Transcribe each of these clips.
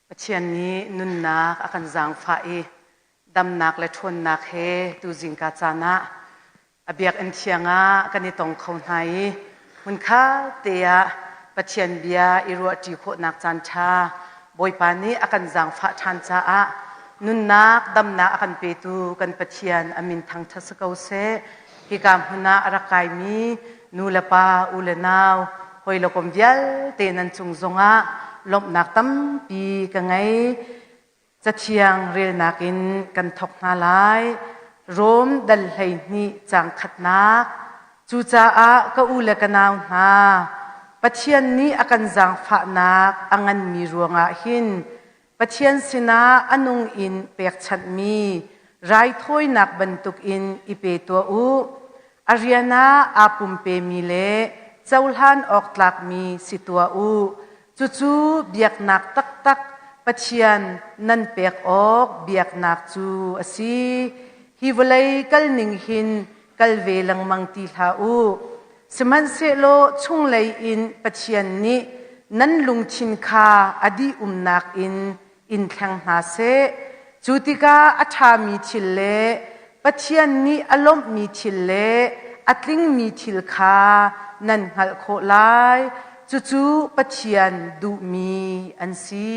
Pathian nih nunnak a kan zaangfah i damnak le ṭhawnnak he tu zingka caan ah a biakinn thiang ah kan i tong kho hna i hmunkhat te ah Pathian bia i ruahṭi khawhnak caan ṭha Bawipa nih a kan zaangfah ṭhan caah nunnak damnak a kan petu kan Pathian a min thangṭhat si ko seh. Hika hmun ah a rak kaimi nu le pa, u le nau, hawi le kom vialte nan cung zongah lawmhnak tampi ka ngei. Cathiang relnak in kan thawk hna lai. Rom dal 12 caang khatnak. Cucaah ka u le ka nau hna, Pathian nih a kan zaangfahnak a nganmi ruangah hin Pathian sinah a nung in pekchanhmi raithawinak bantukin i pe tuah u. A rian ah aa pumpemi le cohlan awk tlakmi si tuah u. Cucu biaknak taktak Pathian nan pek awk biaknak cu a si. Hi vawlei kalning hin kal ve lengmang ti hlah u. Sihmanhsehlaw chunglei in Pathian nih nan lungthin kha a dih umnak in in thleng hna seh. Cu tikah a ṭhami thil le Pathian nih a lawmhmi thil le a tlingmi thil kha nan hngalh khawh lai. Cucu Pathian duhmi an si.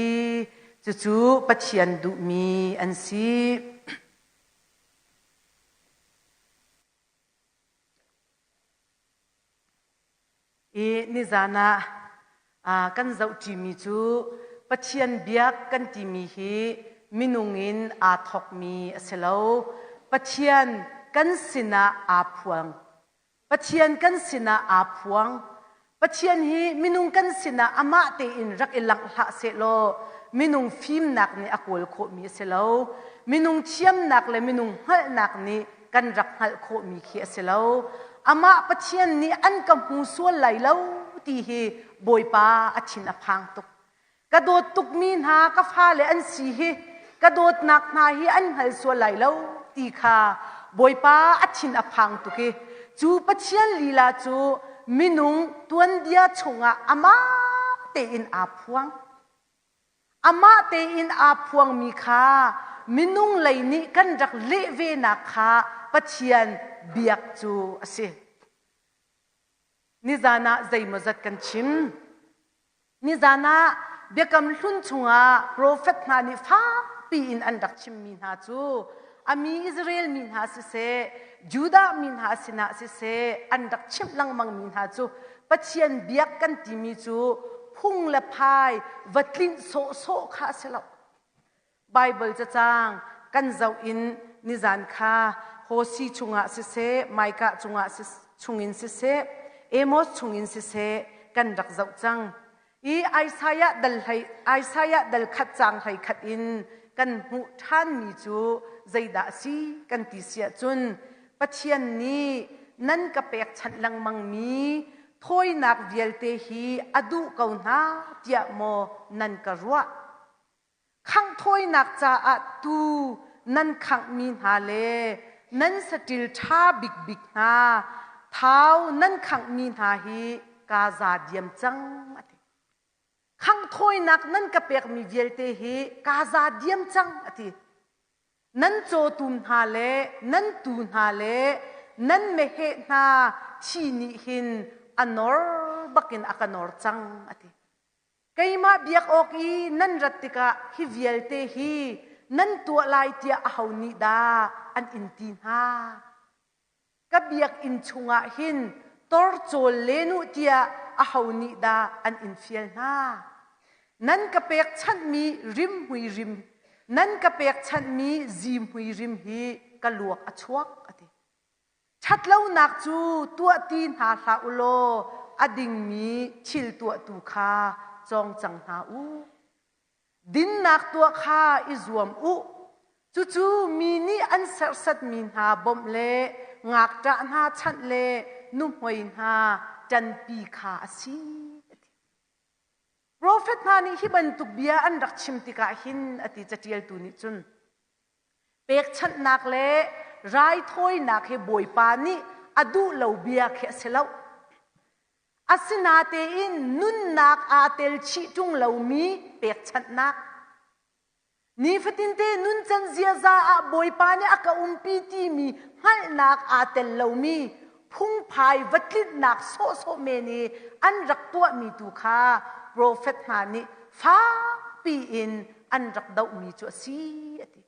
Cucu Pathian duhmi an si. I nizan ah kan zohṭimi cu Pathian biak kan timi hi minung in aa thawkmi a si lo. Pathian kan sinah aa phuang. Pathian kan sinah aa phuang. Pathian hi minung kan sinah amah tein rak i langh hlah sehlaw minung fimnak nih a kawl khawhmi a si lo. Minung thiamnak le minung hngalhnak nih kan rak hngalh khawhmi khi a si lo. Amah Pathian nih an ka hmu sual lai lo ti hi Bawipa a thin a phang tuk. Ka dawt tukmi hna ka fale an si hi ka dawtnak hna hi an hngal sual lai lo ti kha Bawipa a thin a phang tuk i cu Pathian lila cu minung tuanbia chungah amah tein aa phuang. Amah tein aa phuangmi kha minung lei nih kan rak leh venak kha Pathian biak cu a si. Nizan ah zeimawzat kan chim. Nizan ah Biakam Hlun chungah profet hna nih fakpi in an rak chimmi hna cu a mi Israel mi hna siseh, Judah mi hna sinah siseh an rak chimh lengmangmi hna cu Pathian biak kan timi cu phung le phai va tlinh sawhsawh kha a si lo. Baibal cacang kan zoh in nizan kha Hosi chungah siseh, Micah chungah chungin siseh, Amos chungin siseh kan rak zoh cang. I Isaiah dal hlei Isaiah dal khat cang hlei khat in kan hmuh ṭhanmi cu zeidah a si kan ti si ahcun Pathian nih nan ka pekchanh lengmangmi thawinak vialte hi a duh ko hna tiah maw nan ka ruah? Khangh thawinak caah tuu nan khanghmi hna le nan saṭil ṭha bikbik hna thau nan khanghmi hna hi kaa za diam cang a ti. Khangh thawinak nan ka pekmi vialte hi kaa za diam cang a ti. Nan cawtum hna le nan tuu hna le nan meheh hna thi nih hin a nor bakin a ka nor cang a ti. Keimah biak awk i nan rat tikah hi vialte hi nan tuah lai tiah aho nih dah an in ti hna? Ka biakinn chungah hin torcawl len u tiah aho nih dah an in fial hna? Nan ka pekchanhmi rimhmui rim, nan ka pekchanhmi zihmui rim hi ka luak a chuak, a ti. Ṭhatlonak cu tuah ti hna hlah u law a dingmi thil tuahtu kha cawng cang hna u. Dinnak tuah kha i zuam u. Cucu mi nih an serhsatmi hna bawmh le ngakṭah hna chanh le nuhmei hna ṭanpi kha a si. Profet hna nih hi bantuk bia an rak chim tikah hin a ti caṭialtu nih cun Pekchanhnak le raithawinak hi Bawipa nih a duh lo bia khi a si lo. Asinatein nunnak aa tel chih ṭung lomi pekchanhnak. Nifatinte nuncan ziaza ah Bawipa nih a ka umpi timi hngalhnak aa tel lomi phungphai va tlinhnak sawhsawh men i an rak tuahmi tu kha profet hna nih fakpi in an rak dohmi cu a si a ti.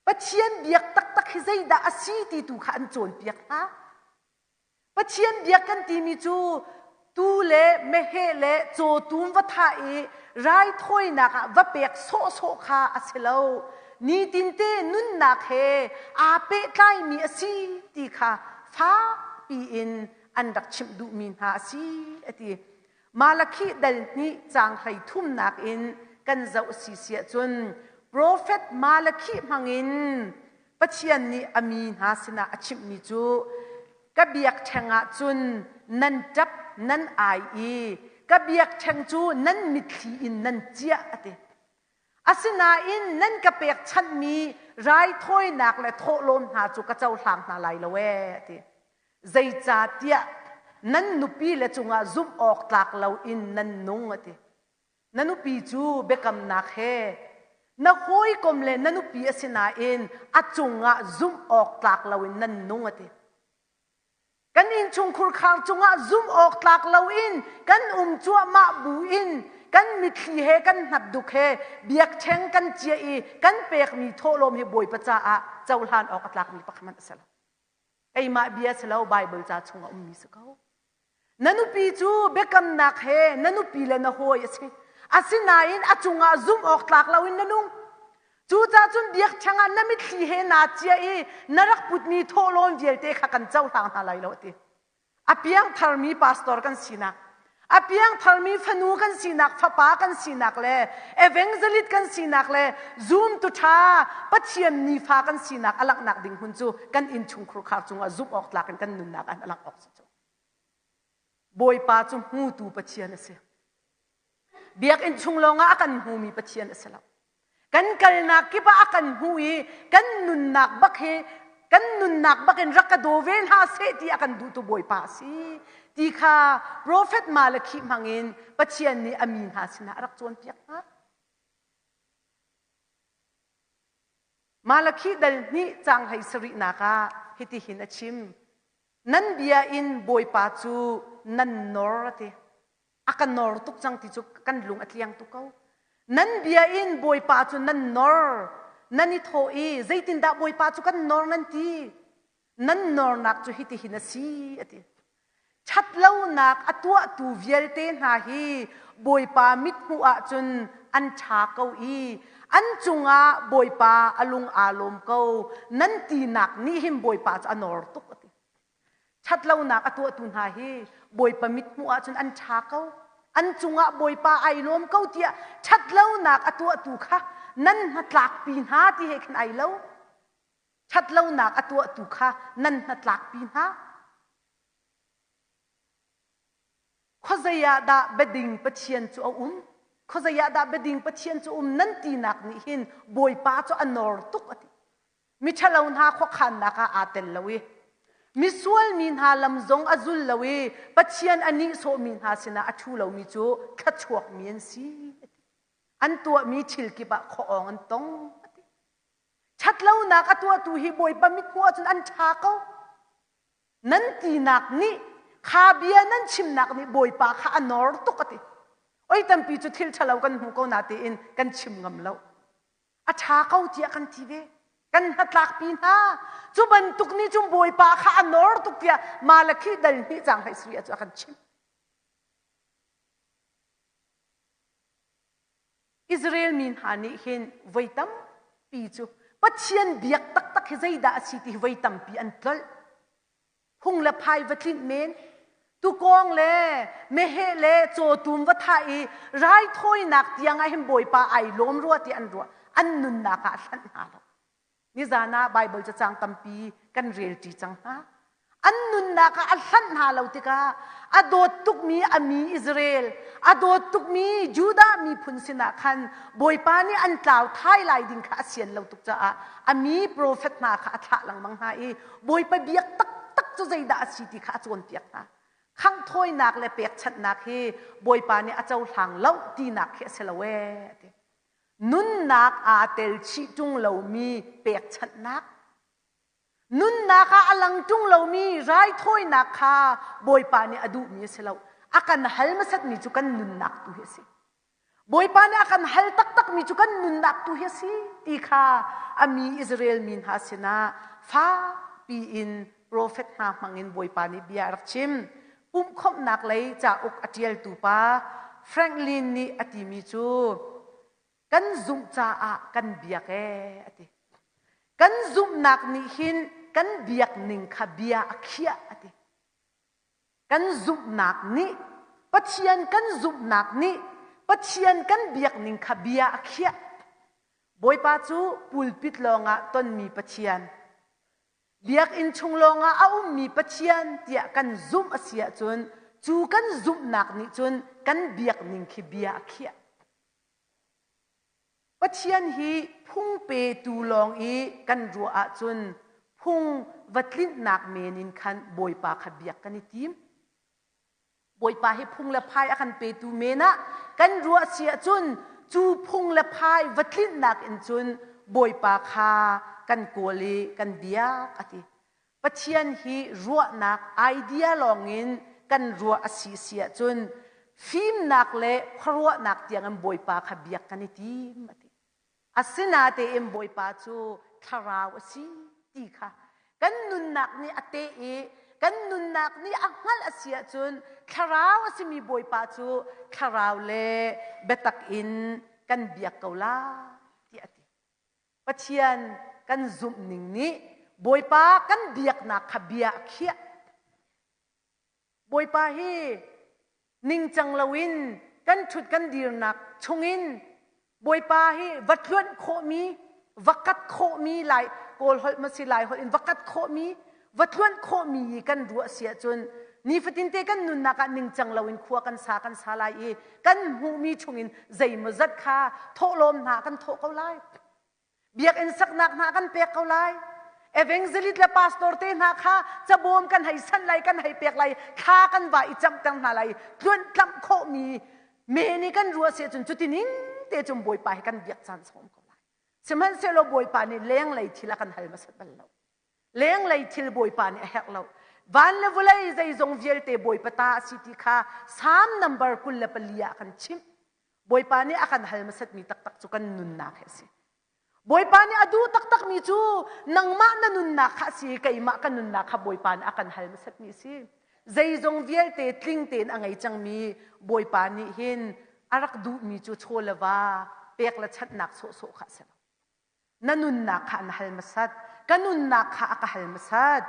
Pathian biak taktak hi zeidah a si ti tu kha an cawnpiak hna. Pathian biak kan timi cu tuu le meheh le cawtum va thah i raithawinak ah va pek sawhsawh kha a si lo. Nitinte nunnak he aa pehtlaimi a si ti kha fakpi in an rak chimh duhmi hna a si a ti. Malakhi dal hnih caang 33nak in kan zoh si si ahcun profet Malakhi hmangin Pathian nih a mi hna sinah a chimhmi cu ka biakṭheng ah cun nan ṭap nan ai i ka biakṭheng cu nan mitthli in nan ciah a ti. Asinain nan ka pekchanhmi raithawinak le thawhlawm hna cu ka cohlang hna lai lo ee a ti. Zeicahtiah nan nupi le cungah zumh awk tlak loin nan nung a ti. Na nupi cu biakamnak he na hawikom le na nupi a si nain a cungah zumh awk tlak loin nan nung a ti. Kan innchungkhur khar cungah zumh awk tlak loin kan um cuahmah bu in kan mitthli he kan hnapduk he biakṭheng kan ciah i kan pekmi thawhlawm hi Bawipa caah cohlan awk a tlakmi pakhat hmanh a si lo. Keimah bia si lo Baibal ca chung a ummi si ko. Na nupi cu biakamnak he na nupi le na hawi a si. Asinain a cungah zumh awk tlak loin na nung. Cucaah cun biakṭheng ah na mitthli he naa cia i na rak putmi thawhlawm vialte kha kan cohlang hna lai lo a ti. A piangtharmi pastor kan sinak, a piangtharmi fanu kan sinak, fapa kan sinak le evangelist kan sinak le zumtu ṭha Pathian nifa kan sinak a langhnak ding hmun cu kan innchungkhur khar cungah zumh awk tlak in kan nunnak ah a langh awk si cu. Bawipa cu hmutu Pathian a si. Biakinn chung lawngah a kan hmumi Pathian a si lo. Kan kalnak kip ah a kan hmu i kan nunnak bak hi kan nunnak bak in rak ka daw ve hna seh ti a kan duhtu Bawipa a si ti kha profet Malakhi hmangin Pathian nih a mi hna sinah a rak cawnpiak hna. Malakhi dal hnih caang hlei sarihnak ah hitihin a chim. Nan bia in Bawipa cu nan nor a ti. A ka nor tuk cang ti cu kan lung a tliang tuk ko. Nan bia in Bawipa cu nan nor. Nan i thawh i zeitindah Bawipa cu kan nor nan ti. Nan nornak cu hitihin a si a ti. Ṭhatlonak a tuahtu vialte hna hi Bawipa mithmuh ahcun an ṭha ko i an cungah Bawipa a lung aa lawm ko nan tinak nih hin Bawipa cu a nor tuk a ti. Ṭhatlonak a tuahtu hna hi Bawipa mithmuh ahcun an ṭha ko. An cungah Bawipa ai lawm ko tiah ṭhatlonak a tuahtu kha nan hnatlakpi hna ti he khin ai lo. Ṭhatlonak a tuahtu kha nan hnatlakpi hna. Khuazei ah dah biading Pathian cu a um? Khuazei ah dah biading Pathian cu um nan tinak nih hin Bawipa cu a nor tuk a ti. Miṭhalo hna khuakhannak ah aa tel lo i misual mi hna lam zong a zul lo i Pathian a nihsawhmi hna sinah a ṭhu lomi cu thluachuakmi an si. An tuahmi thil kip ah khuaawng an tong. A ti. Ṭhatlonak a tuahtu hi Bawipa mithmuh ahcun an ṭha ko. Nan tinak nih kha bia nan chimnak nih Bawipa kha a nor tuk a ti. Oi tampi cu thil ṭhalo kan hmu ko na tiin kan chim ngam lo. A ṭha ko tiah kan ti ve. Kan hnatlakpi hna. Cu bantuk nih cun Bawipa kha a nor tuk tiah Malakhi dal hnih caang hlei sarih ah cu a kan chimh. Israel mi hna nih hin voi tampi cu Pathian biak taktak hi zeidah a si ti hi voi tampi an tlolh. Phung le phai va tlinh men, tukawng le meheh le cawtum va thah i raithawinak tiang ah hin Bawipa ai lawm rua ti an ruah. An nunnak ah a hlanh hna lo. Nizan ah Baibal cacang tampi kan relṭi cang hna. An nunnak ah a hlanh hna lo tikah a dawt tukmi a mi Israel, a dawt tukmi Judah miphun sinah khan Bawipa nih an tlau thai lai ding kha a sian lo tuk caah a mi profet hna kha a thlah lengmang hna i Bawipa biak taktak cu zeidah a si ti kha a cawnpiak hna. Khanghthawinak le pekchanhnak hi Bawipa nih a cohlang lo tinak khi a si lo ee a ti. Nunnak aa tel chih ṭung lomi pekchanhnak, nunnak ah a lang ṭung lomi raithawinak kha Bawipa nih a duhmi a si lo. A kan hal hmasatmi cu kan nunnak tu hi a si. Bawipa nih a kan hal taktakmi cu kan nunnak tu hi a si ti kha a mi Israel mi hna sinah fakpi in profet hna hmangin Bawipa nih bia a rak chim. Pumhkhawmhnak lei cauk a ṭialtu pa Franklin nih a timi cu kan zumh caah kan biak ee a ti. Kan zumhnak nih hin kan biak ning kha bia a khiah a ti. Kan zumhnak nih Pathian kan zumhnak nih Pathian kan biak ning kha bia a khiah. Bawipa cu pulpit lawngah tonmi Pathian, biakinn chung lawngah a ummi Pathian tiah kan zumh a si ahcun cu kan zumhnak nih cun kan biak ning khi bia a khiah. Pathian hi phung petu lawng i kan ruah ahcun phung va tlinhnak men in khan Bawipa kha biak kan i tim. Bawipa hi phung le phai a kan petu men ah kan ruah si ahcun cu phung le phai va tlinhnak in cun Bawipa kha kan kawl i kan biak a ti. Pathian hi ruahnak idea lawngin kan ruah a si si ahcun fimnak le khuaruahnak tiangin Bawipa kha biak kan i tim a ti. Asinatein Bawipa cu thlarau a si ti kha kan nunnak nih a teh i kan nunnak nih a hngalh a si ahcun thlarau a simi Bawipa cu thlarau le biatak in kan biak ko lai tiah a ti. Pathian kan zumhning nih Bawipa kan biaknak kha bia a khiah. Bawipa hi ningcang loin kan ṭhut kan dirnak chungin Bawipa hi va tluanh khawhmi, va kat khawhmi lai Kawl holh ma si Lai holh in va kat khawhmi, va tluanh khawhmi i kan ruah si ahcun nifatinte kan nunnak ah ningcang loin khua kan sa kan sa lai i kan hmuhmi chungin zeimawzat kha thawhlawm hna kan thawh ko lai. Biakinn saknak hna kan pek ko lai. Evangelist le pastor te hna kha cabawm kan hei sanh lai kan hei pek lai thla kan va i camhter hna lai tluanh tlamh khawhmi men i kan ruah si ahcun cuti ning te cun Bawipa hi kan biak caan sawm ko lai. Sihmanhsehlaw Bawipa nih lenglei thil a kan hal hmasat bal lo. Lenglei thil Bawipa nih a herh lo. Van le vawlei zeizong vialte Bawipa ta a si ti kha Salm number 24 ah kan chimh. Bawipa nih a kan hal hmasatmi taktak cu kan nunnak hi a si. Bawipa nih a duh taktakmi cu nangmah na nunnak kha a si i keimah ka nunnak kha Bawipa nih a kan hal hmasatmi a si. Zeizong vialte tling tein a ngei cangmi Bawipa nih hin a rak duhmi cu chaw le va pek le chanhnak sawhsawh kha a si lo. Na nunnak kha an hal hmasat. Ka nunnak kha a ka hal hmasat.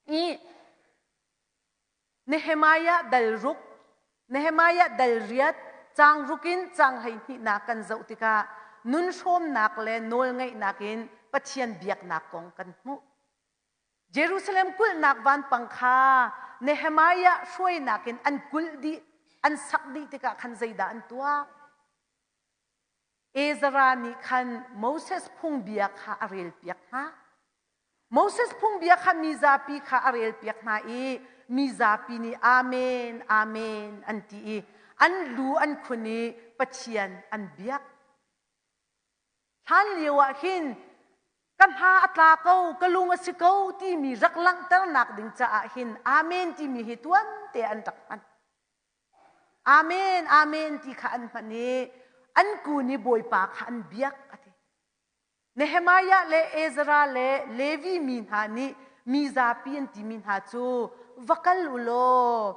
I Nehemiah dal ruk, Nehemiah dal riat, caang ruk in caang 12nak kan zoh tikah nun hrawmnak le nawlngaihnak in Pathian biaknak kong kan hmuh. Jerusalem kulhnak vanpang kha Nehemiah hruainak in an kulh dih, an sak dih tikah khan zeidah an tuah? Ezra nih khan Moses phungbia kha a relpiak hna. Moses phungbia kha mizapi kha a relpiak hna i mizapi nih Amen, Amen an ti i an lu an khun i Pathian an biak. Hlan lio ah hin ka hna a tla ko, ka lung a si ko timi rak langhternak ding caah hin Amen timi hi tuante an rak hman. Amen, Amen ti kha an hman i an kun i Bawipa kha an biak a ti. Nehemiah le Ezra le Levi mi hna nih mi zapi an timi hna cu va kal u law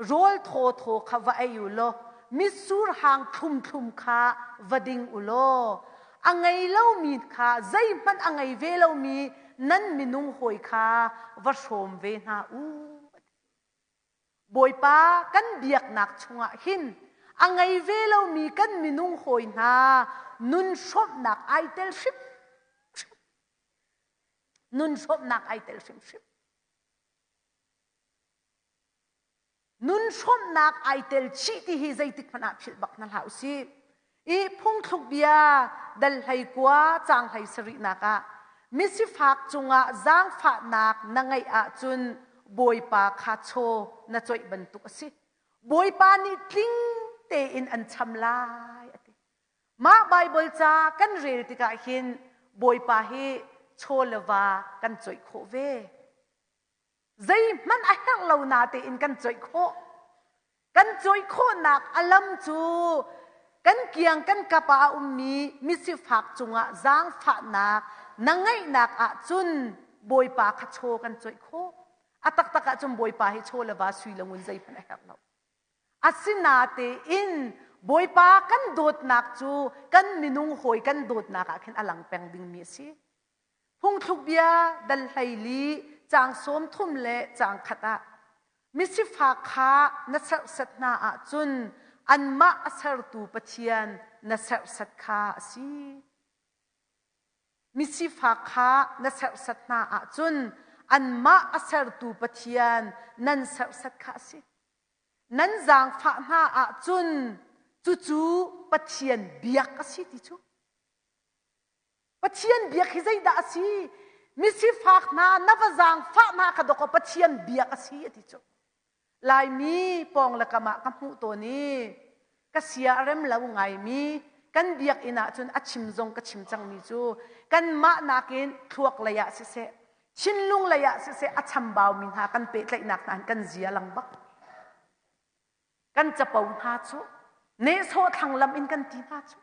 rawl thawthaw kha va ei u law mitsur hang thlumthlum kha va ding u law a ngei lomi kha zeihmanh a ngei ve lomi nan minung hawi kha va hrawm ve hna u. Bawipa kan biaknak chungah hin a ngei ve lomi kan minung hawi hna nun hrawmhnak ai tel hrimhrim. Nun hrawmhnak ai tel hrimhrim. Nun hrawmhnak ai tel chih ti hi zeitik hmanh ah philh bak hna hlah usih. I phungthluk bia dal 19 caang 17nak ah misifak cungah zaangfahnak na ngeih ahcun Bawipa kha chaw na coih bantuk a si. Bawipa nih tling tein an cham lai a ti. Mah Baibal ca kan rel tikah hin Bawipa hi chaw le va kan coih khawh ve. Zeihmanh a herh lo na tein kan coih khawh. Kan coih khawhnak a lam cu kan kiang kan kap ah a ummi misifak cungah zaangfahnak na ngeihnak ahcun Bawipa kha chaw kan coih khawh. A taktak ahcun Bawipa hi chaw le va sui le ngun zeihmanh a herh lo. Asinatein Bawipa kan dawtnak cu kan minung hawi kan dawtnak ah khin a lang peng dingmi a si. Phungthluk bia dal 14 caang 30 le caang khat ah misifak kha na serhsat hna ahcun anmah a sertu Pathian na serhsat kha a si. Misifak kha na serhsat hna ahcun anmah a sertu Pathian nan serhsat kha a si. Nan zaangfah hna ahcun cucu Pathian biak a si ti cu. Pathian biak hi zeidah a si? Misifak hna na va zaangfah hna kha dawkaw Pathian biak a si a ti cu. Laimi pawng le kam ah ka hmuh tawn i ka sia a rem lo ngaimi kan biakinn ah cun a chim zong ka chim cangmi cu kanmah nakin thluak lei ah siseh thinlung lei ah siseh a chambaumi hna kan pehtlaihnak hna hin kan zia lang bak. Kan capo hna cu nehsawh thlanglam in kan ti hna cu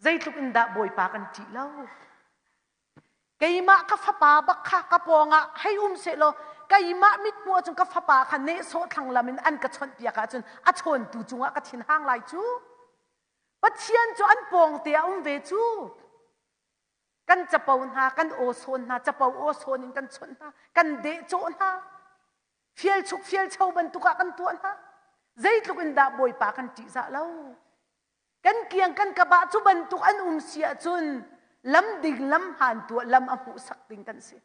zeitluk in dah Bawipa kan ṭih lo. Keimah ka fapa bak kha ka pawngah hei um sehlaw keimah mithmuh ahcun ka fapa kha nehsawh thlanglam in an ka chawnhpiak ahcun a chawntu cungah ka thin hang lai cu. Pathian cu an pawngte ah um ve cu. Kan capo hna, kan aw sawn hna, capo aw sawn in kan chawnh hna, kan dehcawh hna. Fialchuk fialcho bantuk ah kan tuah hna. Zeitluk in dah Bawipa kan ṭihzah lo. Kan kiang kan kap ah cu bantuk an um si ahcun lam ding lam hmaan tuah lam a hmuhsak ding kan si.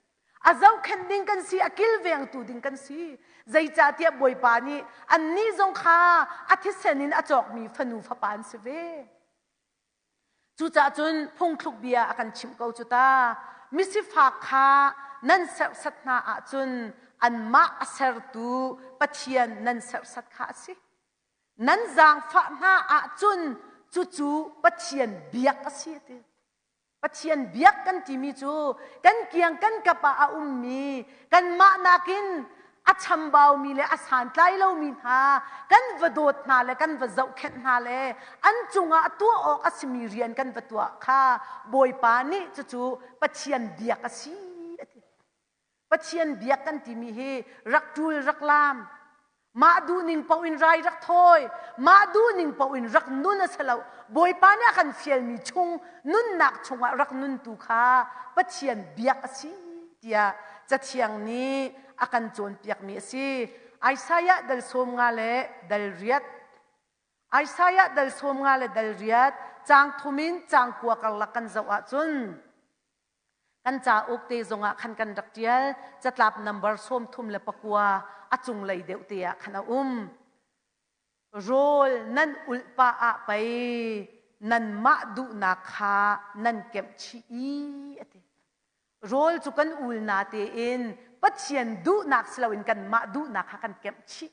A zohkhenh ding kan si, a kilvengtu ding kan si. Zeicahtiah Bawipa nih annih zong kha a thisen in a cawkmi fanu fapa an si ve. Cucaah cun phungthluk bia a kan chimh ko cu ta. Misifak kha nan serhsat hna ahcun anmah a sertu Pathian nan serhsat kha a si. Nan zaangfah hna ahcun cucu Pathian biak a si a ti. Pathian biak kan timi cu kan kiang kan kap ah a ummi kanmah nakin a chambaumi le a santlai lomi hna kan va dawt hna le kan va zohkhenh hna le an cungah tuah awk a simi rian kan va tuah kha Bawipa nih cucu Pathian biak a si a ti. Pathian biak kan timi hi rak ṭul rak laam mah duhning paoh in rai rak thawi mah duhning paoh in rak nun a si lo Bawipa nih a kan fialmi chung nunnak chungah rak nuntu kha Pathian biak a si tiah Cathiang nih a kan cawnpiakmi a si. Isaiah dal 50 le dal riat Isaiah dal 50 le dal riat caang thum in caang kua karlak kan zoh ahcun Kan cauk te zongah khan kan rak ṭial. Catlap nambar 39 a cunglei deuh te ah khan a um. Rawl nan ulh pah ah pei nanmah duhnak kha nan kemh chih i a ti. Rawl cu kan ul na tein Pathian duhnak si loin kanmah duhnak kha kan kemh chih.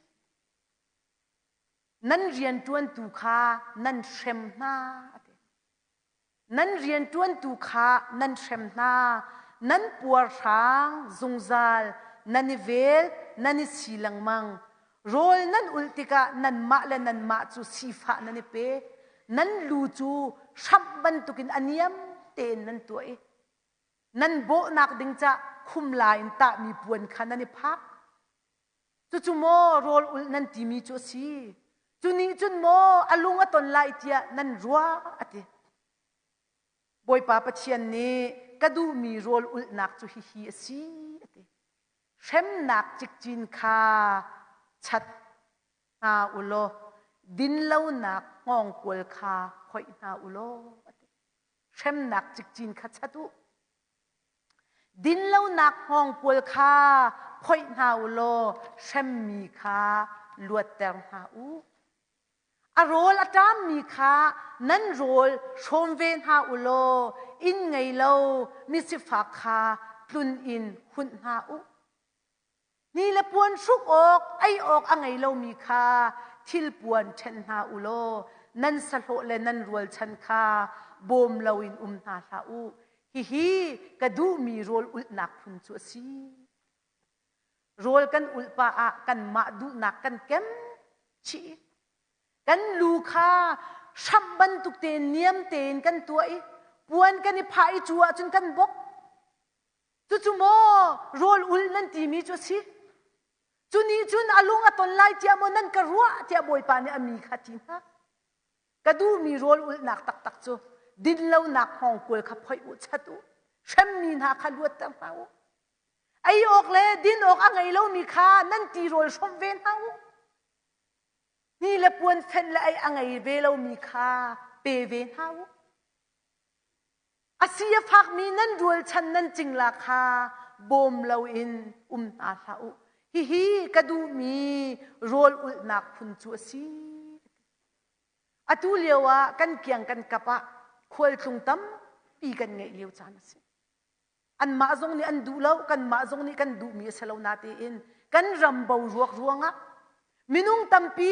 Nan rianṭuantu kha nan hrem hna a ti. Nan rianṭuantu kha nan hrem hna, nan puarhrang zungzal, nan i vel, nan i si lengmang. Rawl nan ulh tikah nanmah le nanmah cu sifah nan i pe. Nan lu cu hramh bantukin a niam tein nan tuah i nan bawhnak ding cah khumla in tahmi puan kha nan i phak. Cucu maw rawl ulh nan timi cu a si? Cu nih cun maw a lung a ton lai tiah nan ruah a ti. Bawipa Pathian nih ka duhmi rawl ulhnak cu hihi a si a ti. Hremnak cikcin kha chat hna u law dinlonak hngawngkual kha phoih hna u law a ti. Hremnak cikcin kha chat u. Dinlonak hngawngkual kha phoih hna u law hremmi kha luatter hna u. A rawl a ṭammi kha nan rawl hrawm ve hna u law inn ngei lo misifak kha tlun in hunh hna u. Ni le puan hruk awk, ei awk a ngei lomi kha thilpuan ṭhen hna u law. Nan sahlawh le nan rualchan kha bawm loin um hna hlah u. Hihi ka duhmi rawl ulhnak phun cu a si. Rawl kan ulh pah ah kanmah duhnak kan kem chih. Kan lu kha hramh bantuk tein niam tein kan tuah i puan kan i phah i cu ahcun kan bok. Cucu maw rawl ul nan timi cu a si? Cu nih cun a lung a ton lai tiah maw nan ka ruah tiah Bawipa nih a mi kha ti hna. Ka duhmi rawl ulhnak taktak cu dinlonak hngawngkual kha phoih u, chat u, hremmi hna kha luatter hna u. Ei awk le din awk a ngei lomi kha nan tirawl hrawmh ve hna u. Hni le puan fenh le ei a ngei ve lomi kha pe ve hna u. A si a fakmi nan rualchan nan cingla kha bawm loin um hna hlah u. Hihi ka duhmi rawl ulhnak phun cu a si. Atu lio ah kan kiang kan kap ah khualtlung tampi kan ngeih lio caan a si. Anmah zong nih an duh lo, kanmah zong nih kan duhmi a si lo natein kan ram boruak ruangah minung tampi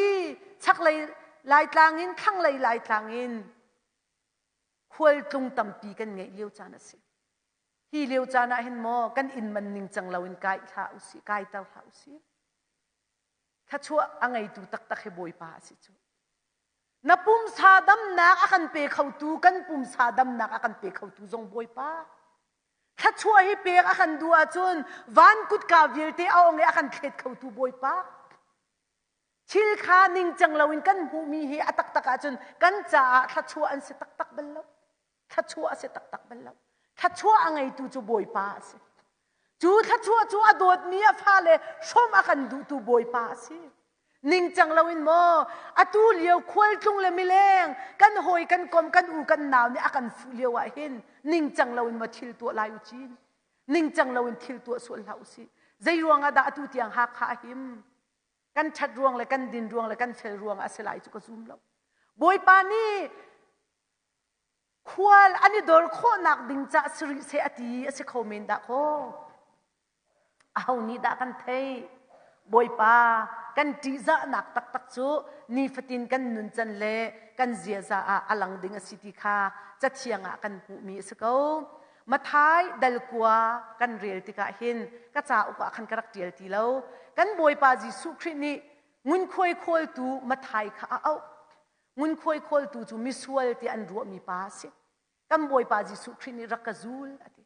chaklei Laitlang in thlanglei Laitlang in khualtlung tampi kan ngeih lio caan a si. Hi lio caan ah hin maw kan inn man ningcang loin kai hlah usih, kaiter hlah usih. Thluachuah a ngeitu taktak hi Bawipa a si cu. Na pumsa damnak a kan pe khotu, kan pumsa damnak a kan pe khotu zong Bawipa. Thluachuah hi pek a kan duh ahcun van kutka vialte a ong i a kan thlet khotu Bawipa. Thil kha ningcang loin kan hmuhmi hi a taktak ahcun kan caah thluachuah an si taktak bal lo. Thluachuah a si taktak bal lo. Thluachuah a ngeitu cu Bawipa a si. Cu thluachuah cu a dawtmi a fale hrawm a kan duhtu Bawipa a si. Ningcang loin maw atu lio khualtlung le mileng kan hawi kan kom kan u kan nau nih a kan fuh lio ah hin ningcang loin maw thil tuah lai u cin. Ningcang loin thil tuah sual hlah usih. Zei ruangah dah atu tiang Hakha a him? Kan ṭhat ruang le kan din ruang le kan fel ruang ah a si lai cu ka zum lo. Bawipa nih khual an i dor khawhnak ding cah si rih seh a ti a si kho men dah kaw. Aho nih dah kan theih? Bawipa kan ṭihzahnak taktak cu nifatin kan nuncan le kan ziaza ah a lang ding a si ti kha Cathiang ah kan hmuhmi a si ko. Mathai dal kua kan rel tikah hin ka cauk ah khan ka rak ṭial ti lo. Kan Bawipa Jesuh Khrih nih ngunkhuai khawltu Mathai kha a auh. Ngunkhuai khawltu cu misual ti an ruahmi pa a si. Kan Bawipa Jesuh Khrih nih rak ka zul a ti.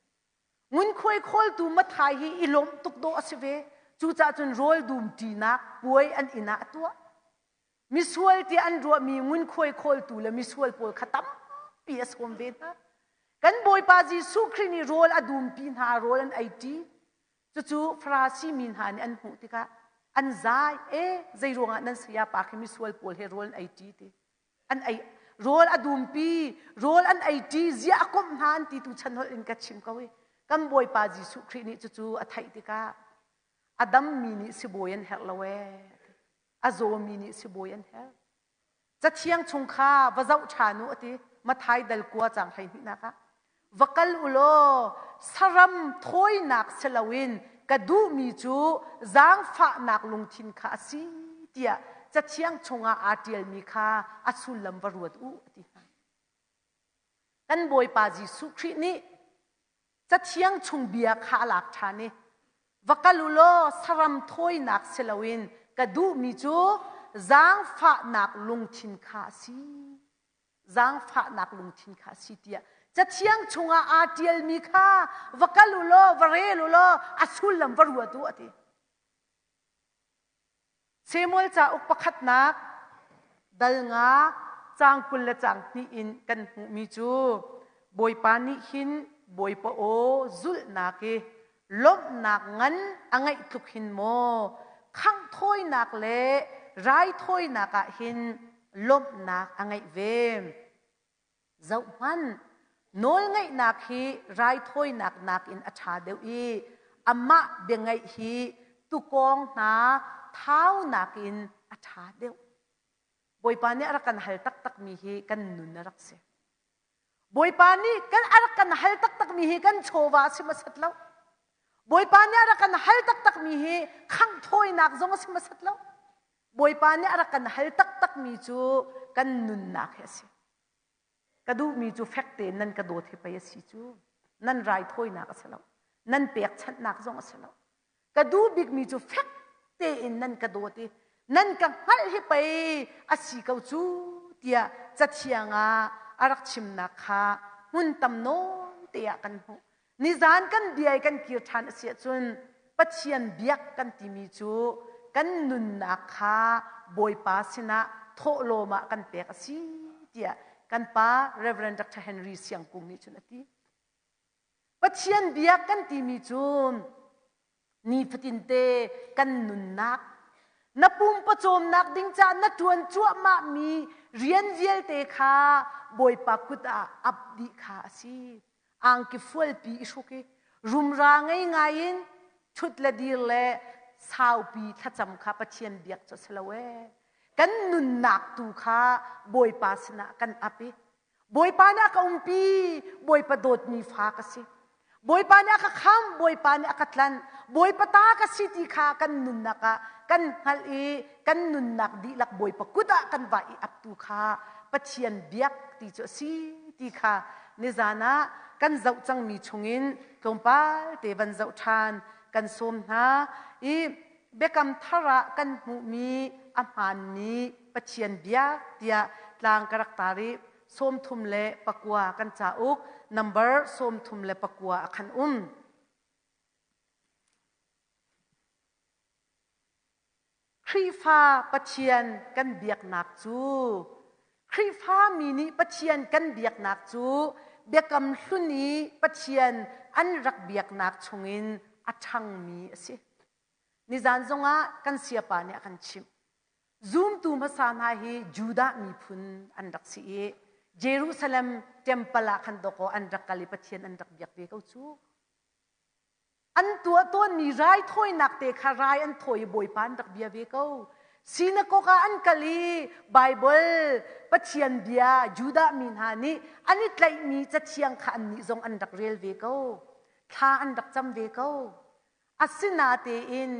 Ngunkhuai khawltu Mathai hi i lawmh tuk dawh a si ve. Cucaah cun rawl dum ṭinak puai an inn ah a tuah. Misual tiah an ruahmi ngunkhuai khawltu le misual pawl kha tampi a sawm ve hna. Kan Bawipa Jesuh Khrih nih rawl a dumpi hna, rawl an eiṭi. Cucu Farasi mi hna nih an hmuh tikah an zai, e zei ruangah nan sayapa khi misual pawl he rawl an eiṭi ti. An ei rawl a dumpi, rawl an eiṭi, ziah a komh hna an ti tu chan holh in ka chim ko i kan Bawipa Jesuh Khrih nih cucu a theih tikah a dammi nih sibawi an herh lo ee. A zawmi nih sibawi an herh. Cathiang chung kha va zoh ṭhan u a ti. Mathai dal kua caang 12nak ah. Va kal u law saram thawinak si loin ka duhmi cu zaangfahnak lungthin kha a si tiah Cathiang chungah aa ṭialmi kha a sullam va ruat u a ti hna. Kan Bawipa Jesuh Khrih nih Cathiang chung bia kha a lak ṭhan i va kal u law saram thawinak si loin ka duhmi cu zaangfahnak lungthin kha a si. Zaangfahnak lungthin kha a si tiah Cathiang chungah aa ṭialmi kha va kal u law va rel u law a sullam va ruat u a ti. Samuel cauk pakhatnak dal nga caang 20 le caang hnih in kan hmuhmi cu Bawipa nih hin Bawipa aw zulhnak i lawmhnak ngan a ngeih tluk hin maw khangh thawinak le raithawinak ah hin lawmhnak a ngeih ve. Zohhmanh, nawlngaihnak hi raithawinak nakin a ṭha deuh i amah biangaih hi tukawng hna thau nakin a ṭha deuh. Bawipa nih a rak kan hal taktakmi hi kan nun a rak si. Bawipa nih kan a rak kan hal taktakmi hi kan chawva a si hmasat lo. Bawipa nih a rak kan hal taktakmi hi khangh thawinak zong a si hmasat lo. Bawipa nih a rak kan hal taktakmi cu. kan nunnak hi a si. Ka duhmi cu fek tein nan ka dawt hi pei a si cu. Nan raithawinak a si lo. Nan pekchanhnak zong a si lo. Ka duh bikmi cu fek tein nan ka dawt i nan ka hngalh hi pei a si ko cu tiah Cathiang ah a rak chimnak kha hmun tam nawn te ah kan hmuh. Nizan kan bia i kan kir ṭhan a si ahcun Pathian biak kan timi cu kan nunnak kha Bawipa sinah thawhlawm ah kan pek a si tiah kan pa Reverend Dr. Henry Siangkung nih cun a ti. Pathian biak kan timi cu nifatinte kan nunnak na pum pawcawmnak ding caah na ṭuan cuahmahmi rian vialte kha Bawipa kut ah ap dih kha a si. Angki fualpi i hruk i rumra ngei ngai in ṭhut le dir le saupi thlacam kha Pathian biak cu a si lo ee. Kan nunnak tu kha Bawipa sinah kan ap i Bawipa nih a ka umpi, Bawipa dawtmi fa ka si. Bawipa nih a ka khamh, Bawipa nih a ka tlanh, Bawipa ta ka si ti kha kan nunnak ah kan hngalh i kan nunnak dihlak Bawipa kut ah kan va i aptu kha Pathian biak ti cu a si ti kha nizan ah kan zoh cangmi chungin tlawmpal te van zoh ṭhan kan sawm hna i Biakam thar ah kan hmuhmi a hmaanmi Pathian biak tiah tlang ka rak tar i 39 kan cauk number 39 a khan um. Khrihfa Pathian kan biaknak cu Khrihfa mi nih Pathian kan biaknak cu Biakam Hlun i Pathian an rak biaknak chungin a ṭhangmi a si. Nizan zongah kan siapa nih a kan chimh. Zumtu hmasa hna hi Judah miphun an rak si i Jerusalem temple ah khan dawkaw an rak kal i Pathian an rak biak ve ko cu. An tuah tawnmi raithawinak te kha rai an thawi i Bawipa an rak bia ve ko. Sinakok ah an kal i Baibal Pathian bia Judah mi hna nih an i tlaihmi cathiang kha annih zong an rak rel ve ko. Thla an rak cam ve ko. Asinatein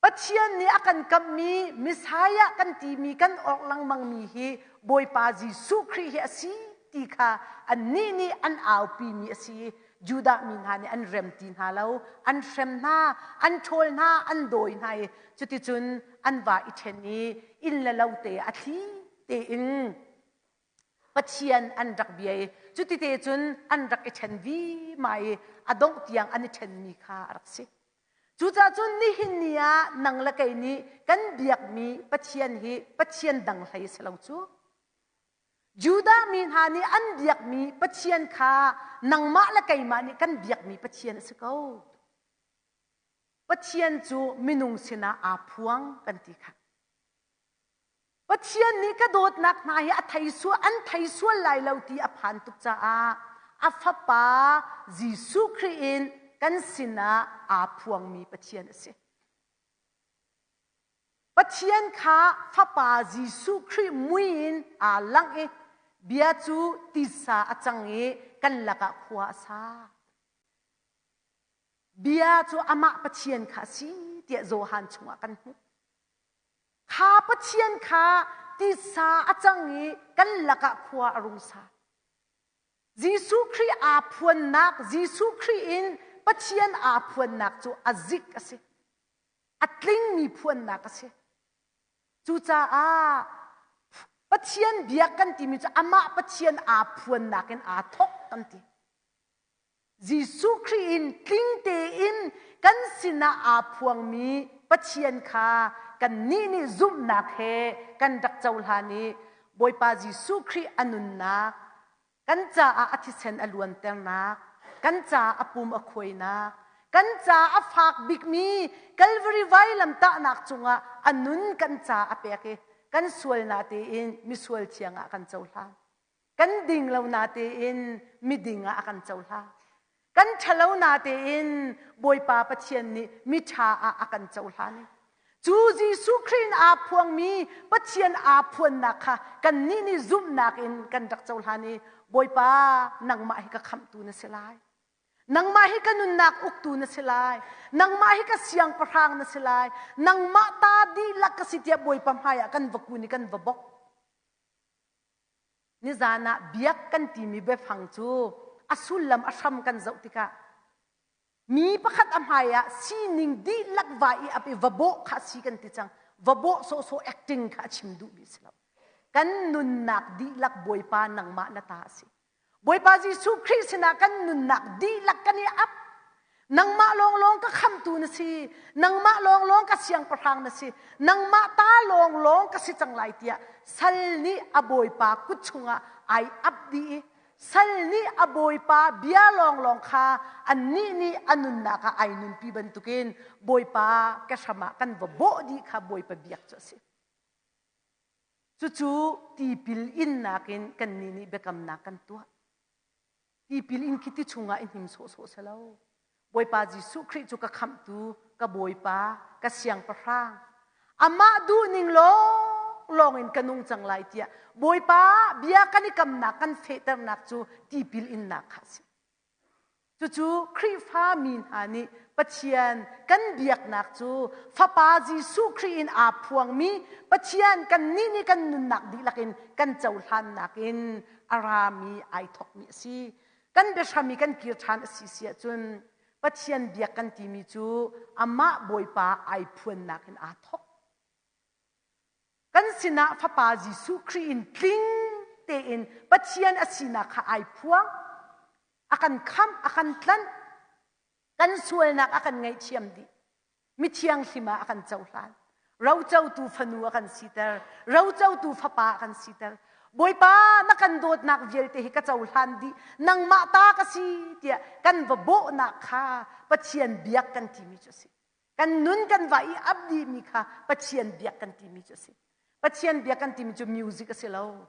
Pathian nih a kan kamhmi Messiah kan timi kan orh lengmangmi hi Bawipa Jesuh Khrih hi a si ti kha annih nih an aupimi a si. Judah mi hna nih an rem ti hna lo, an hrem hna, an ṭhawl hna, an dawi hna i cuticun an va i ṭhen i inn le lo te a thli tein Pathian an rak bia i cutite cun an rak i ṭhen vima i a dongh tiang an i ṭhenmi kha a rak si. Cucaah cun nihin ni ah nang le kei nih kan biakmi Pathian hi Pathian dang hlei si lo cu. Judah mi hna nih an biakmi Pathian kha nangmah le keimah nih kan biakmi Pathian a si ko. Pathian cu minung sinah aa phuang kan ti kha. Pathian nih ka dawtnak hna hi a thei sual an thei sual lai lo ti a phan tuk caah a fapa Jesuh Khrih in kan sinah aa phuangmi Pathian a si. Pathian kha fapa Jesuh Khrih mui in aa langh i bia cu tisa a cang i kan lakah khua a sa. Bia cu amah Pathian kha a si tiah Johan chungah kan hmuh. Kha Pathian kha tisa a cang i kan lakah khua a rung sa. Jesuh Khrih aa phuannak, Jesuh Khrih in Pathian aa phuannak cu a zik a si. A tlingmi phuannak a si. Cucaah Pathian biak kan timi cu amah Pathian aa phuannak in aa thawk kan ti. Jesuh Khrih in tling tein kan sinah aa phuangmi Pathian kha kannih nih zumhnak he kan rak cohlan i Bawipa Jesuh Khrih a nunnak, kan caah a thisen a luanternak, kan caah a pum a khuainak, kan caah a fak bikmi Calvary vailamtahnak cungah a nun kan caah a pek i kan sualnak tein misual thiang ah kan cohlan. Kan ding lo na tein miding ah a kan cohlang. Kan ṭhalo na tein Bawipa Pathian nih miṭha ah a kan cohlan. Cu Jesuh Khrih in aa phuangmi Pathian aa phuannak kha kannih nih zumhnak in kan rak cohlan i Bawipa nangmah hi ka khamhtu na si lai. Nangmah hi ka nunnak uktu na si lai. Nangmah hi ka siangpahrang na si lai. Nangmah ta dihlak ka si tiah Bawipa hmaiah kan va kun i kan va bok. Nizan ah biak kan timi biafang cu a sullam a hram kan zoh tikah mi pakhat a hmai ah sining dihlak va i ap i va bawh kha si kan ti cang. Va bawh sawhsawh acting kha a chim duhmi si lo. Kan nunnak dihlak Bawipa nangmah na ta a si. Bawipa Jesuh Khrih sinah kan nunnak dihlak kan i ap. Nangmah lawnglawng ka khamtu na si. Nangmah lawnglawng ka siangpahrang na si. Nangmah ta lawnglawng ka si cang lai tiah sal nih a bawipa kut chungah ai ap dih i sal nih a bawipa bia lawnglawng kha annih nih a nunnak ah ai nunpi bantukin bawipa ka hram ah kan va bawh dih kha bawipa biak cu a si. Cucu tipil innak in kannih nih biakamnak kan tuah. Tipil in khi ti chungah i hnim sawhsawh si lo. Bawipa Jesuh Khrih cu ka khamhtu, ka Bawipa, ka siangpahrang. Amah duhning lawnglawng in ka nung cang lai tiah Bawipa bia kan i kamnak kan fehternak cu tipil innak kha a si. Cucu Khrihfa mi hna nih Pathian kan biaknak cu Fapa Jesuh Khrih in aa phuangmi Pathian kannih nih kan nunnak dihlak in kan cohlannak in a rami ai thawkmi a si. Kan biahram i kan kir ṭhan a si si ahcun Pathian biak kan timi cu amah Bawipa ai phuannak in aa thawk. Kan sinah Fapa Jesuh Khrih in tling tein Pathian a sinak kha ai phuang. A kan khamh, a kan tlanh. Kan sualnak a kan ngaihthiam dih. Mithianghlim ah a kan cohlan. Rocotu fanu a kan siter. Rocotu fapa a kan siter. Bawipa na kan dawtnak vialte hi ka cohlan dih. Nangmah ta ka si tiah kan va bawhnak kha Pathian biak kan timi cu a si. Kan nun kan va i ap dihmi kha Pathian biak kan timi cu a si. Pathian biak kan timi cu music a si lo,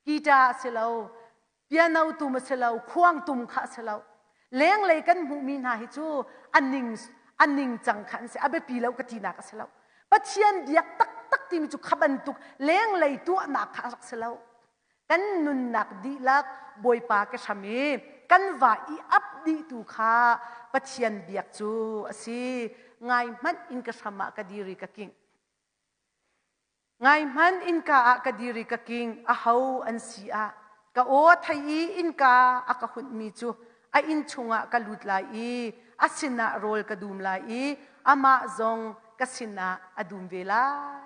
guitar a si lo, piano tum a si lo, khuang tum kha a si lo. Lenglei kan hmuhmi hna hi cu a ning a ningcang kha an si. A biapi lo ka tinak a si lo. Pathian biak taktak timi cu kha bantuk lenglei tuahnak kha a rak si lo. Kan nunnak dihlak Bawipa ka hram i kan va i ap dihtu kha Pathian biak cu a si. Ngai hmanh in ka hram ah ka dir i ka king. Ngai hmanh innka ah ka dir i ka king. Aho an si ah ka aw a thei i innka a ka hunhmi cu a inn chungah ka lut lai i a sinah rawl ka dum lai i amah zong ka sinah a dum ve lai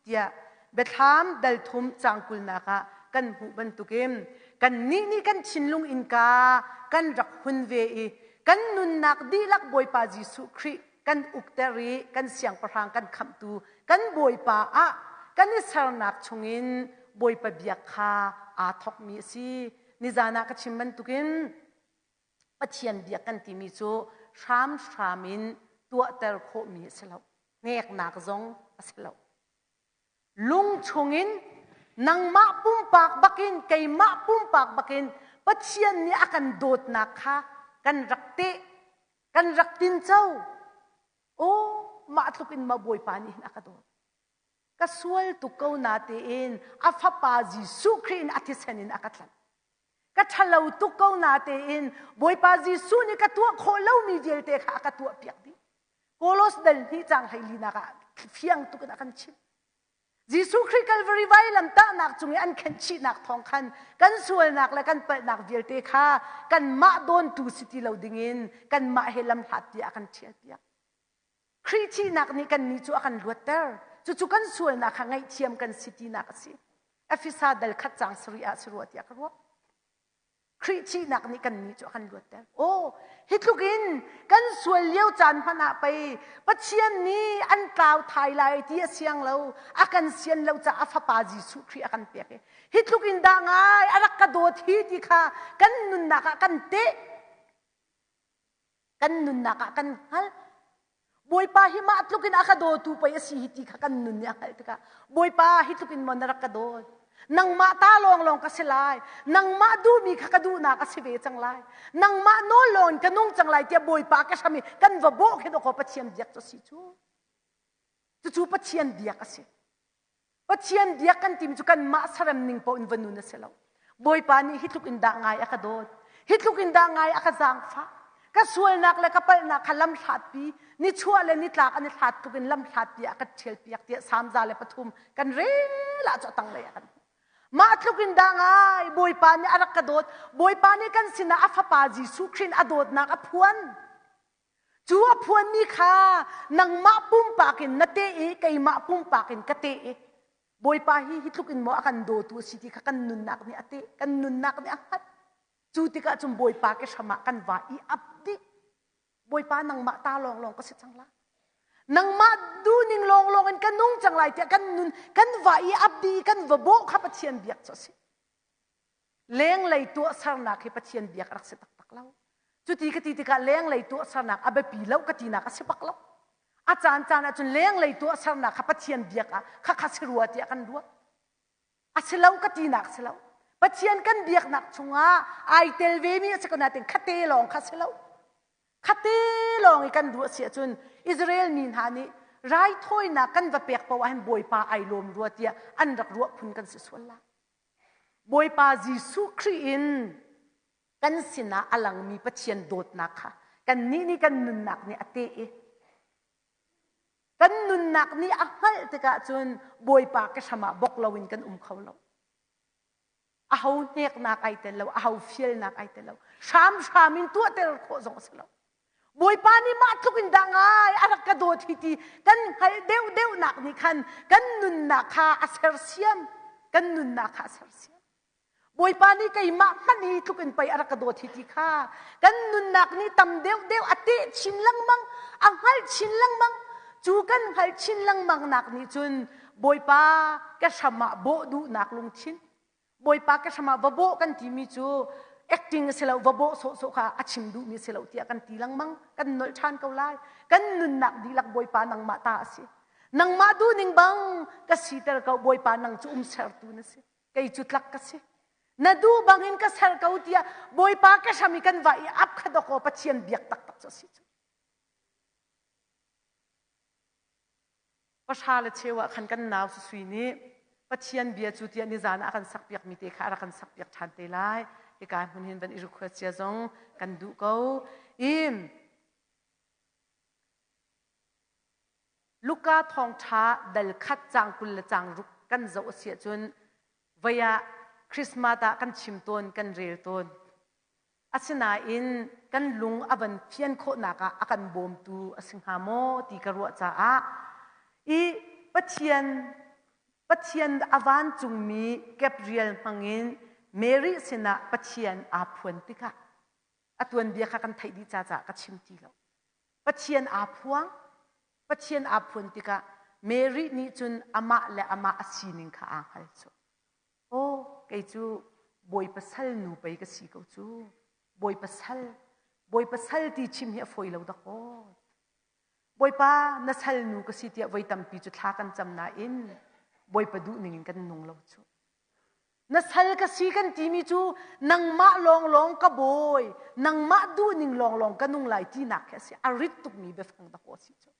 tiah Biathlam dal thum caang kulnak ah kan hmuh bantukin kannih nih kan thinlung innka kan rak hun ve i kan nunnak dihlak Bawipa Jesuh Khrih kan ukter i kan siangpahrang kan khamhtu kan Bawipa ah kan i sernak chungin Bawipa biak kha aa thawkmi a si. Nizan ah ka chim bantukin Pathian biak kan timi cu hramhram in tuahter khawhmi a si lo. Hneknak zong a si lo. Lung chungin nangmah pumpak bakin keimah pumpak bakin Pathian nih a kan dawtnak kha kan rak teh kan rak tinco. Aw mah tluk in ma Bawipa nih hin a ka dawt. Ka sual tuk ko na tein a fapa Jesuh Khrih in a thisen in a ka tlanh. Ka ṭhalo tuk ko na tein Bawipa Jesuh nih ka tuah khawh lomi vialte kha a ka tuah piak dih. Kolos dal hnih caang hleilinak ah fiang tuk in a kan chimh. Jesuh Khrih Calvary vailam tahnak cung i an khenhchihnak thawng khan kan sualnak le kan palhnak vialte kha kanmah dawntu si ti lo dingin kanmah he lamhlat tiah a kan ṭhialpiak. Khrih thihnak nih kannih cu a kan luatter. Cucu kan sualnak kha ngaihthiam kan si tinak a si. Efesa dal khat caang sarih ah si rua tiah ka ruah. Khrih thihnak nih kannih cu a kan luatter. Aw, hi tluk in kan sual lio caan hmanh ah pei Pathian nih an tlau thai lai ti a siang lo, a kan sian lo caah a fapa Jesuh Khrih a kan pek i hi tluk in dah ngai a rak ka dawt hi ti kha kan nunnak ah kan teh. Kan nunnak ah kan hngalh. Bawipa hi mah tluk in a ka dawtu pei a si hi ti kha kan nun nih a hngalh tikah Bawipa hi tluk in maw na rak ka dawt nangmah ta lawnglawng ka si lai nangmah duhmi kha ka duhnak a si ve cang lai nangmah nawl lawng in ka nung cang lai tiah Bawipa ka hram i kan va bawh khi dawkaw Pathian biak cu a si cu cucu Pathian biak a si Pathian biak kan timi cu kanmah sarem ning paoh in va nun a si lo. Bawipa nih hi tluk in dah ngai a ka dawt. Hi tluk in dah ngai a ka zaangfah. Ka sualnak le ka palhnak kha lam hlatpi, nichuah le nitlak an i hlat tluk in lam hlatpi ah ka ṭhial piak tiah Salm 103 kan rel ah cu a tanglei ah kan hmuh. Mah tluk in dah ngai Bawipa nih a rak ka dawt. Bawipa nih kan sinah a fapa Jesuh Khrih in a dawtnak a phuan. Cu a phuanmi kha nangmah pumpak in na teh i keimah pumpak in ka teh i Bawipa hi hi tluk in maw a kan dawtu a si ti kha kan nunnak nih a teh, kan nunnak nih a hngalh. Cu tikah cun Bawipa ke hram ah kan va i ap dih. Bawipa nangmah ta lawnglawng ka si cang lai. Nangmah duhning lawnglawng in ka nung cang lai tiah kan nun kan va i ap dih i kan va bawh kha Pathian biak cu a si. Lenglei tuahsernak hi Pathian biak a rak si taktak lo. Cuti ka ti tikah lenglei tuahsernak a biapi lo ka tinak a si bak lo. A caan caan ahcun lenglei tuahsernak kha Pathian biak ah khakha si rua tiah kan ruah. A si lo ka tinak si lo. Pathian kan biaknak chungah ai tel vemi a si ko nain khate lawng kha si lo. Khate lawng i kan ruah si ahcun Israel mi hna nih raithawinak kan va pek paoh ahhin Bawipa ai lawm rua tiah an rak ruah phun kan si sual lai. Bawipa Jesuh Khrih in kan sinah a langmi Pathian dawtnak kha kannih nih kan nunnak nih a teh i kan nunnak nih a hngalh tikah cun Bawipa ke hram ah bok loin kan um kho lo. Aho hneknak ai tel lo, aho fialnak ai tel lo. Hramhram in tuahter khawh zong a si lo. Bawipa nih mah tluk in dah ngai a rak ka dawt hi ti kan hngalh deuhdeuhnak nih khan kan nunnak kha a sersiam. Kan nunnak kha a sersiam. Bawipa nih keimah hmanh hi tluk in pei a rak ka dawt hi ti kha kan nunnak nih tam deuhdeuh a teh chin lengmang, a hngalh chin lengmang. Cu kan hngalh chin lengmang nak nih cun Bawipa ka hram ah bawh duhnak lungthin Bawipa ka hram ah va bawh kan timi cu acting a si lo va bawh sawhsawh kha a chim duhmi a si lo tiah kan ti lengmang kan nolh ṭhan ko lai kan nunnak dihlak Bawipa nangmah ta a si nangmah duhning bang ka siter ko Bawipa nang cu um sertu na si kei cu tlak ka si na duh bangin ka ser ko tiah Bawipa ka hram i kan va i ap kha dawkaw Pathian biak taktak cu a si cu Pahra le cheu ah khan kan nau Susui nih Pathian bia cu tiah nizan ah a kan sakpiakmi te kha a rak kan sakpiak ṭhan te lai. Hika hmun hin van i request cia zong kan duh ko. I Luka thawngṭha dal khat cang 20 le cang ruk kan zoh a si ahcun voi ah Christmas ah kan chim tawn, kan rel tawn. Asinain kan lung a van fian khawhnak ah a kan bawmtu a si hnga maw ti ka ruah caah i Pathian Pathian a vancungmi Gabriel hmangin Mary sinah Pathian aa phuan tikah a tuanbia kha kan theih dih caah ka chim ti lo. Pathian aa phuang. Pathian aa phuan tikah Mary nih cun amah le amah a sining kha aa hngal cu. Aw, kei cu Bawipa sal nu pei ka si ko cu. Bawipa sal, Bawipa sal ti chim hi a fawi lo dakaw. Bawipa na sal nu ka si tiah voi tampi cu thla kan cam nain Bawipa duh ning in kan nung lo cu. Na sal ka si kan timi cu nangmah lawnglawng ka bawi, nangmah duh ning lawnglawng ka nung lai tinak khi a si. A rit tukmi biafang dakaw a si cu.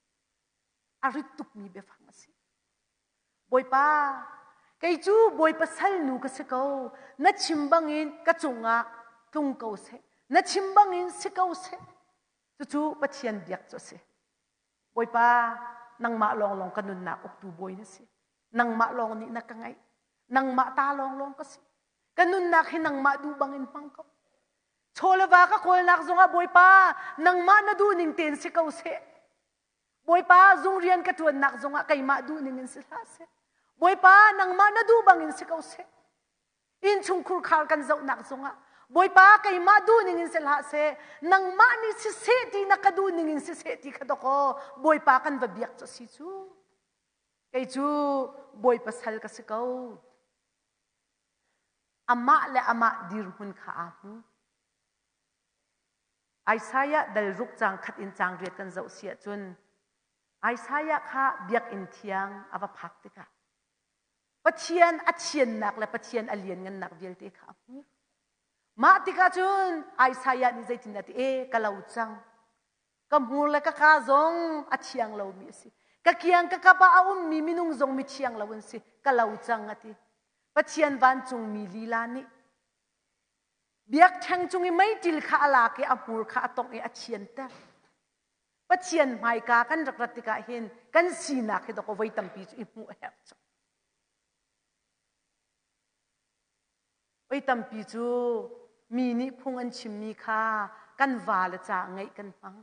A rit tukmi biafang a si. Bawipa, kei cu Bawipa salnu ka si ko. Na chim bangin ka cungah tlung ko seh. Na chim bangin si ko seh. Cucu Pathian biak cu a si. Bawipa, nangmah lawnglawng ka nunnak uktu bawi na si. Nangmah lawng nih na ka ngeih. Nangmah ta lawnglawng ka si. Ka nunnak hi nangmah duh bangin hmang ko. Chaw le va ka kawlnak zongah Bawipa, nangmah na duhning tein si ko seh. Bawipa zung rian ka ṭuannak zongah keimah duhning in si hlah seh. Bawipa nangmah na duh bangin si ko seh. Innchungkhur khar kan zohnak zongah Bawipa keimah duhning in si hlah seh. Nangmah nih siseh ti na ka duhning in siseh ti kha dawkaw Bawipa kan va biak cu a si cu. Kei cu Bawipa sal ka si ko. Amah le amah dirhmun kha aa hmu. Isaiah dal ruk caang khat in caang riat kan zoh si ahcun Isaiah kha biakinn thiang a va phak tikah Pathian a thiannak le Pathian a lianngannak vialte kha a hmuh. Mah tikah cun Isaiah nih zeitindah ti e ka lo cang. Ka hmur le ka ka zong a thiang lomi a si. Ka kiang ka kap ah a ummi minung zong mi thiang lo an si. Ka lo cang a ti. Pathian vancungmi lila nih Biakṭheng cung i meiṭil kha a lak i a hmur kha a tongh i a thianter. Pathian hmaika kan rak rat tikah hin kan sinak hi dawkaw voi tampi cu i hmuh a herh cu. Oi tampi cu mi nih phung an chimmi kha kan vale ca ngaih kan hmang.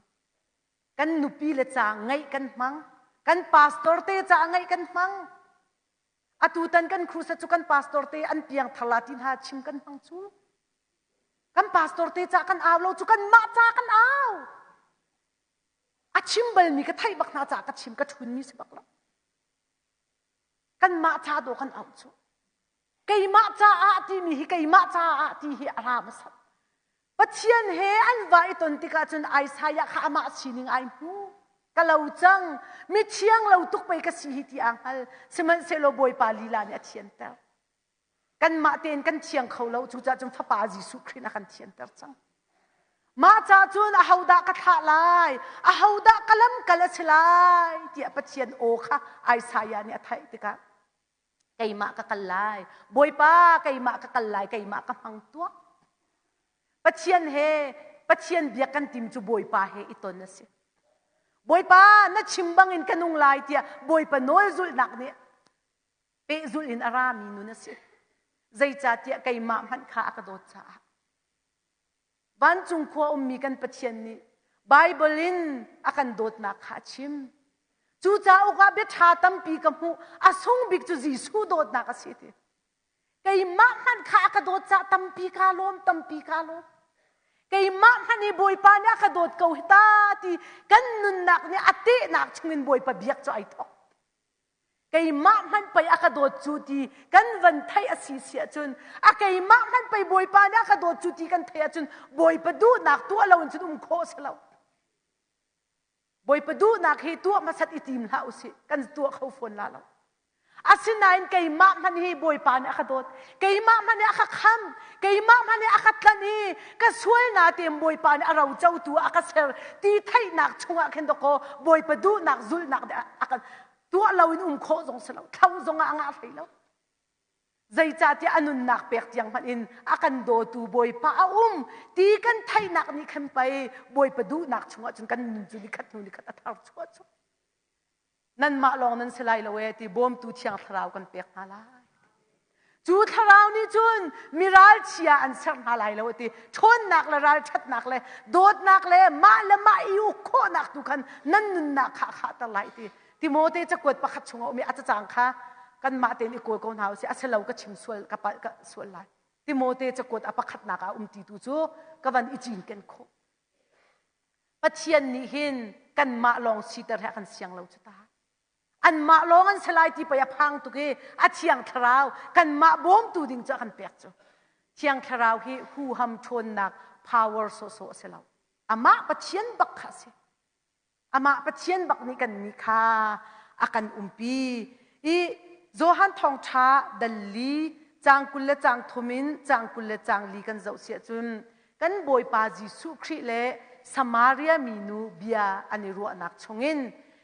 Kan nupi le ca ngaih kan hmang. Kan pastor te ca ngaih kan hmang. Atutan kan crusade cu kan pastor te an piang thar la ti hna chim kan hmang cu. Kan pastor te ca kan au lo cu kan mah ca kan au. A chim balmi ka theih bak hna ca ka chim ka ṭhunmi si bak lo. Kanmah ca dawh kan auh cu. Keimah caah timi hi keimah caah ti hi a ra hmasat. Pathian he an va i ton tikah cun Isaiah kha amah sining ai hmu. Ka lo cang, mi thiang lo tuk pei ka si hi ti aa hngal. Sihmanhsehlaw Bawipa lila nih a thianter. Kanmah tein kan thiang kho lo, cucaah cun Fapa Jesuh Khrih a kan thianter cang. Mah ca cun ahodah ka thlah lai, ahodah ka lamkal a si lai, tiah Pathian aw kha Isaiah nih a theih tikah keimah ka kal lai, Bawipa keimah ka kal lai, keimah ka hmang tuah. Pathian he Pathian biak kan tim cu Bawipa he i ton a si. Bawipa na chim bangin ka nung lai tiah Bawipa nawl zulhnak nih pehzulh in a rami nun a si. Zeicahtiah keimah hmanh kha a ka dawt caah. Vancung khua ummi kan Pathian nih Baibal in a kan dawtnak kha a chim. Cu cauk ah bia ṭha tampi ka hmuh. A sung bik cu Jesuh dawtnak a si ti. Keimah hmanh kha a ka dawt caah tampi kaa lawm, tampi kaa lawm. Keimah hmanh hi Bawipa nih a ka dawt ko hi ta ti kan nunnak nih a tehnak chungin Bawipa biak cu ai thawk. Keimah hmanh pei a ka dawt cu ti kan van theih a si si ahcun a keimah hmanh pei Bawipa nih a ka dawt cu ti kan theih ahcun Bawipa duhnak tuah lo in cun um khawh a si lo. Bawipa duhnak hi tuah hmasat i tim hlah usih kan tuah kho fawn la lo. Asinain keimah hmanh hi Bawipa nih a ka dawt. Keimah hmanh nih a ka kham. Keimah hmanh nih a ka tlanh i ka sualnak tein Bawipa nih a rocotu a ka ser ti theihnak chungah khin dawkaw Bawipa duhnak zulhnak nih a kan tuah loin um khawh zong si lo. Thlo zong ah a ngah hlei lo. Zeicahtiah a nunnak pek tiang hmanh in a kan dawtu Bawipa a um ti kan theihnak nih khan pei Bawipa duhnak chungah cun kan nun cu nikhat hnu nikhat a thar chuah cu. Nanmah lawng nan si lai lo ee ti bawmtu thiang thlarau kan pek hna lai. Cu thlarau nih cun mi ralchia an ser hna lai lo ti ṭhawnnak le ralṭhatnak le dawtnak le mah le mah i uk khawhnak tu khan nan nunnak kha a khahter lai ti Timote cakuat pakhat chungah um i a cacang kha kanmah tein i kawl ko hna usih a si lo ka chim sual ka palh ka sual lai Timote cakuat a pakhatnak ah um ti tu cu ka van i cinken khawh Pathian nih hin kanmah lawng siter he a kan siang lo cu ta. Anmah lawng an si lai ti pei a phang tuk i a thiang thlarau kanmah bawmtu ding cu a kan pek cu. Thiang thlarau hi huham ṭhawnnak power sawhsawh a si lo. Amah Pathian bak kha a si. Amah Pathian bak nih kannih kha a kan umpi. I Johan thawngṭha dal li caang 20 le caang thum in caang 20 le caang li kan zoh si ahcun kan Bawipa Jesuh Khrih le Samaria minu bia an i ruahnak chungin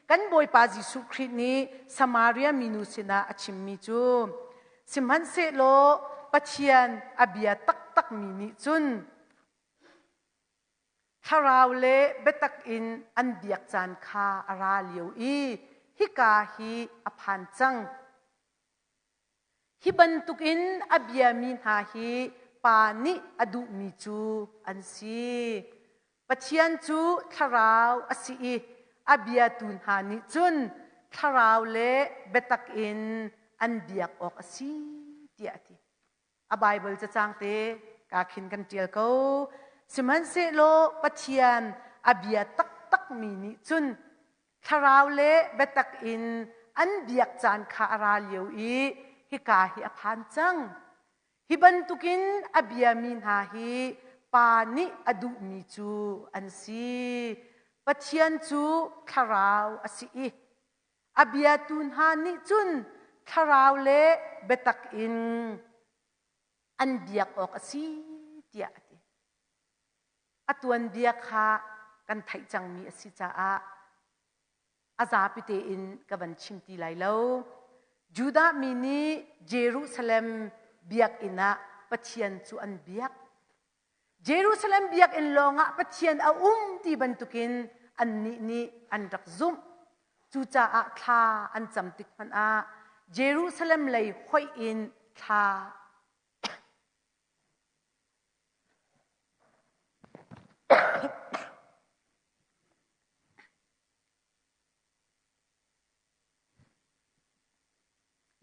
kan Bawipa Jesuh Khrih nih Samaria minu sinah a chimmi cu sihmanhsehlaw Pathian a bia taktakmi nih cun Thlarau le biatak in an biak caan kha a ra lio i hika hi a phan cang. Hi bantukin a biami hna hi Pa nih a duhmi cu an si. Pathian cu thlarau a si i a biatu hna nih cun thlarau le biatak in an biak awk a si tiah a ti. A Baibal cacang te ka khin kan ṭial ko. Sihmanhsehlaw Pathian a bia taktakmi nih cun thlarau le biatak in an biak caan kha a ra lio i hika hi a phan cang. Hi bantukin a biami hna hi Pa nih a duhmi cu an si. Pathian cu thlarau a si i A biatu hna nih cun thlarau le biatak in an biak awk a si tiah a ti. A tuanbia kha kan theih cangmi a si caah a zapi tein ka van chim ti lai lo. Judah mi nih Jerusalem biakinn ah Pathian cu an biak. Jerusalem biakinn lawngah Pathian a um ti bantukin annih nih an rak zumh. Cucaah thla an cam tik hmanh ah Jerusalem lei hoih in thla.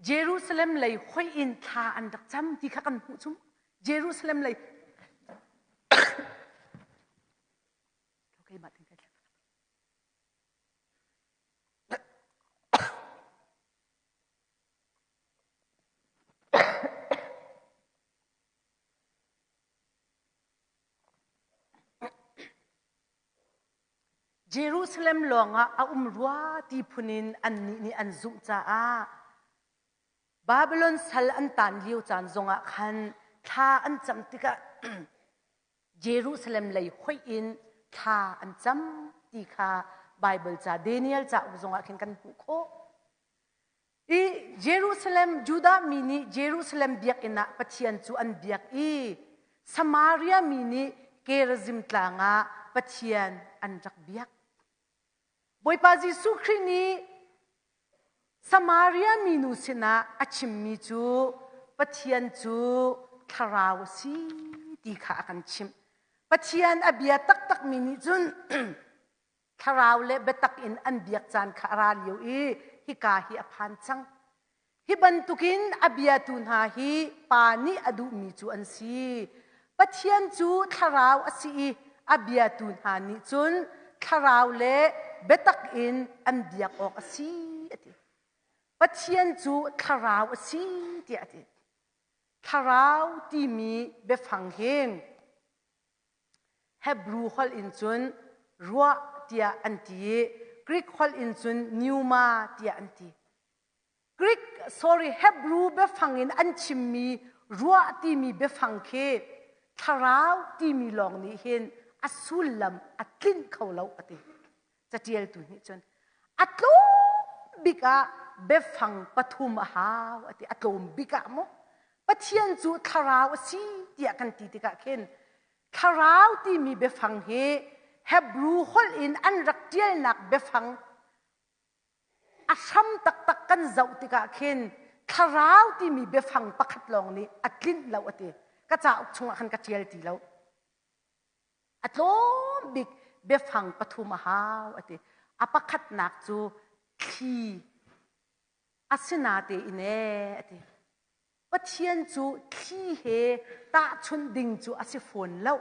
Jerusalem lei hoih in thla an rak cam ti kha kan hmuh chung. Jerusalem lei Okay, Jerusalem lawngah a um rua ti phun in annih nih an zumh caah Babylon sal an taan lio caan zongah khan thla an cam tikah Jerusalem lei hoih in thla an cam ti kha Baibal ca Daniel cauk zongah khin kan hmuh khawh. I Jerusalem Judah mi nih Jerusalem biakinn ah Pathian cu an biak i Samaria mi nih Gerizim tlang ah Pathian an rak biak. Bawipa Jesuh Khrih nih Samaria minu sinah a chimmi cu Pathian cu thlarau a si ti kha a kan chimh. Pathian a bia taktakmi nih cun thlarau le biatak in an biak caan kha a ra lio i hika hi a phan cang. Hi bantukin a biatu hna hi Pa nih a duhmi cu an si. Pathian cu thlarau a si i a biatu hna nih cun thlarau le biatak in an biak awk a si a ti. Pathian cu thlarau a si tiah a ti. Thlarau timi biafang hin Hebru holh in cun ruah tiah an ti i Greek holh in cun pneuma tiah an ti. Greek sorry Hebru biafang in an chimmi ruah timi biafang khi thlarau timi lawng nih hin a sullam a tlinh kho lo a ti. Catialtu nih cun a tlawm bik ah biafang pathum a hau a ti a tlawm bik ah mu Pathian cu thlarau a si tiah kan ti tikah khin thlarau timi biafang hi Hebrew holh in an rak ṭialnak biafang a hram taktak kan zoh tikah khin thlarau timi biafang pakhat lawng nih a tlinh lo a ti ka cauk chungah khan ka ṭial ti lo A tlawm bik biafang pathum a hau a ti. A pakhatnak cu thli asinatein ee a ti. Pathian cu thli he tahchunh ding cu a si fawn lo.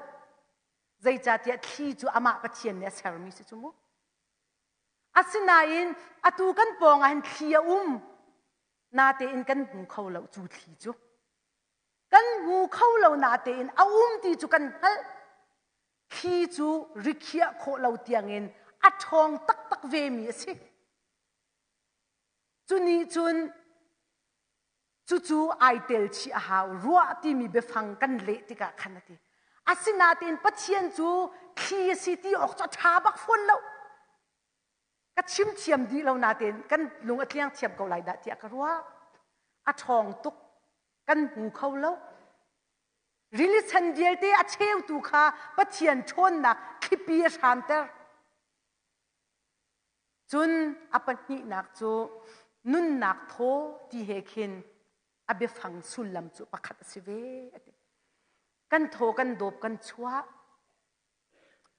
Zeicahtiah thli cu amah Pathian nih a sermi si cu mu. Asinain atu kan pawng ah hin thli a um. Natein kan hmu kho lo cu thli cu. Kan hmu kho lo natein a um ti cu kan hngalh. Thli cu rikhiah khawh lo tiangin a ṭhawng taktak vemi a si. Cu nih cun cucu ai tel chih a hau ruah timi biafang kan leh tikah khan a ti. Asinain Pathian cu thli a si ti awk cu a ṭha bak fawn lo. Ka chim thiam dih lo natein kan lung a tliang thiam ko lai dah tiah ka ruah. A ṭhawng tuk. Kan hmu kho lo. Rili chan vialte a cheutu kha Pathian ṭhawnnak thlipi a hranter. Cun a pahnihnak cu nunnak thaw ti he khin a biafang sullam cu pakhat a si ve a ti. Kan thaw kan dawp kan chuah.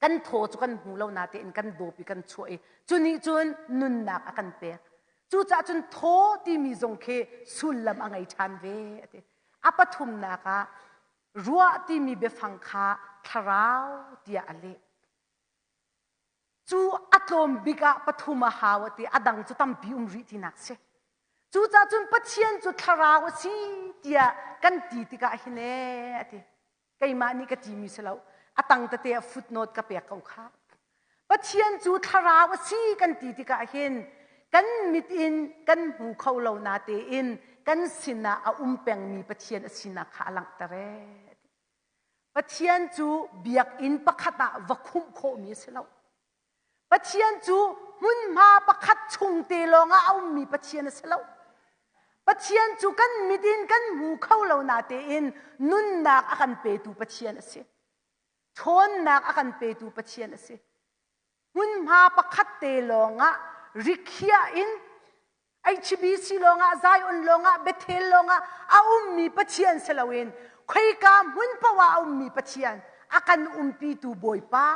Kan thaw cu kan hmu lo natein kan dawp i kan chuah i cu nih cun nunnak a kan pek. Cucaah cun thaw timi zong khi sullam a ngei ṭhan ve a ti. A pathumnak ah ruah timi biafang kha thlarau tiah a leh. Cu a tlawm bik ah pathum a hau a ti, a dang cu tampi um rih tinak si. Cucaah cun Pathian cu thlarau a si tiah kan ti tikah hin ee a ti. Keimah nih ka timi si lo. A tang tete ah footnote ka pek ko kha. Pathian cu thlarau a si kan ti tikah hin kan mit in kan hmu kho lo natein kan sinah a um pengmi Pathian a sinak kha a langhter ee. Pathian cu biakinn pakhat ah va khumh khawhmi a si lo. Pathian cu hmunhma pakhat chung te lawngah a ummi Pathian a si lo. Pathian cu kan mit in kan hmu kho lo natein nunnak a kan petu Pathian a si. Ṭhawnnak a kan petu Pathian a si. Hmunhma pakhat te lawngah rikhiah in HBC lawngah Zion lawngah Bethel lawngah a ummi Pathian si loin khoika hmun paoh ah a ummi Pathian a kan umpitu Bawipa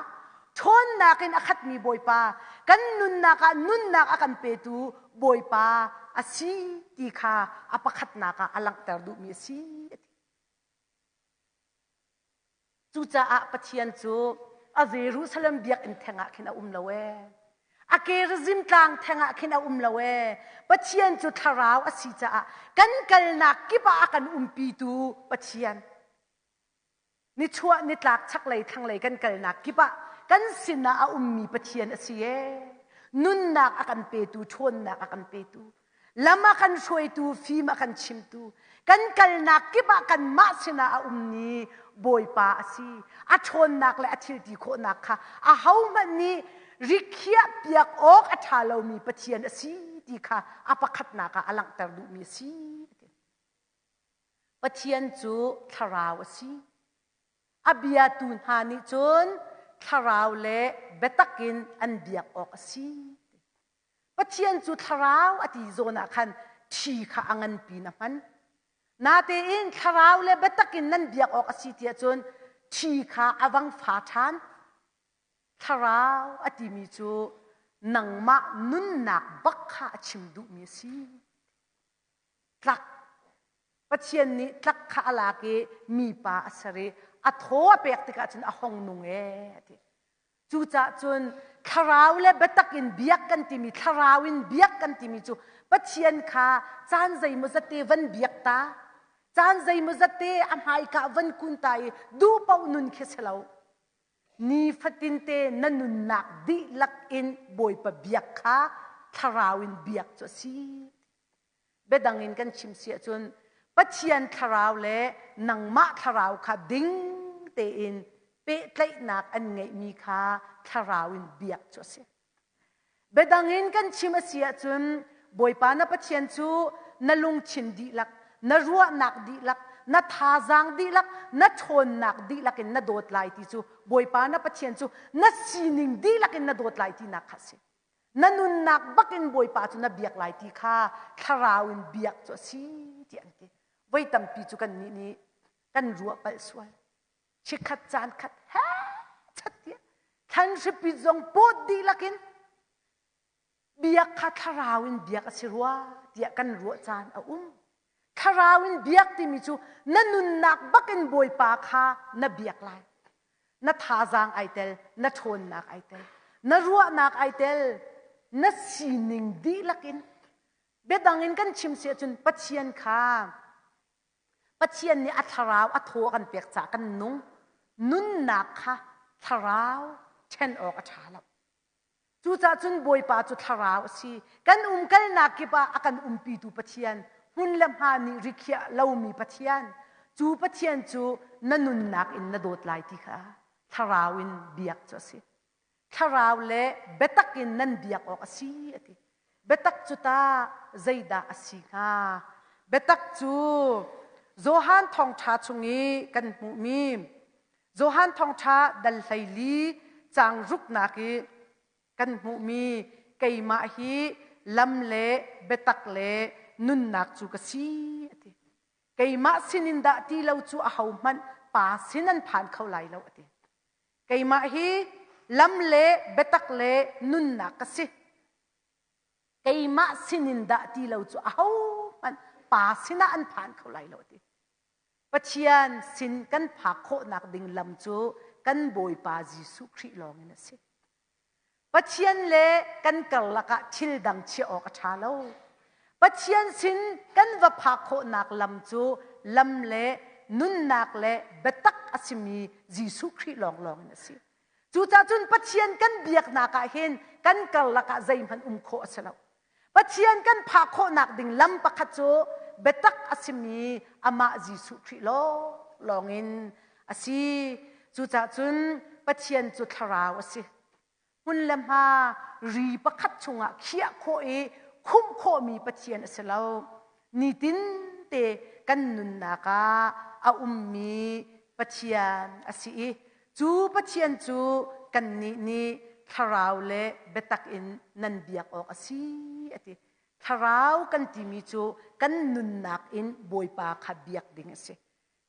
ṭhawnnak in a khatmi Bawipa kan nunnak ah nunnak a kan petu Bawipa. a si ti kha a pakhatnak ah a langhter duhmi a si. Cucaah Pathian cu a Jerusalem biakinn theng ah khin a um lo ee. A Gerizim tlang theng ah khin a um lo ee. Pathian cu thlarau a si caah kan kalnak kip ah a kan umpitu Pathian. Nichuah nitlak chaklei thlanglei kan kalnak kip ah kan sinah a ummi Pathian a si ee. Nunnak a kan petu, ṭhawnnak a kan petu. Lam a kan hruaitu, fim a kan chimtu, kan kalnak kip ah kanmah sinah a ummi Bawipa a si. A ṭhawnnak le a thilti khawhnak kha ahohmanh nih rikhiah piak awk a ṭha lomi Pathian a si ti kha a pakhatnak ah a langhter duhmi a si. Pathian cu thlarau a si. A biatu hna nih cun thlarau le biatak in an biak awk a si. Pathian cu thlarau a ti zawn ah khan thi kha a nganpi na hman. Natein thlarau le biatak in nan biak awk a si tiah cun thi kha a vang fa ṭhan. Thlarau a timi cu nangmah nunnak bak kha a chim duhmi a si. Tlak. Pathian nih tlak kha a lak i mipa a ser i a thaw a pek tikah cun a hong nung ee a ti. Cucaah cun thlarau le biatak in biak kan timi thlarau in biak kan timi cu Pathian kha caan zeimawzat te van biak ta caan zeimawzat te a hmaika van kun ta i duh paoh nun khi si lo. Nifatin te na nunnak dihlak in Bawipa biak kha thlarau in biak cu a si. Biadang in kan chim si ahcun Pathian thlarau le nangmah thlarau kha ding tein pehtlaihnak an ngeihmi kha thlarau in biak cu a si. Biadang in kan chim a si ahcun Bawipa na Pathian cu na lungthin dihlak, na ruahnak dihlak, na thazaang dihlak, na ṭhawnnak dihlak in na dawt lai ti cu Bawipa na Pathian cu na sining dihlak in na dawt lai tinak kha a si. Na nunnak bak in Bawipa cu na biak lai ti kha thlarau in biak cu a si tiah an ti. Voi tampi cu kannih nih kan ruah palh sual. Chikkhat caan khat he chat tiah thlan hripi zong pawt dihlak in biak kha thlarau in biak a si rua tiah kan ruah caan a um. Thlarau in biak timi cu na nunnak bak in Bawipa kha na biak lai. Na thazaang ai tel, na ṭhawnnak ai tel, na ruahnak ai tel, na sining dihlak in. Biadang in kan chim si ahcun Pathian kha Pathian nih a thlarau a thaw a kan pek caah kan nung. Nunnak kha thlarau ṭhen awk a ṭha lo. Cucaah cun Bawipa cu thlarau a si. Kan umkalnak kip ah a kan umpitu Pathian, hmun le hma nih rikhiah lomi Pathian, cu Pathian cu na nunnak in na dawt lai ti kha thlarau in biak cu a si. Thlarau le biatak in nan biak awk a si a ti. Biatak cu ta zeidah a si hnga? Biatak cu Johan thawngṭha chung i kan hmuhmi Johan thawngṭha dal 14 caang ruknak i kan hmuhmi keimah hi lam le biatak le nunnak cu ka si a ti. Keimah sinin dah ti lo cu ahohmanh pa sin an phan kho lai lo a ti. Keimah hi lam le biatak le nunnak ka si. Keimah sinin dah ti lo cu ahohmanh pa sinah an phan kho lai lo a ti. Pathian sin kan phak khawhnak ding lam cu kan Bawipa Jesuh Khrih lawngin a si. Pathian le kan karlak ah thil dang chiah awk a ṭha lo. Pathian sin kan va phak khawhnak lam cu lam le nunnak le biatak a simi Jesuh Khrih lawnglawng in a si. Cucaah cun Pathian kan biaknak ah hin kan karlak ah zeihmanh um khawh a si lo. Pathian kan phak khawhnak ding lam pakhat cu biatak a simi amah Jesuh Khrih lawnglawng in a si. Cucaah cun Pathian cu thlarau a si. Hmun le hma ri pakhat chungah khiah khawh i khumh khawhmi Pathian a si lo. Nitin te kan nunnak ah a ummi Pathian a si i Cu Pathian cu kannih nih thlarau le biatak in nan biak awk a si a ti. Thlarau kan timi cu kan nunnak in Bawipa kha biak ding a si.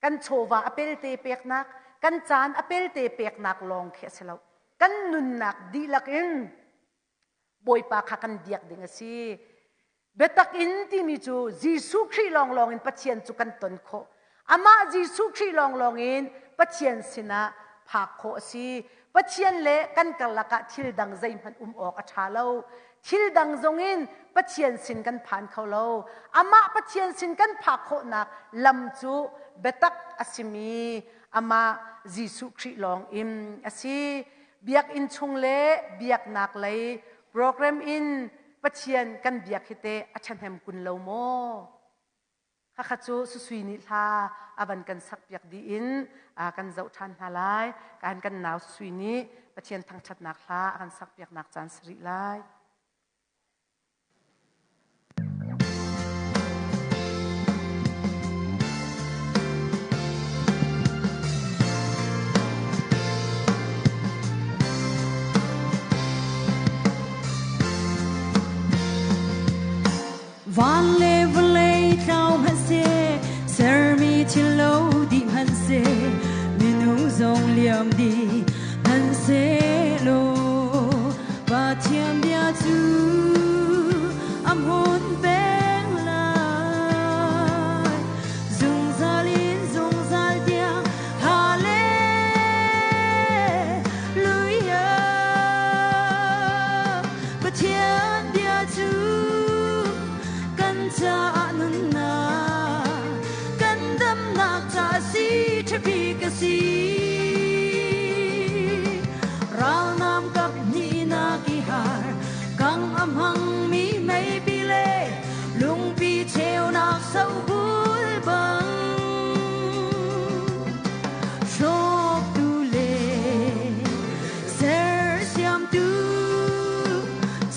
Kan chawva a pelte peknak, kan caan a pelte peknak lawng khi a si lo. Kan nunnak dihlak in Bawipa kha kan biak ding a si. Biatak in timi cu Jesuh Khrih lawnglawng in Pathian cu kan ton khawh. Amah Jesuh Khrih lawnglawng in Pathian sinah phak khawh a si. Pathian le kan karlak ah thil dang zeihmanh um awk a ṭha lo. Thil dang zongin Pathian sin kan phan kho lo. Amah Pathian sin kan phak khawhnak lam cu biatak a simi amah Jesuh Khrih lawng in a si. Biakinn chung le biaknak lei program in Pathian kan biak hi teh a ṭhahnem kun lo maw? Khakha cu Susui nih hla a van kan sakpiak dih in kan zoh ṭhan hna lai. Kan kan nau Susui nih Pathian thangṭhatnak hla a kan sakpiaknak caan si rih lai. Van le vawlei tlau hmanhseh, sermi thil lo dih hmanhseh, minung zong liam dih hmanhsehlaw, Pathian bia cu a hmun peng lai. Zungzal in zungzal tiang Hallelujah. Pathian bia cu kan caah nunnak, kan damnak ca si ṭhabik a si. Ralnam kap hnihnak i har, kang a hmangmi meipi le lungpi cheunak sobul bang. Hrawktu le sersiamtu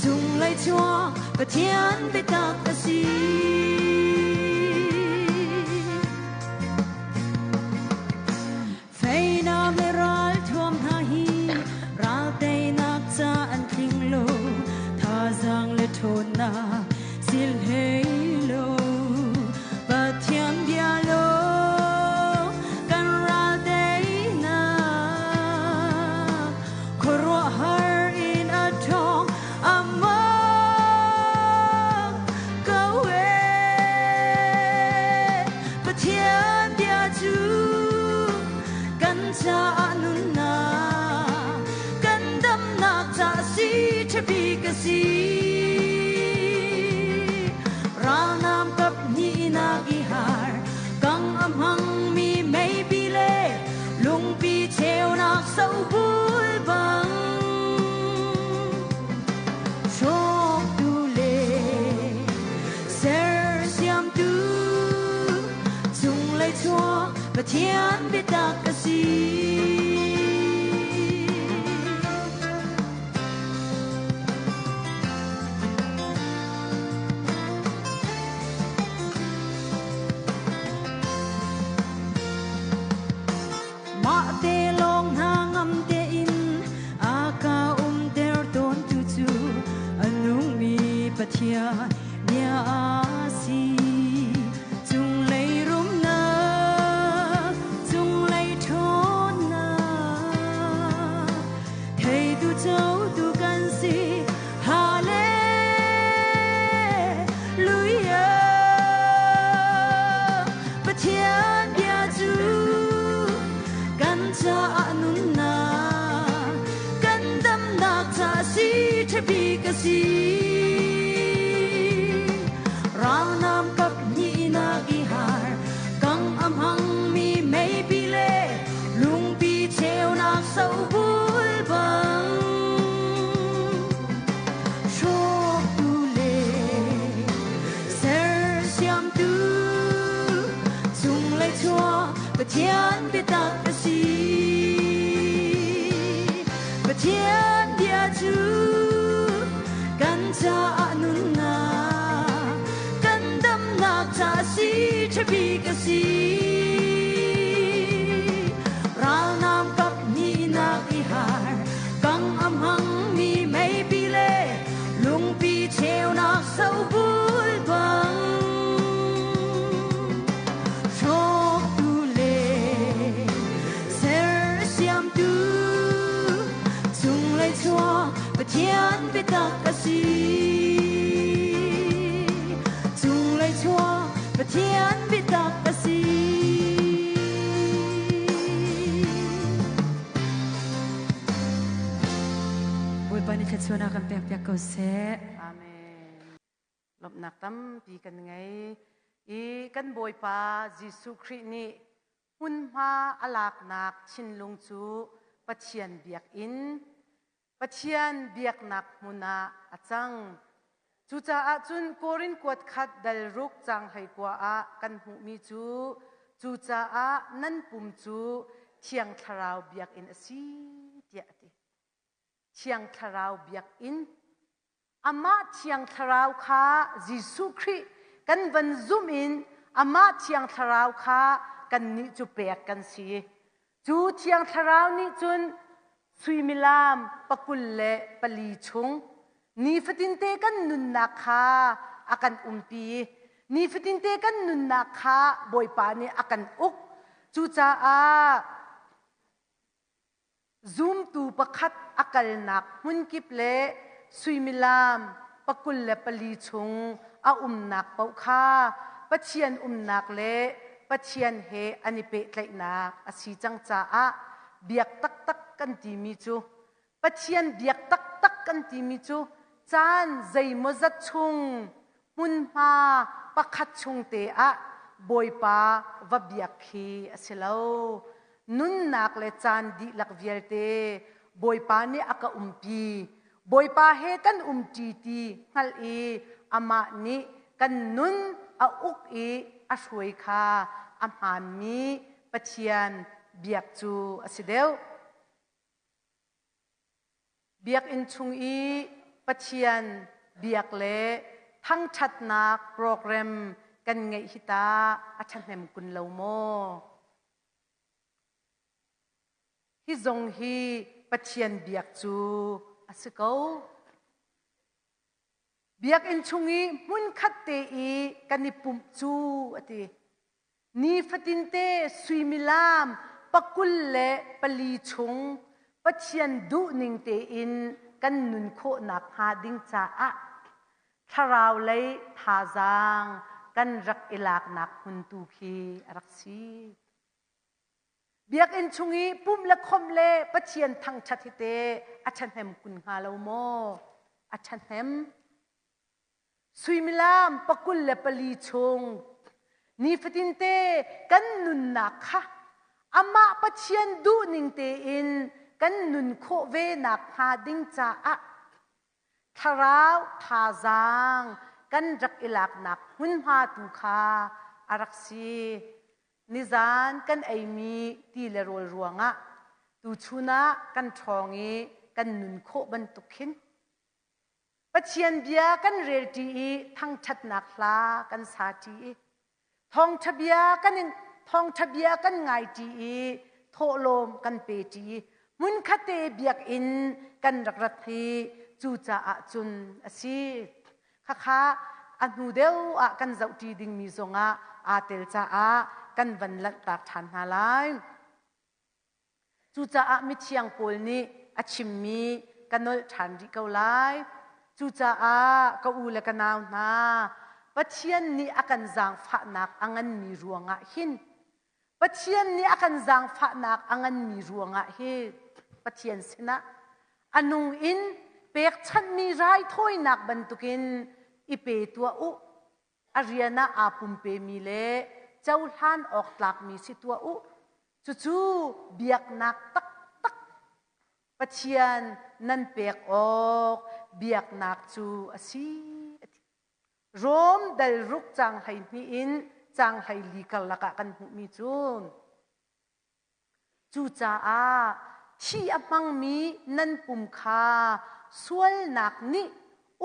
cunglei chuak Pathian biatak a si. Feinam le ralthuam hna hi ral teinak ca an tling lo, thazaang le ṭhawnnak sil hlei lo. Pathian bia lo kan ral teinak, khuaruahhar in a ṭhawng amah ko ee. Pathian bia cu kan caah nunnak, kan damnak ca si ṭhabik a si. Ralnam kap hnihnak i har, kang a hmangmi meipi le lungpi cheunak sobul bang. Hrawktu le sersiamtu cunglei chuak Pathian biatak a si. Mah te lawng hna ngam tein a ka umter tawntu cu a nungmi Pathian bia a si. Cunglei rumnak, cunglei ṭhawnnak, theitu cotu kan si. Hallelujah. Pathian bia cu kan caah nunnak, kan damnak ca si ṭhabik a si. Ralnam kap hnihnak i har, kang a hmangmi meipi le lungpi cheunak sobul bang. Hrawktu le sersiamtu cunglei chuak Pathian biatak a si. Pathian bia cu kan caah nunnak, kan damnak ca si ṭhabik a si. Ralnam kap hnihnak i har, kang a hmangmi meipi le lungpi cheunak sobul bang. Hrawktu le sersiamtu cunglei chuak Pathian biatak a si. thluachuahnak kan pekpiak ko seh. Amen. Lawmhnak tampi kan ngei i kan Bawipa Jesuh Khrih nih hmunhma a laknak thinlung cu Pathian biakinn, Pathian biaknak hmun ah a cang. Cucaah cun Korin kuat khat dal ruk caang 19 ah kan hmuhmi cu cucaah nan pum cu Thiang Thlarau biakinn a si tiah a ti. Thiang Thlarau biakinn. Amah Thiang Thlarau kha Jesuh Khrih kan van zumh in amah Thiang Thlarau kha kannih cu pek kan si. Cu Thiang Thlarau nih cun suimilam pakul le pali chung nifatinte kan nunnak kha a kan umpi. Nifatinte kan nunnak kha Bawipa nih a kan uk. Cucaah Zumtu pakhat a kalnak hmunkip le suimilam 24 chung a umnak paoh kha Pathian umnak le Pathian he an i pehtlaihnak a si cang caah biak taktak kan timi cu Pathian biak taktak kan timi cu caan zeimawzat chung hmunhma pakhat chung te ah Bawipa va biak khi a si lo. Nunnak le caan dihlak vialte Bawipa nih a ka umpi. Bawipa he kan umṭi ti hngalh i amah nih kan nun a uk i a hruai kha a hmaanmi Pathian biak cu a si deuh. Biakinn chung i Pathian biak le thangṭhatnak program kan ngeih hi ta a ṭhahnem kun lo maw? Hi zong hi Pathian biak cu a si ko. Biakinn chung i hmunkhat te i kan i pumh cu a ti. Nifatinte suimilam 24 chung Pathian duhning tein kan nun khawh nakhnga ding caah thlarau lei thazaang kan rak i laknak hmun tu khi a rak si. Biakinn chung i pumh le khomh le Pathian thangṭhat hi te a ṭhahnem kun hnga lo maw? A ṭhahnem. Suimilam 24 chung nifatinte kan nunnak kha amah Pathian duhning tein kan nun khawh ve nakhnga ding caah thlarau thazaang kan rak i laknak hmunhma tu kha a rak si. Nizan kan eimi ti le rawl ruangah tuchun ah kan ṭhawng i kan nun khawh bantuk khin Pathian bia kan relṭi i thangṭhatnak hla kan saṭi i thawngṭha bia kan in thawngṭha bia kan ngaiṭi i thawhlawm kan peṭi i hmunkhatte biakinn kan rak rat hi cucaah cun a si. Khakha a hnu deuh ah kan zohṭi dingmi zongah aa tel caah kan van lanhtak ṭhan hna lai. Cucaah mithiang Paul nih a chimmi ka nolh ṭhan rih ko lai. Cucaah ka u le ka nau hna, Pathian nih a kan zaangfahnak a nganmi ruangah hin Pathian nih a kan zaangfahnak a nganmi ruangah hi Pathian sinah a nung in pekchanhmi raithawinak bantukin i pe tuah u. A rian ah aa pumpemi le cohlan awk tlakmi si tuah u. Cucu biaknak taktak Pathian nan pek awk biaknak cu a si. Rom dal ruk caang 12 in caang 14 karlak ah kan hmuhmi cu Cucaah thi a hmangmi nan pum kha sualnak nih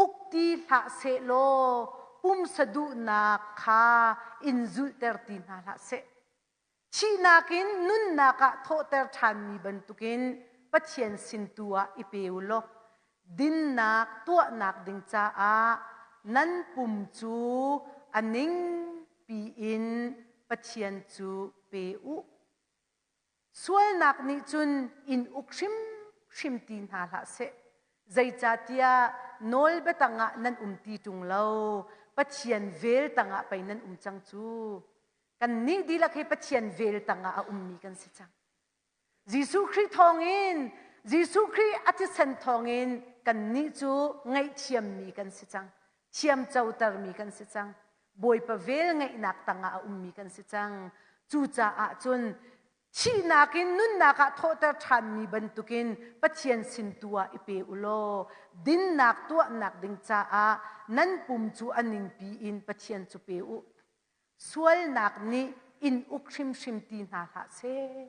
uk ti hlah sehlaw pumsa duhnak kha in zulhter ti hna hlah seh. Thihnak in nunnak ah thawhter ṭhanmi bantukin Pathian sin tu ah i pe u law dinnak tuahnak ding caah nan pum cu a ning piin Pathian cu pe u. Sualnak nih cun in uk hrimhrim ti hna hlah seh. Zeicahtiah nawlbia tangah nan um ti ṭung lo, Pathian vel tangah pei nan um cang cu. Kannih dihlak hi Pathian vel tangah a ummi kan si cang. Jesuh Khrih thawngin Jesuh Khrih a thisen thawngin kannih cu ngaihthiammi kan si cang. Thiamcotermi kan si cang. Bawipa vel ngeihnak tangah a ummi kan si cang. Cucaah cun thihnak in nunnak ah thawhter ṭhanmi bantukin Pathian sin tu ah i pe u law dinnak tuahnak ding caah nan pum cu a ningpi in Pathian cu pe u. Sualnak nih in uk hrimhrim ti hna hlah seh.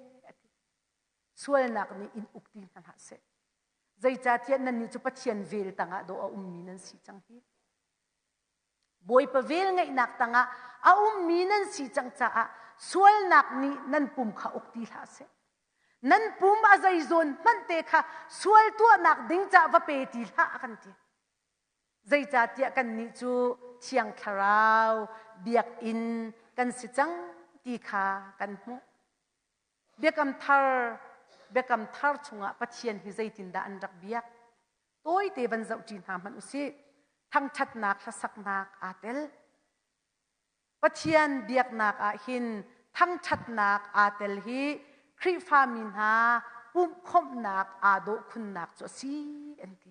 Sualnak nih in uk ti hna hlah seh. Zeicahtiah nannih cu Pathian vel tangah dawh a ummi nan si cang hi. Bawipa velngeihnak tangah a ummi nan si cang caah sualnak nih nan pum kha uk ti hlah seh. Nan pum a zeizawn hmanh te kha sual tuahnak ding caah va pe ti hlah a kan ti. Zeicahtiah kannih cu Thiang Thlarau biakinn kan si cang ti kha kan hmuh. Biakam thar Biakam thar chungah Pathian hi zeitindah an rak biak? Tawite van zohṭi hna hmanh usih. Thangṭhatnak hlasaknak aa tel. Pathian biaknak ah hin thangṭhatnak aa tel hi Khrihfami hna pumhkhawmhnak aa dawh khunnak cu a si an ti.